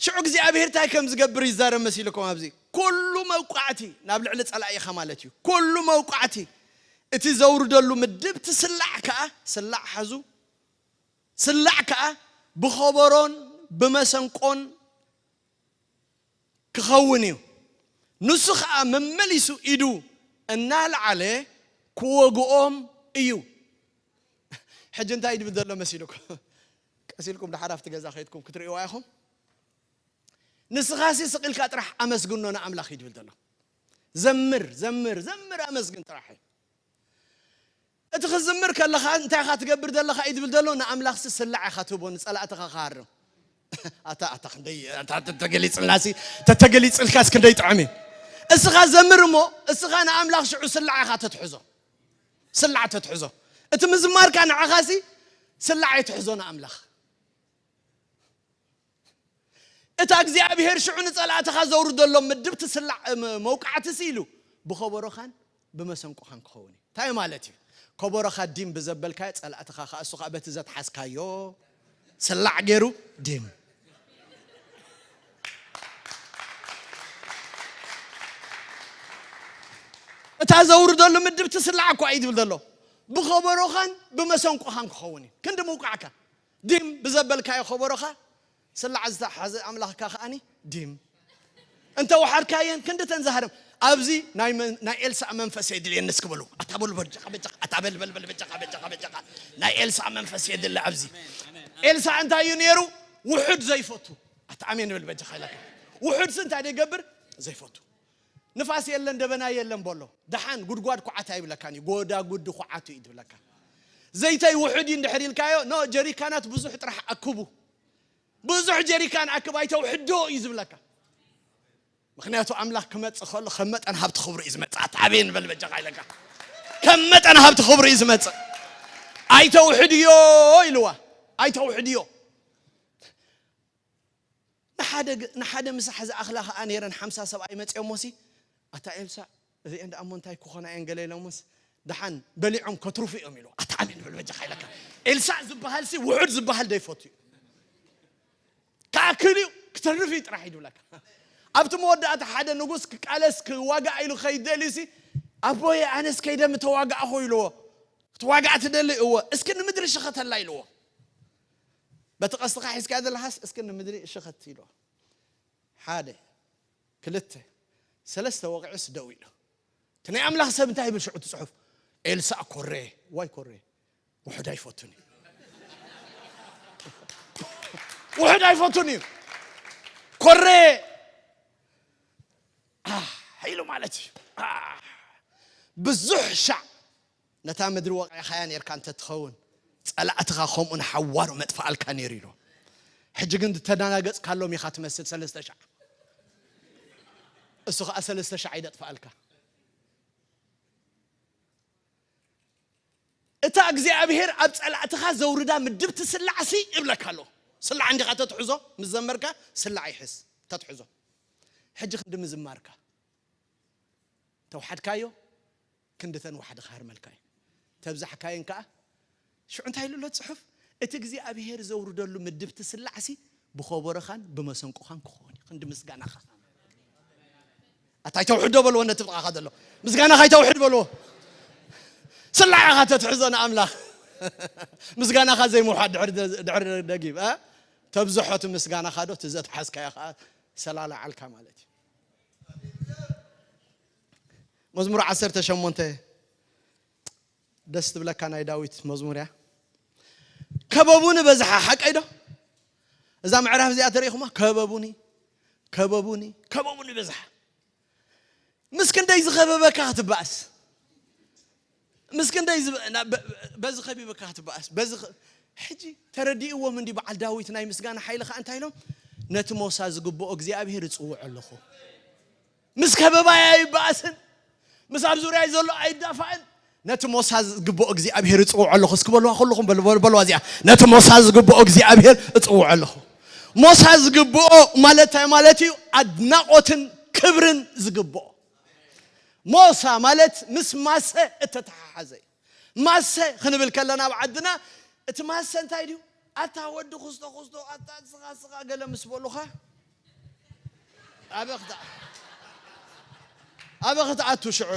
ሽዑ እግዚኣብሔር እንታይ ከም ዝገብር ይዛረብ መሲልኩም ኣብዚ። ኩሉ መውቃዕቲ ናብ ልዕሊ ጸላኢኻ ማለት እዩ። ኩሉ መውቃዕቲ እቲ ዘውርደሉ ምድብ ትስላዕ ከኣ፣ ስላዕ ሓዙ፣ ስላዕ ከኣ ብኸበሮን ብመሰንቆን ክኸውን እዩ። ንሱ ኸኣ መመሊሱ ኢዱ እናልዓለ ክወግኦም እዩ። ሕጂ እንታይ ድብል ዘሎ መሲልኩም? ቀስ ኢልኩም ደሓር ኣብቲ ገዛ ከይድኩም ክትርእይዋ ኢኹም። ንስኻሲ ስቕ ኢልካ ጥራሕ ኣመስግኖ ንኣምላኽ እዩ ድብል ዘሎ። ዘምር፣ ዘምር፣ ዘምር፣ ኣመስግን ጥራሕ እዩ። እቲ ክዝምር ከለኻ እንታይ ኢኻ ትገብር ዘለኻ እዩ ድብል ዘሎ፣ ንኣምላኽሲ ስላዕ ኢኻ ትህቦ፣ ንጸላእትኻ ክሃርም። ኣታ፣ ኣታ፣ ክንደይ፣ ኣታ፣ ተተገሊጽልናሲ፣ ተተገሊጽልካስ ክንደይ ጥዑም እዩ። እስኻ ዘምር እሞ፣ እስኻ ንኣምላኽ ሽዑ ስላዕ ኢኻ ተትሕዞ። ስላዕ ተትሕዞ። እቲ ምዝማርካ ንዓኻሲ ስላዕ ኣይትሕዞ ንኣምላኽ። እታ እግዚኣብሔር ሽዑ ንጸላእትኻ ዘውርደሎም ምድብቲ ስላዕ፣ ም-፣ መውቃዕትሲ ኢሉ፣ ብኸበሮኻን ብመሰንቆኻን ክኸውን እዩ። እንታይ ማለት እዩ? ከበሮኻ ዲም ብዘበልካዮ፣ ጸላእትኻ ኸኣ፣ እሱ ኸኣ በቲ ዘትሓዝካዮ ስላዕ ገይሩ ዲም። እታ ዘውርደሉ ምድብ ትስላዕ እኳ እዩ ዝብል ዘሎ። ብኸበሮኻን ብመሰንቆኻን ክኸውን እዩ። ክንዲ ምውቃዕካ። ዲም ብዘበልካዮ ከበሮኻ፣ ስላዕ ዝተሓዘ ኣምላኽካ ከኣኒ ዲም። እንተ ወሓድካየን ክንዲ ተን ዝሃርም። ኣብዚ ናይ መን-፣ ናይ ኤልሳዕ መንፈስ የድልየኒ እስኪ በሉ። ኣታ በሉ በጃኻ፣ በጃኻ፣ ኣታ በል፣ በል፣ በል፣ በጃኻ፣ በጃኻ፣ በጃኻ። ናይ ኤልሳዕ መንፈስ የድሊ ኣብዚ። ኤልሳዕ እንታይ እዩ ነይሩ? ውሑድ ዘይፈቱ። ኣታ ኣሜን በል በጃኻ ኢለካ። ውሑድሲ እንታይ ደይገብር? ዘይፈቱ። ንፋስ የለን፣ ደበና የለን በሎ። ደሓን ጉድጓድ ኩዓት ኣይብለካን እዩ፣ ጎዳጉዲ ኩዓቱ እዩ ዝብለካ። ዘይተይ ውሑድ እዩ እንድሕር ኢልካዮ፣ ኖ፣ ጀሪካናት ብዙሕ ጥራሕ ኣክቡ። ብዙሕ ጀሪካን ኣክብ፣ ኣይተውሕዶ እዩ ዝብለካ። ምኽንያቱ ኣምላኽ ክመጽእ ከሎ ከም መጠን ሃብቲ ክብሩ እዩ ዝመጽእ። ኣታ ኣሜን በል በጃኻ ኢለካ። ከም መጠን ሃብቲ ክብሩ እዩ ዝመጽእ። ኣይተውሕድዮ ኢልዋ። ኣይተውሕድዮ። ንሓደ ግ-፣ ንሓደ ምሳሕ ዝኣኽላ ኸኣ ነይረን ሓምሳ ሰብኣይ መጺኦሞሲ፣ ኣታ ኤልሳዕ፣ እዚአን ደኣ እሞ እንታይ ክኾና እየን ገለ ኢሎምስ፣ ደሓን በሊዖም ከትርፉ እዮም ኢልዎ። ኣታ ኣሜን በል በጃኻ ኢለካ። ኤልሳዕ ዝበሃልሲ ውሑድ ዝበሃል ደይፈቱ እዩ። ክኣክል እዩ፣ ክተርፍ እዩ ጥራሕ እዩ ዝብለካ። ኣብቲ መወዳእታ ሓደ ንጉስ ክቃለስ ክዋጋእ ኢሉ ከይደልዩሲ፣ ኣቦየ ኣነስ ከይደ ምተዋጋእኹ ኢልዎ። ክትዋጋእ ትደሊ? እወ። እስኪ ንምድሪ ሽኸተላ ኢልዎ። በቲ ቀስትኻ ሒዝካ ዘለኻስ እስኪ ንምድሪ ሽኸት ኢልዎ። ሓደ፣ ክልተ፣ ሰለስተ ወቂዑስ ደው ኢሉ። እቲ ናይ ኣምላኽ ሰብ እንታይ ይብል ሽዑ እቲ ጽሑፍ? ኤልሳዕ ኮረየ። ዋይ ኮረየ? ውሑድ ኣይፈቱን እዩ። ውሑድ ኣይፈቱን እዩ። ኮረየ። ኣህ፣ ኢሉ ማለት እዩ። ኣህ፣ ብዙሕ ሻዕ ነታ ምድሪ ወቒዕኻያ ኔርካ እንተ ትኸውን፣ ጸላእትኻ ከምኡ ንሓዋሩ መጥፍኣልካ ኔሩ ኢሉ። ሕጂ ግን ዝተደናገጽካሎም ኢኻ ትመስል፣ ሰለስተ ሻዕ። እሱ ኸኣ ሰለስተ ሻዕ እዩ ደጥፍኣልካ። እታ እግዚኣብሔር ኣብ ጸላእትኻ ዘውርዳ ምድብቲ ስላዕሲ ይብለካ ኣሎ። ስላዕ እንዲኻ ተትሕዞ፣ ምስ ዘመርካ ስላዕ ይሕዝ፣ ተትሕዞ። ሕጂ ክንዲ ምዝማርካ ተውሓድካዮ፣ ክንዲ ተን ዋሕዲ ክሃርመልካ እዩ። ተብዛሕካየን ከኣ፣ ሽዑ እንታይ ኢሉ ኣሎ ጽሑፍ? እቲ እግዚኣብሔር ዘውርደሉ ምድብቲ ስላዕሲ ብኸበሮኻን ብመሰንቆኻን ክኸውን እዩ። ክንዲ ምስጋናኻ። ኣታ ኣይተውሕዶ በልዎ ነቲ ብጥቓኻ ዘሎ። ምስጋናኻ ኣይተውሕድ በልዎ። ስላዕ ኢኻ ተትሕዞ ንኣምላኽ። ምስጋናኻ ዘይምውሓድ ድሕሪ ደ-፣ ድሕሪ ደጊም፣ እ? ተብዝሖ እቲ ምስጋናኻ ዶ፣ እቲ ዘትሓዝካዮ ኸኣ ሰላላዓልካ ማለት እዩ። መዝሙር ዓሰርተ ሸሞንተ ደስ ትብለካ ናይ ዳዊት መዝሙር እያ። ከበቡኒ በዝሓ፣ ሓቀይ ዶ? እዛ ምዕራፍ እዚኣ ተሪእኹማ? ከበቡኒ፣ ከበቡኒ፣ ከበቡኒ በዝሓ። ምስ ክንደይ ዝኸበበካ ክትበኣስ፣ ምስ ክንደይ ዝብ-፣ ና-፣ በ-፣ በዚ ከቢበካ ክትበኣስ፣ በዚ ኸ-፣ ሕጂ ተረዲእዎም እንዲ በዓል ዳዊት ናይ ምስጋና ሓይሊ ኸኣ እንታይ ኢሎም? ነቲ ሞሳ ዝግብኦ እግዚኣብሔር እጽውዖ ኣለኹ። ምስ ከበባይ ኣይበኣስን፣ ምስ ኣብ ዙርያይ ዘሎ ኣይዳፋእን። ነቲ ሞሳ ዝግብኦ እግዚኣብሔር እጽውዖ ኣለኹ። እስኪ በልዋ ኩልኹም፣ በል-፣ በል-፣ በልዋ እዚኣ። ነቲ ሞሳ ዝግብኦ እግዚኣብሔር እጽውዖ ኣለኹ። ሞሳ ዝግብኦ ማለት እንታይ ማለት እዩ? ኣድናቖትን ክብርን ዝግብኦ። ሞሳ ማለት ምስ ማሰ እተተሓሓዘ እዩ። ማሰ ክንብል ከለና ኣብ ዓድና እቲ ማሰ እንታይ ድዩ? ኣታ ወዲ ኩስቶ ኩስቶ፣ ኣታ ስኻ ስኻ ገለ ምስ በሉኻ፣ ኣበ ክት-፣ ኣበ ክትኣቱ ሽዑ?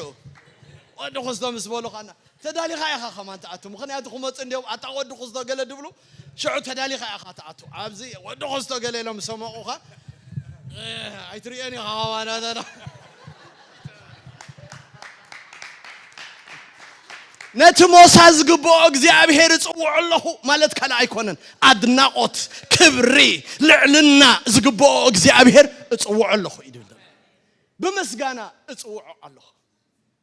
ወዲ ኩስቶ ምስ በሉኻ፣ እና ተዳሊኻ ኢኻ ከማን ትኣቱ። ምኽንያቱ ክመጹ እንዲዮም፣ ኣታ ወዲ ኩስቶ ገለ ድብሉ፣ ሽዑ ተዳሊኻ ኢኻ ትኣቱ። ኣብዚ ወዲ ኩስቶ ገለ ኢሎም ሰመቑኻ፣ እ፣ ኣይትርእዮን ኢኻ ከማን፣ ኣታ ነቲ ሞሳ ዝግብኦ እግዚኣብሔር እጽውዖ ኣለኹ ማለት ካልእ ኣይኮነን። ኣድናቖት፣ ክብሪ፣ ልዕልና ዝግብኦ እግዚኣብሔር እጽውዖ ኣለኹ እዩ ዝብል ዘሎ። ብምስጋና እጽውዖ ኣለኹ።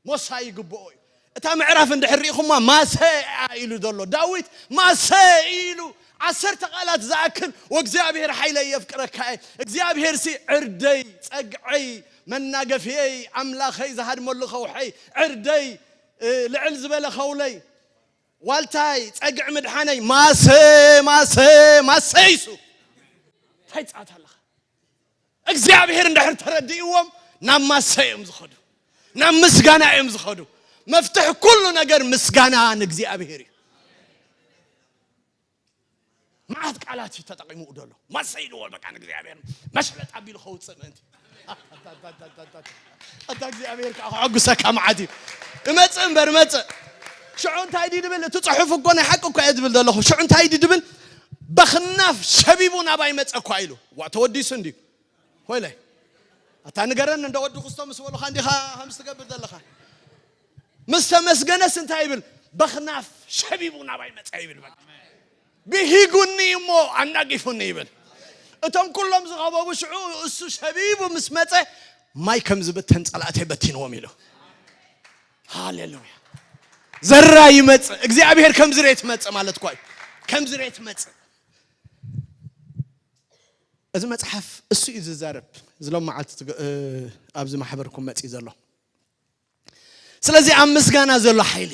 ሞሳ ይግብኦ እዩ። እታ ምዕራፍ እንድሕር ርኢኹማ፣ ማሰ ኢሉ ዘሎ ዳዊት፣ ማሰ ኢሉ ዓሰርተ ቃላት ዝኣክል፣ "ወእግዚኣብሔር ሓይለይ የፍቅረካ እየ፣ እግዚኣብሔርሲ ዕርደይ፣ ጸግዐይ፣ መናገፍየይ፣ ኣምላኸይ ዝሃድመሉ ከውሐይ፣ ዕርደይ፣ እ፣ ልዕል ዝበለ ኸውለይ፣ ዋልታይ፣ ጸግዒ ምድሓነይ፣ ማሰ፣ ማሰ፣ ማሰ" ይሱ። እንታይ ትጻወት ኣለኻ? እግዚኣብሔር እንድሕር ተረዲእዎም ናብ ማሰ እዮም ዝኸዱ። ናብ ምስጋና እዮም ዝኸዱ። መፍትሒ ኩሉ ነገር ምስጋና ንእግዚኣብሔር እዩ። መዓት ቃላት እዩ ተጠቂሙ ዘሎ። ማሰይ ኢልዎ በቃ ንእግዚኣብሔር መሽለጥ ኣቢሉ ከውፅእ ምእንቲ። ኣታ እግዚኣብሔር ከዓ ከሐጉሰካ መዓት እዩ። እመፅእ እምበር እመፅእ። ሽዑ እንታይ ድዩ ድብል? እቲ ፅሑፍ እኮ ናይ ሓቂ እኮ እየ ድብል ዘለኹ። ሽዑ እንታይ ድዩ ድብል? በኽናፍ ሸቢቡ ናባይ መፀ እኳ ኢሉ። ዋ ተወዲሱ እንድዩ። ኮይለ ኣታ ንገረን እንደ ወዲ ክስቶ ምስ በሉኻ እንዲኻ ከምስ ትገብር ዘለኻ። ምስ ተመስገነስ እንታይ ይብል? በኽናፍ ሸቢቡ ናባይ መፀ ይብል። በቃ ብሂጉኒ እሞ ኣናጊፉኒ ይብል። እቶም ኩሎም ዝኸበቡ ሽዑ እሱ ሸቢቡ ምስ መፀ ማይ ከም ዝበተን ጸላእተይ በቲንዎም ኢሉ። ሃሌሉያ። ዘራ ይመጽእ። እግዚኣብሔር ከም ዝሬት መጽእ ማለት እኳ እዩ። ከም ዝሬት መጽእ። እዚ መጽሓፍ እሱ እዩ ዝዛረብ። እዚ ሎም መዓልቲ ትግ- እ፣ ኣብዚ ማሕበርኩም መጽእ ዘሎ። ስለዚ ኣብ ምስጋና ዘሎ ሓይሊ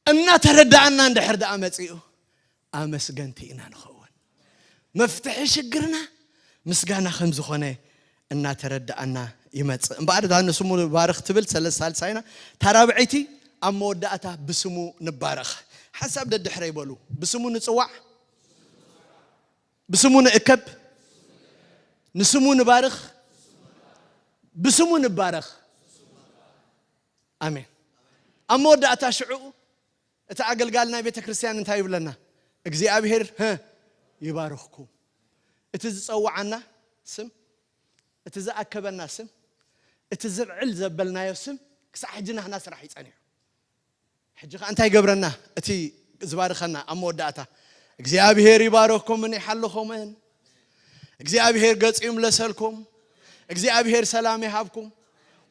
እናተረዳእና እንድሕር ደኣ መጺኡ ኣመስገንቲ ኢና ንኸውን። መፍትሒ ሽግርና ምስጋና ከም ዝኾነ እናተረዳእና ይመጽእ። እምበኣር እዛ ንስሙ ንባርኽ ትብል ሰለስተ ሳልሳይና ታራብዐይቲ ኣብ መወዳእታ ብስሙ ንባረኽ። ሓሳብ ደድሕረ ይበሉ። ብስሙ ንጽዋዕ፣ ብስሙ ንእከብ፣ ንስሙ ንባርኽ፣ ብስሙ ንባረኽ። ኣሜን። ኣብ መወዳእታ ሽዑ እቲ ኣገልጋሊ ናይ ቤተ ክርስቲያን እንታይ ይብለና? እግዚኣብሔር፣ ህ፣ ይባርኽኩም። እቲ ዝጸውዓና ስም፣ እቲ ዝኣከበና ስም፣ እቲ ዝብዕል ዘበልናዮ ስም ክሳዕ ሕጂ ናህና ስራሕ እዩ ጸኒሑ። ሕጂ ኸኣ እንታይ ይገብረና? እቲ ዝባርኸና ኣብ መወዳእታ እግዚኣብሔር ይባርኽኩምን ይሓልኹምን፣ እግዚኣብሔር ገጹ ይምለሰልኩም፣ እግዚኣብሔር ሰላም ይሃብኩም፣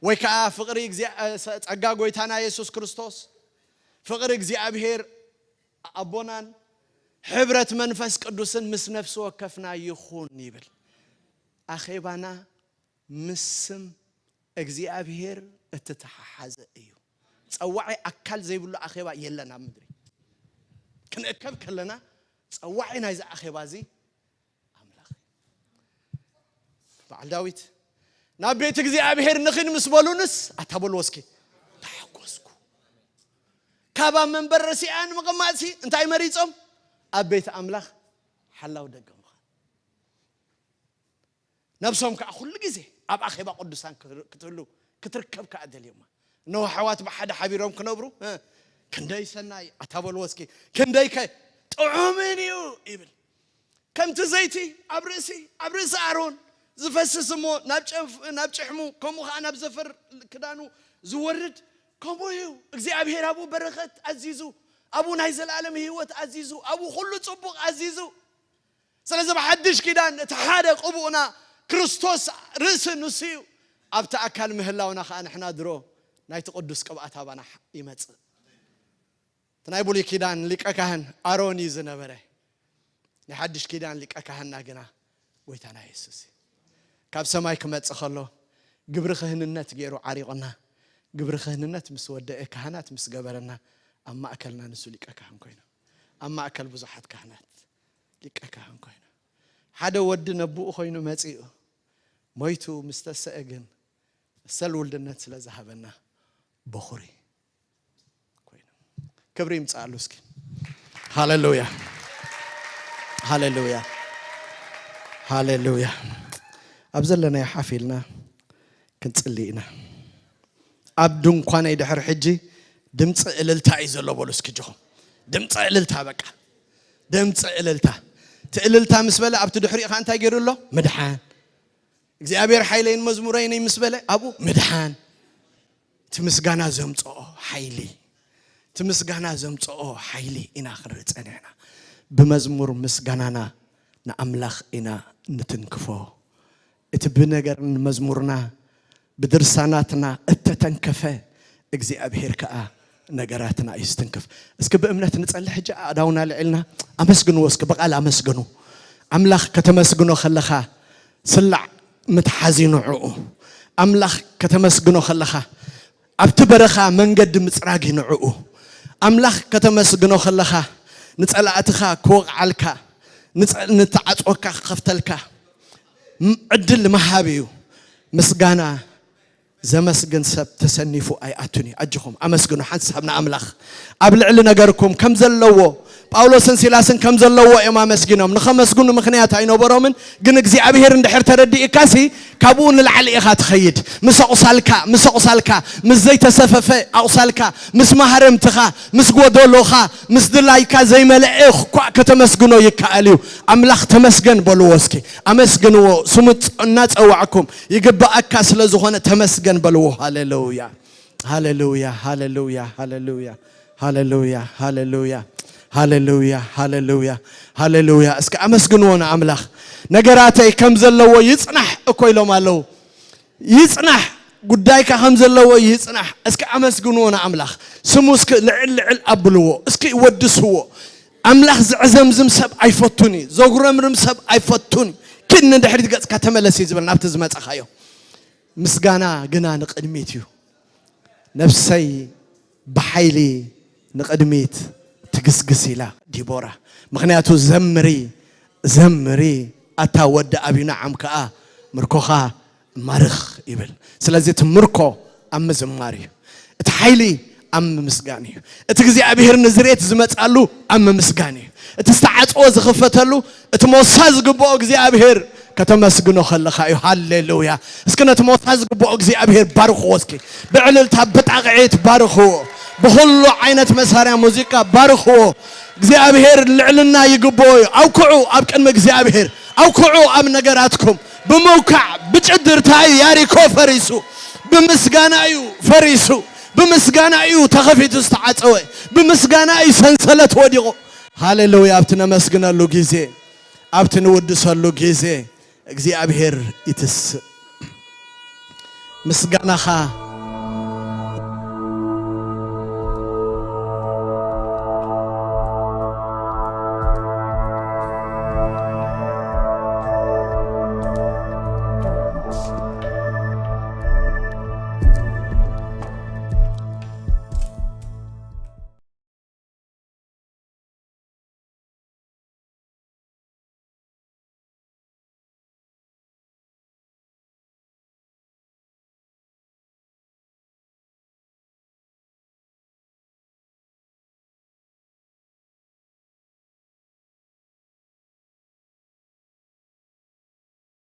ወይ ከኣ ፍቕሪ እግዚኣብ- ጸጋ ጎይታና የሱስ ክርስቶስ፣ ፍቕሪ እግዚኣብሔር ኣቦናን ሕብረት መንፈስ ቅዱስን ምስ ነፍሲ ወከፍና ይኹን ይብል። ኣኼባና ምስ ስም እግዚኣብሔር እተተሓሓዘ እዩ። ጸዋዒ ኣካል ዘይብሉ ኣኼባ የለን ኣብ ምድሪ። ክንእከብ ከለና ጸዋዒ ናይዚ ኣኼባ እዚ ኣምላኽ እዩ። በዓል ዳዊት ናብ ቤት እግዚኣብሔር ንኺድ ምስ በሉንስ ኣታ በልዎ እስኪ ተሓጎስኩ። ካብ ኣብ መንበር ረሲኣን ምቕማጥሲ እንታይ መሪጾም? ኣብ ቤት ኣምላኽ ሓላው ደገ ምዃን። ነብሶም ከዓ ኩሉ ግዜ ኣብ ኣኼባ ቅዱሳን ክር- ክትህሉ ክትርከብ ከዓ ደልዮማ። እነሆ ኣሕዋት ብሓደ ሓቢሮም ክነብሩ እ፣ ክንደይ ሰናይ ኣታ በልዎ እስኪ ክንደይ ከ ጥዑምን እዩ ይብል። ከምቲ ዘይቲ ኣብ ርእሲ ኣብ ርእሲ ኣሮን ዝፈስስ እሞ ናብ ጨፍ- ናብ ጭሕሙ ከምኡ ከዓ ናብ ዘፈር ክዳኑ ዝወርድ ከምኡ እዩ። እግዚኣብሔር ኣብኡ በረኸት ኣዚዙ ኣብኡ ናይ ዘለኣለም ህይወት ኣዚዙ ኣብኡ ኩሉ ጽቡቕ ኣዚዙ ስለዚ ብሓድሽ ኪዳን እቲ ሓደ ቅቡእና ክርስቶስ ርእሲ ንሱ እዩ። ኣብቲ ኣካል ምህላውና ከዓ ንሕና ድሮ ናይቲ ቅዱስ ቅብኣት ኣባና ይመጽእ። እቲ ናይ ብሉይ ኪዳን ሊቀ ካህን ኣሮን እዩ ዝነበረ። ናይ ሓድሽ ኪዳን ሊቀ ካህንና ግና ጎይታና የሱስ እዩ። ካብ ሰማይ ክመጽእ ከሎ ግብሪ ክህንነት ገይሩ ዓሪቑና። ግብሪ ክህንነት ምስ ወደአ ካህናት ምስ ገበረና ኣብ ማእከልና ንሱ ሊቀ ካህን ኮይኑ ኣብ ማእከል ብዙሓት ካህናት ሊቀ ካህን ኮይኑ ሓደ ወዲ ነብኡ ኮይኑ መጺኡ ሞይቱ ምስ ተሰአ ግን መሰል ውልድነት ስለ ዝሃበና በኹሪ ኮይኑ ክብሪ ይምጻኣሉ እስኪ። ሃሌሉያ፣ ሃሌሉያ፣ ሃሌሉያ። ኣብ ዘለናዮ ሓፍ ኢልና ክንጽሊ ኢና። ኣብ ድንኳነይ ድሕሪ ሕጂ ድምፂ እልልታ እዩ ዘሎ በሉ እስኪ እጆኹም። ድምፂ እልልታ በቃ ድምፂ እልልታ። እቲ እልልታ ምስ በለ ኣብቲ ድሕሪኡ ከዓ እንታይ ገይሩ ኣሎ? ምድሓን። እግዚኣብሔር ሓይለይን መዝሙረይን ምስ በለ ኣብኡ ምድሓን። እቲ ምስጋና ዘምፅኦ ሓይሊ እቲ ምስጋና ዘምፅኦ ሓይሊ ኢና ክንርኢ ፀኒሕና። ብመዝሙር ምስጋናና ንኣምላኽ ኢና ንትንክፎ። እቲ ብነገርን መዝሙርና ብድርሳናትና እተተንከፈ እግዚኣብሔር ከኣ ነገራትና እዩ ዝትንክፍ። እስኪ ብእምነት ንጸሊ ሕጂ ኣእዳውና ልዒልና ኣመስግንዎ እስኪ ብቓል ኣመስግኑ። ኣምላኽ ከተመስግኖ ከለኻ ስላዕ ምትሓዝ እዩ ንዕኡ። ኣምላኽ ከተመስግኖ ከለኻ ኣብቲ በረኻ መንገዲ ምጽራግ እዩ ንዕኡ። ኣምላኽ ከተመስግኖ ከለኻ ንጸላእትኻ ክወቕዓልካ ንጸ- ንተዓጽወካ ክኸፍተልካ ም- ዕድል ምሃብ እዩ። ምስጋና ዘመስግን ሰብ ተሰኒፉ ኣይኣቱን እዩ። ኣጆኹም ኣመስግኑ። ሓንሳብ ንኣምላኽ ኣብ ልዕሊ ነገርኩም ከም ዘለዎ፣ ጳውሎስን ሲላስን ከም ዘለዎ እዮም ኣመስጊኖም። ንኸመስግኑ ምኽንያት ኣይነበሮምን። ግን እግዚኣብሔር እንድሕር ተረዲእካሲ ካብኡ ንላዕሊ ኢኻ ትኸይድ። ምስ ኣቑሳልካ፣ ምስ ኣቑሳልካ፣ ምስ ዘይተሰፈፈ ኣቑሳልካ፣ ምስ ማህረምትኻ፣ ምስ ጎደሎኻ፣ ምስ ድላይካ ዘይመልአ እኳ ከተመስግኖ ይከኣል እዩ። ኣምላኽ ተመስገን በልዎ እስኪ። ኣመስግንዎ። ስሙ እናጸዋዕኩም ይግባኣካ ስለ ዝኾነ ተመስገን በልዎ። ሃሌሉያ፣ ሃሌሉያ፣ ሃሌሉያ፣ ሃሌሉያ፣ ሃሌሉያ፣ ሃሌሉያ፣ ሃሌሉያ፣ ሃሌሉያ፣ ሃሌሉያ። እስኪ ኣመስግንዎ ንኣምላኽ። ነገራተይ ከም ዘለዎ ይጽናሕ እኮ ኢሎም ኣለዉ። ይጽናሕ፣ ጉዳይካ ከም ዘለዎ ይጽናሕ። እስኪ ኣመስግንዎ ንኣምላኽ። ስሙ እስኪ ልዕል ልዕል ኣብልዎ። እስኪ ወድስዎ። ኣምላኽ ዘዕዘምዝም ሰብ ኣይፈቱን እዩ። ዘጉረምርም ሰብ ኣይፈቱን እዩ። ኪድ ንድሕሪት ገጽካ ተመለስ እዩ ዝብል ናብቲ ዝመጻኻዮ። ምስጋና ግና ንቕድሚት እዩ። ነፍሰይ ብሓይሊ ንቕድሚት ትግስግስ ኢላ ዲቦራ። ምኽንያቱ ዘምሪ፣ ዘምሪ ኣታ ወዲ ኣብዩና ዓም ከኣ ምርኮኻ ማርኽ ይብል። ስለዚ እቲ ምርኮ ኣብ ምዝማር እዩ። እቲ ሓይሊ ኣብ ምምስጋን እዩ። እቲ እግዚኣብሔር ንዝሬት ዝመጻሉ ኣብ ምምስጋን እዩ። እቲ ዝተዓጽወ ዝኽፈተሉ፣ እቲ ሞሳ ዝግብኦ እግዚኣብሔር ከተመስግኖ ከለኻ እዩ። ሃሌሉያ። እስኪ ነቲ ሞሳ ዝግብኦ እግዚኣብሔር ባርኽዎ። እስኪ ብዕልልታ ብጣቕዒት ባርኽዎ። ብኹሉ ዓይነት መሳርያ ሙዚቃ ባርኽዎ። እግዚኣብሔር ልዕልና ይግብኦ እዩ። ኣውክዑ ኣብ ቅድሚ እግዚኣብሔር። ኣውክዑ ኣብ ነገራትኩም። ብምውካዕ ብጭድርታ እዩ ያሪኮ ፈሪሱ። ብምስጋና እዩ ፈሪሱ። ብምስጋና እዩ ተኸፊቱ ዝተዓጸወ። ብምስጋና እዩ ሰንሰለት ወዲቑ። ሃሌሉያ። ኣብቲ ነመስግነሉ ግዜ፣ ኣብቲ ንውድሰሉ ግዜ እግዚኣብሔር ይትስእ። ምስጋናኻ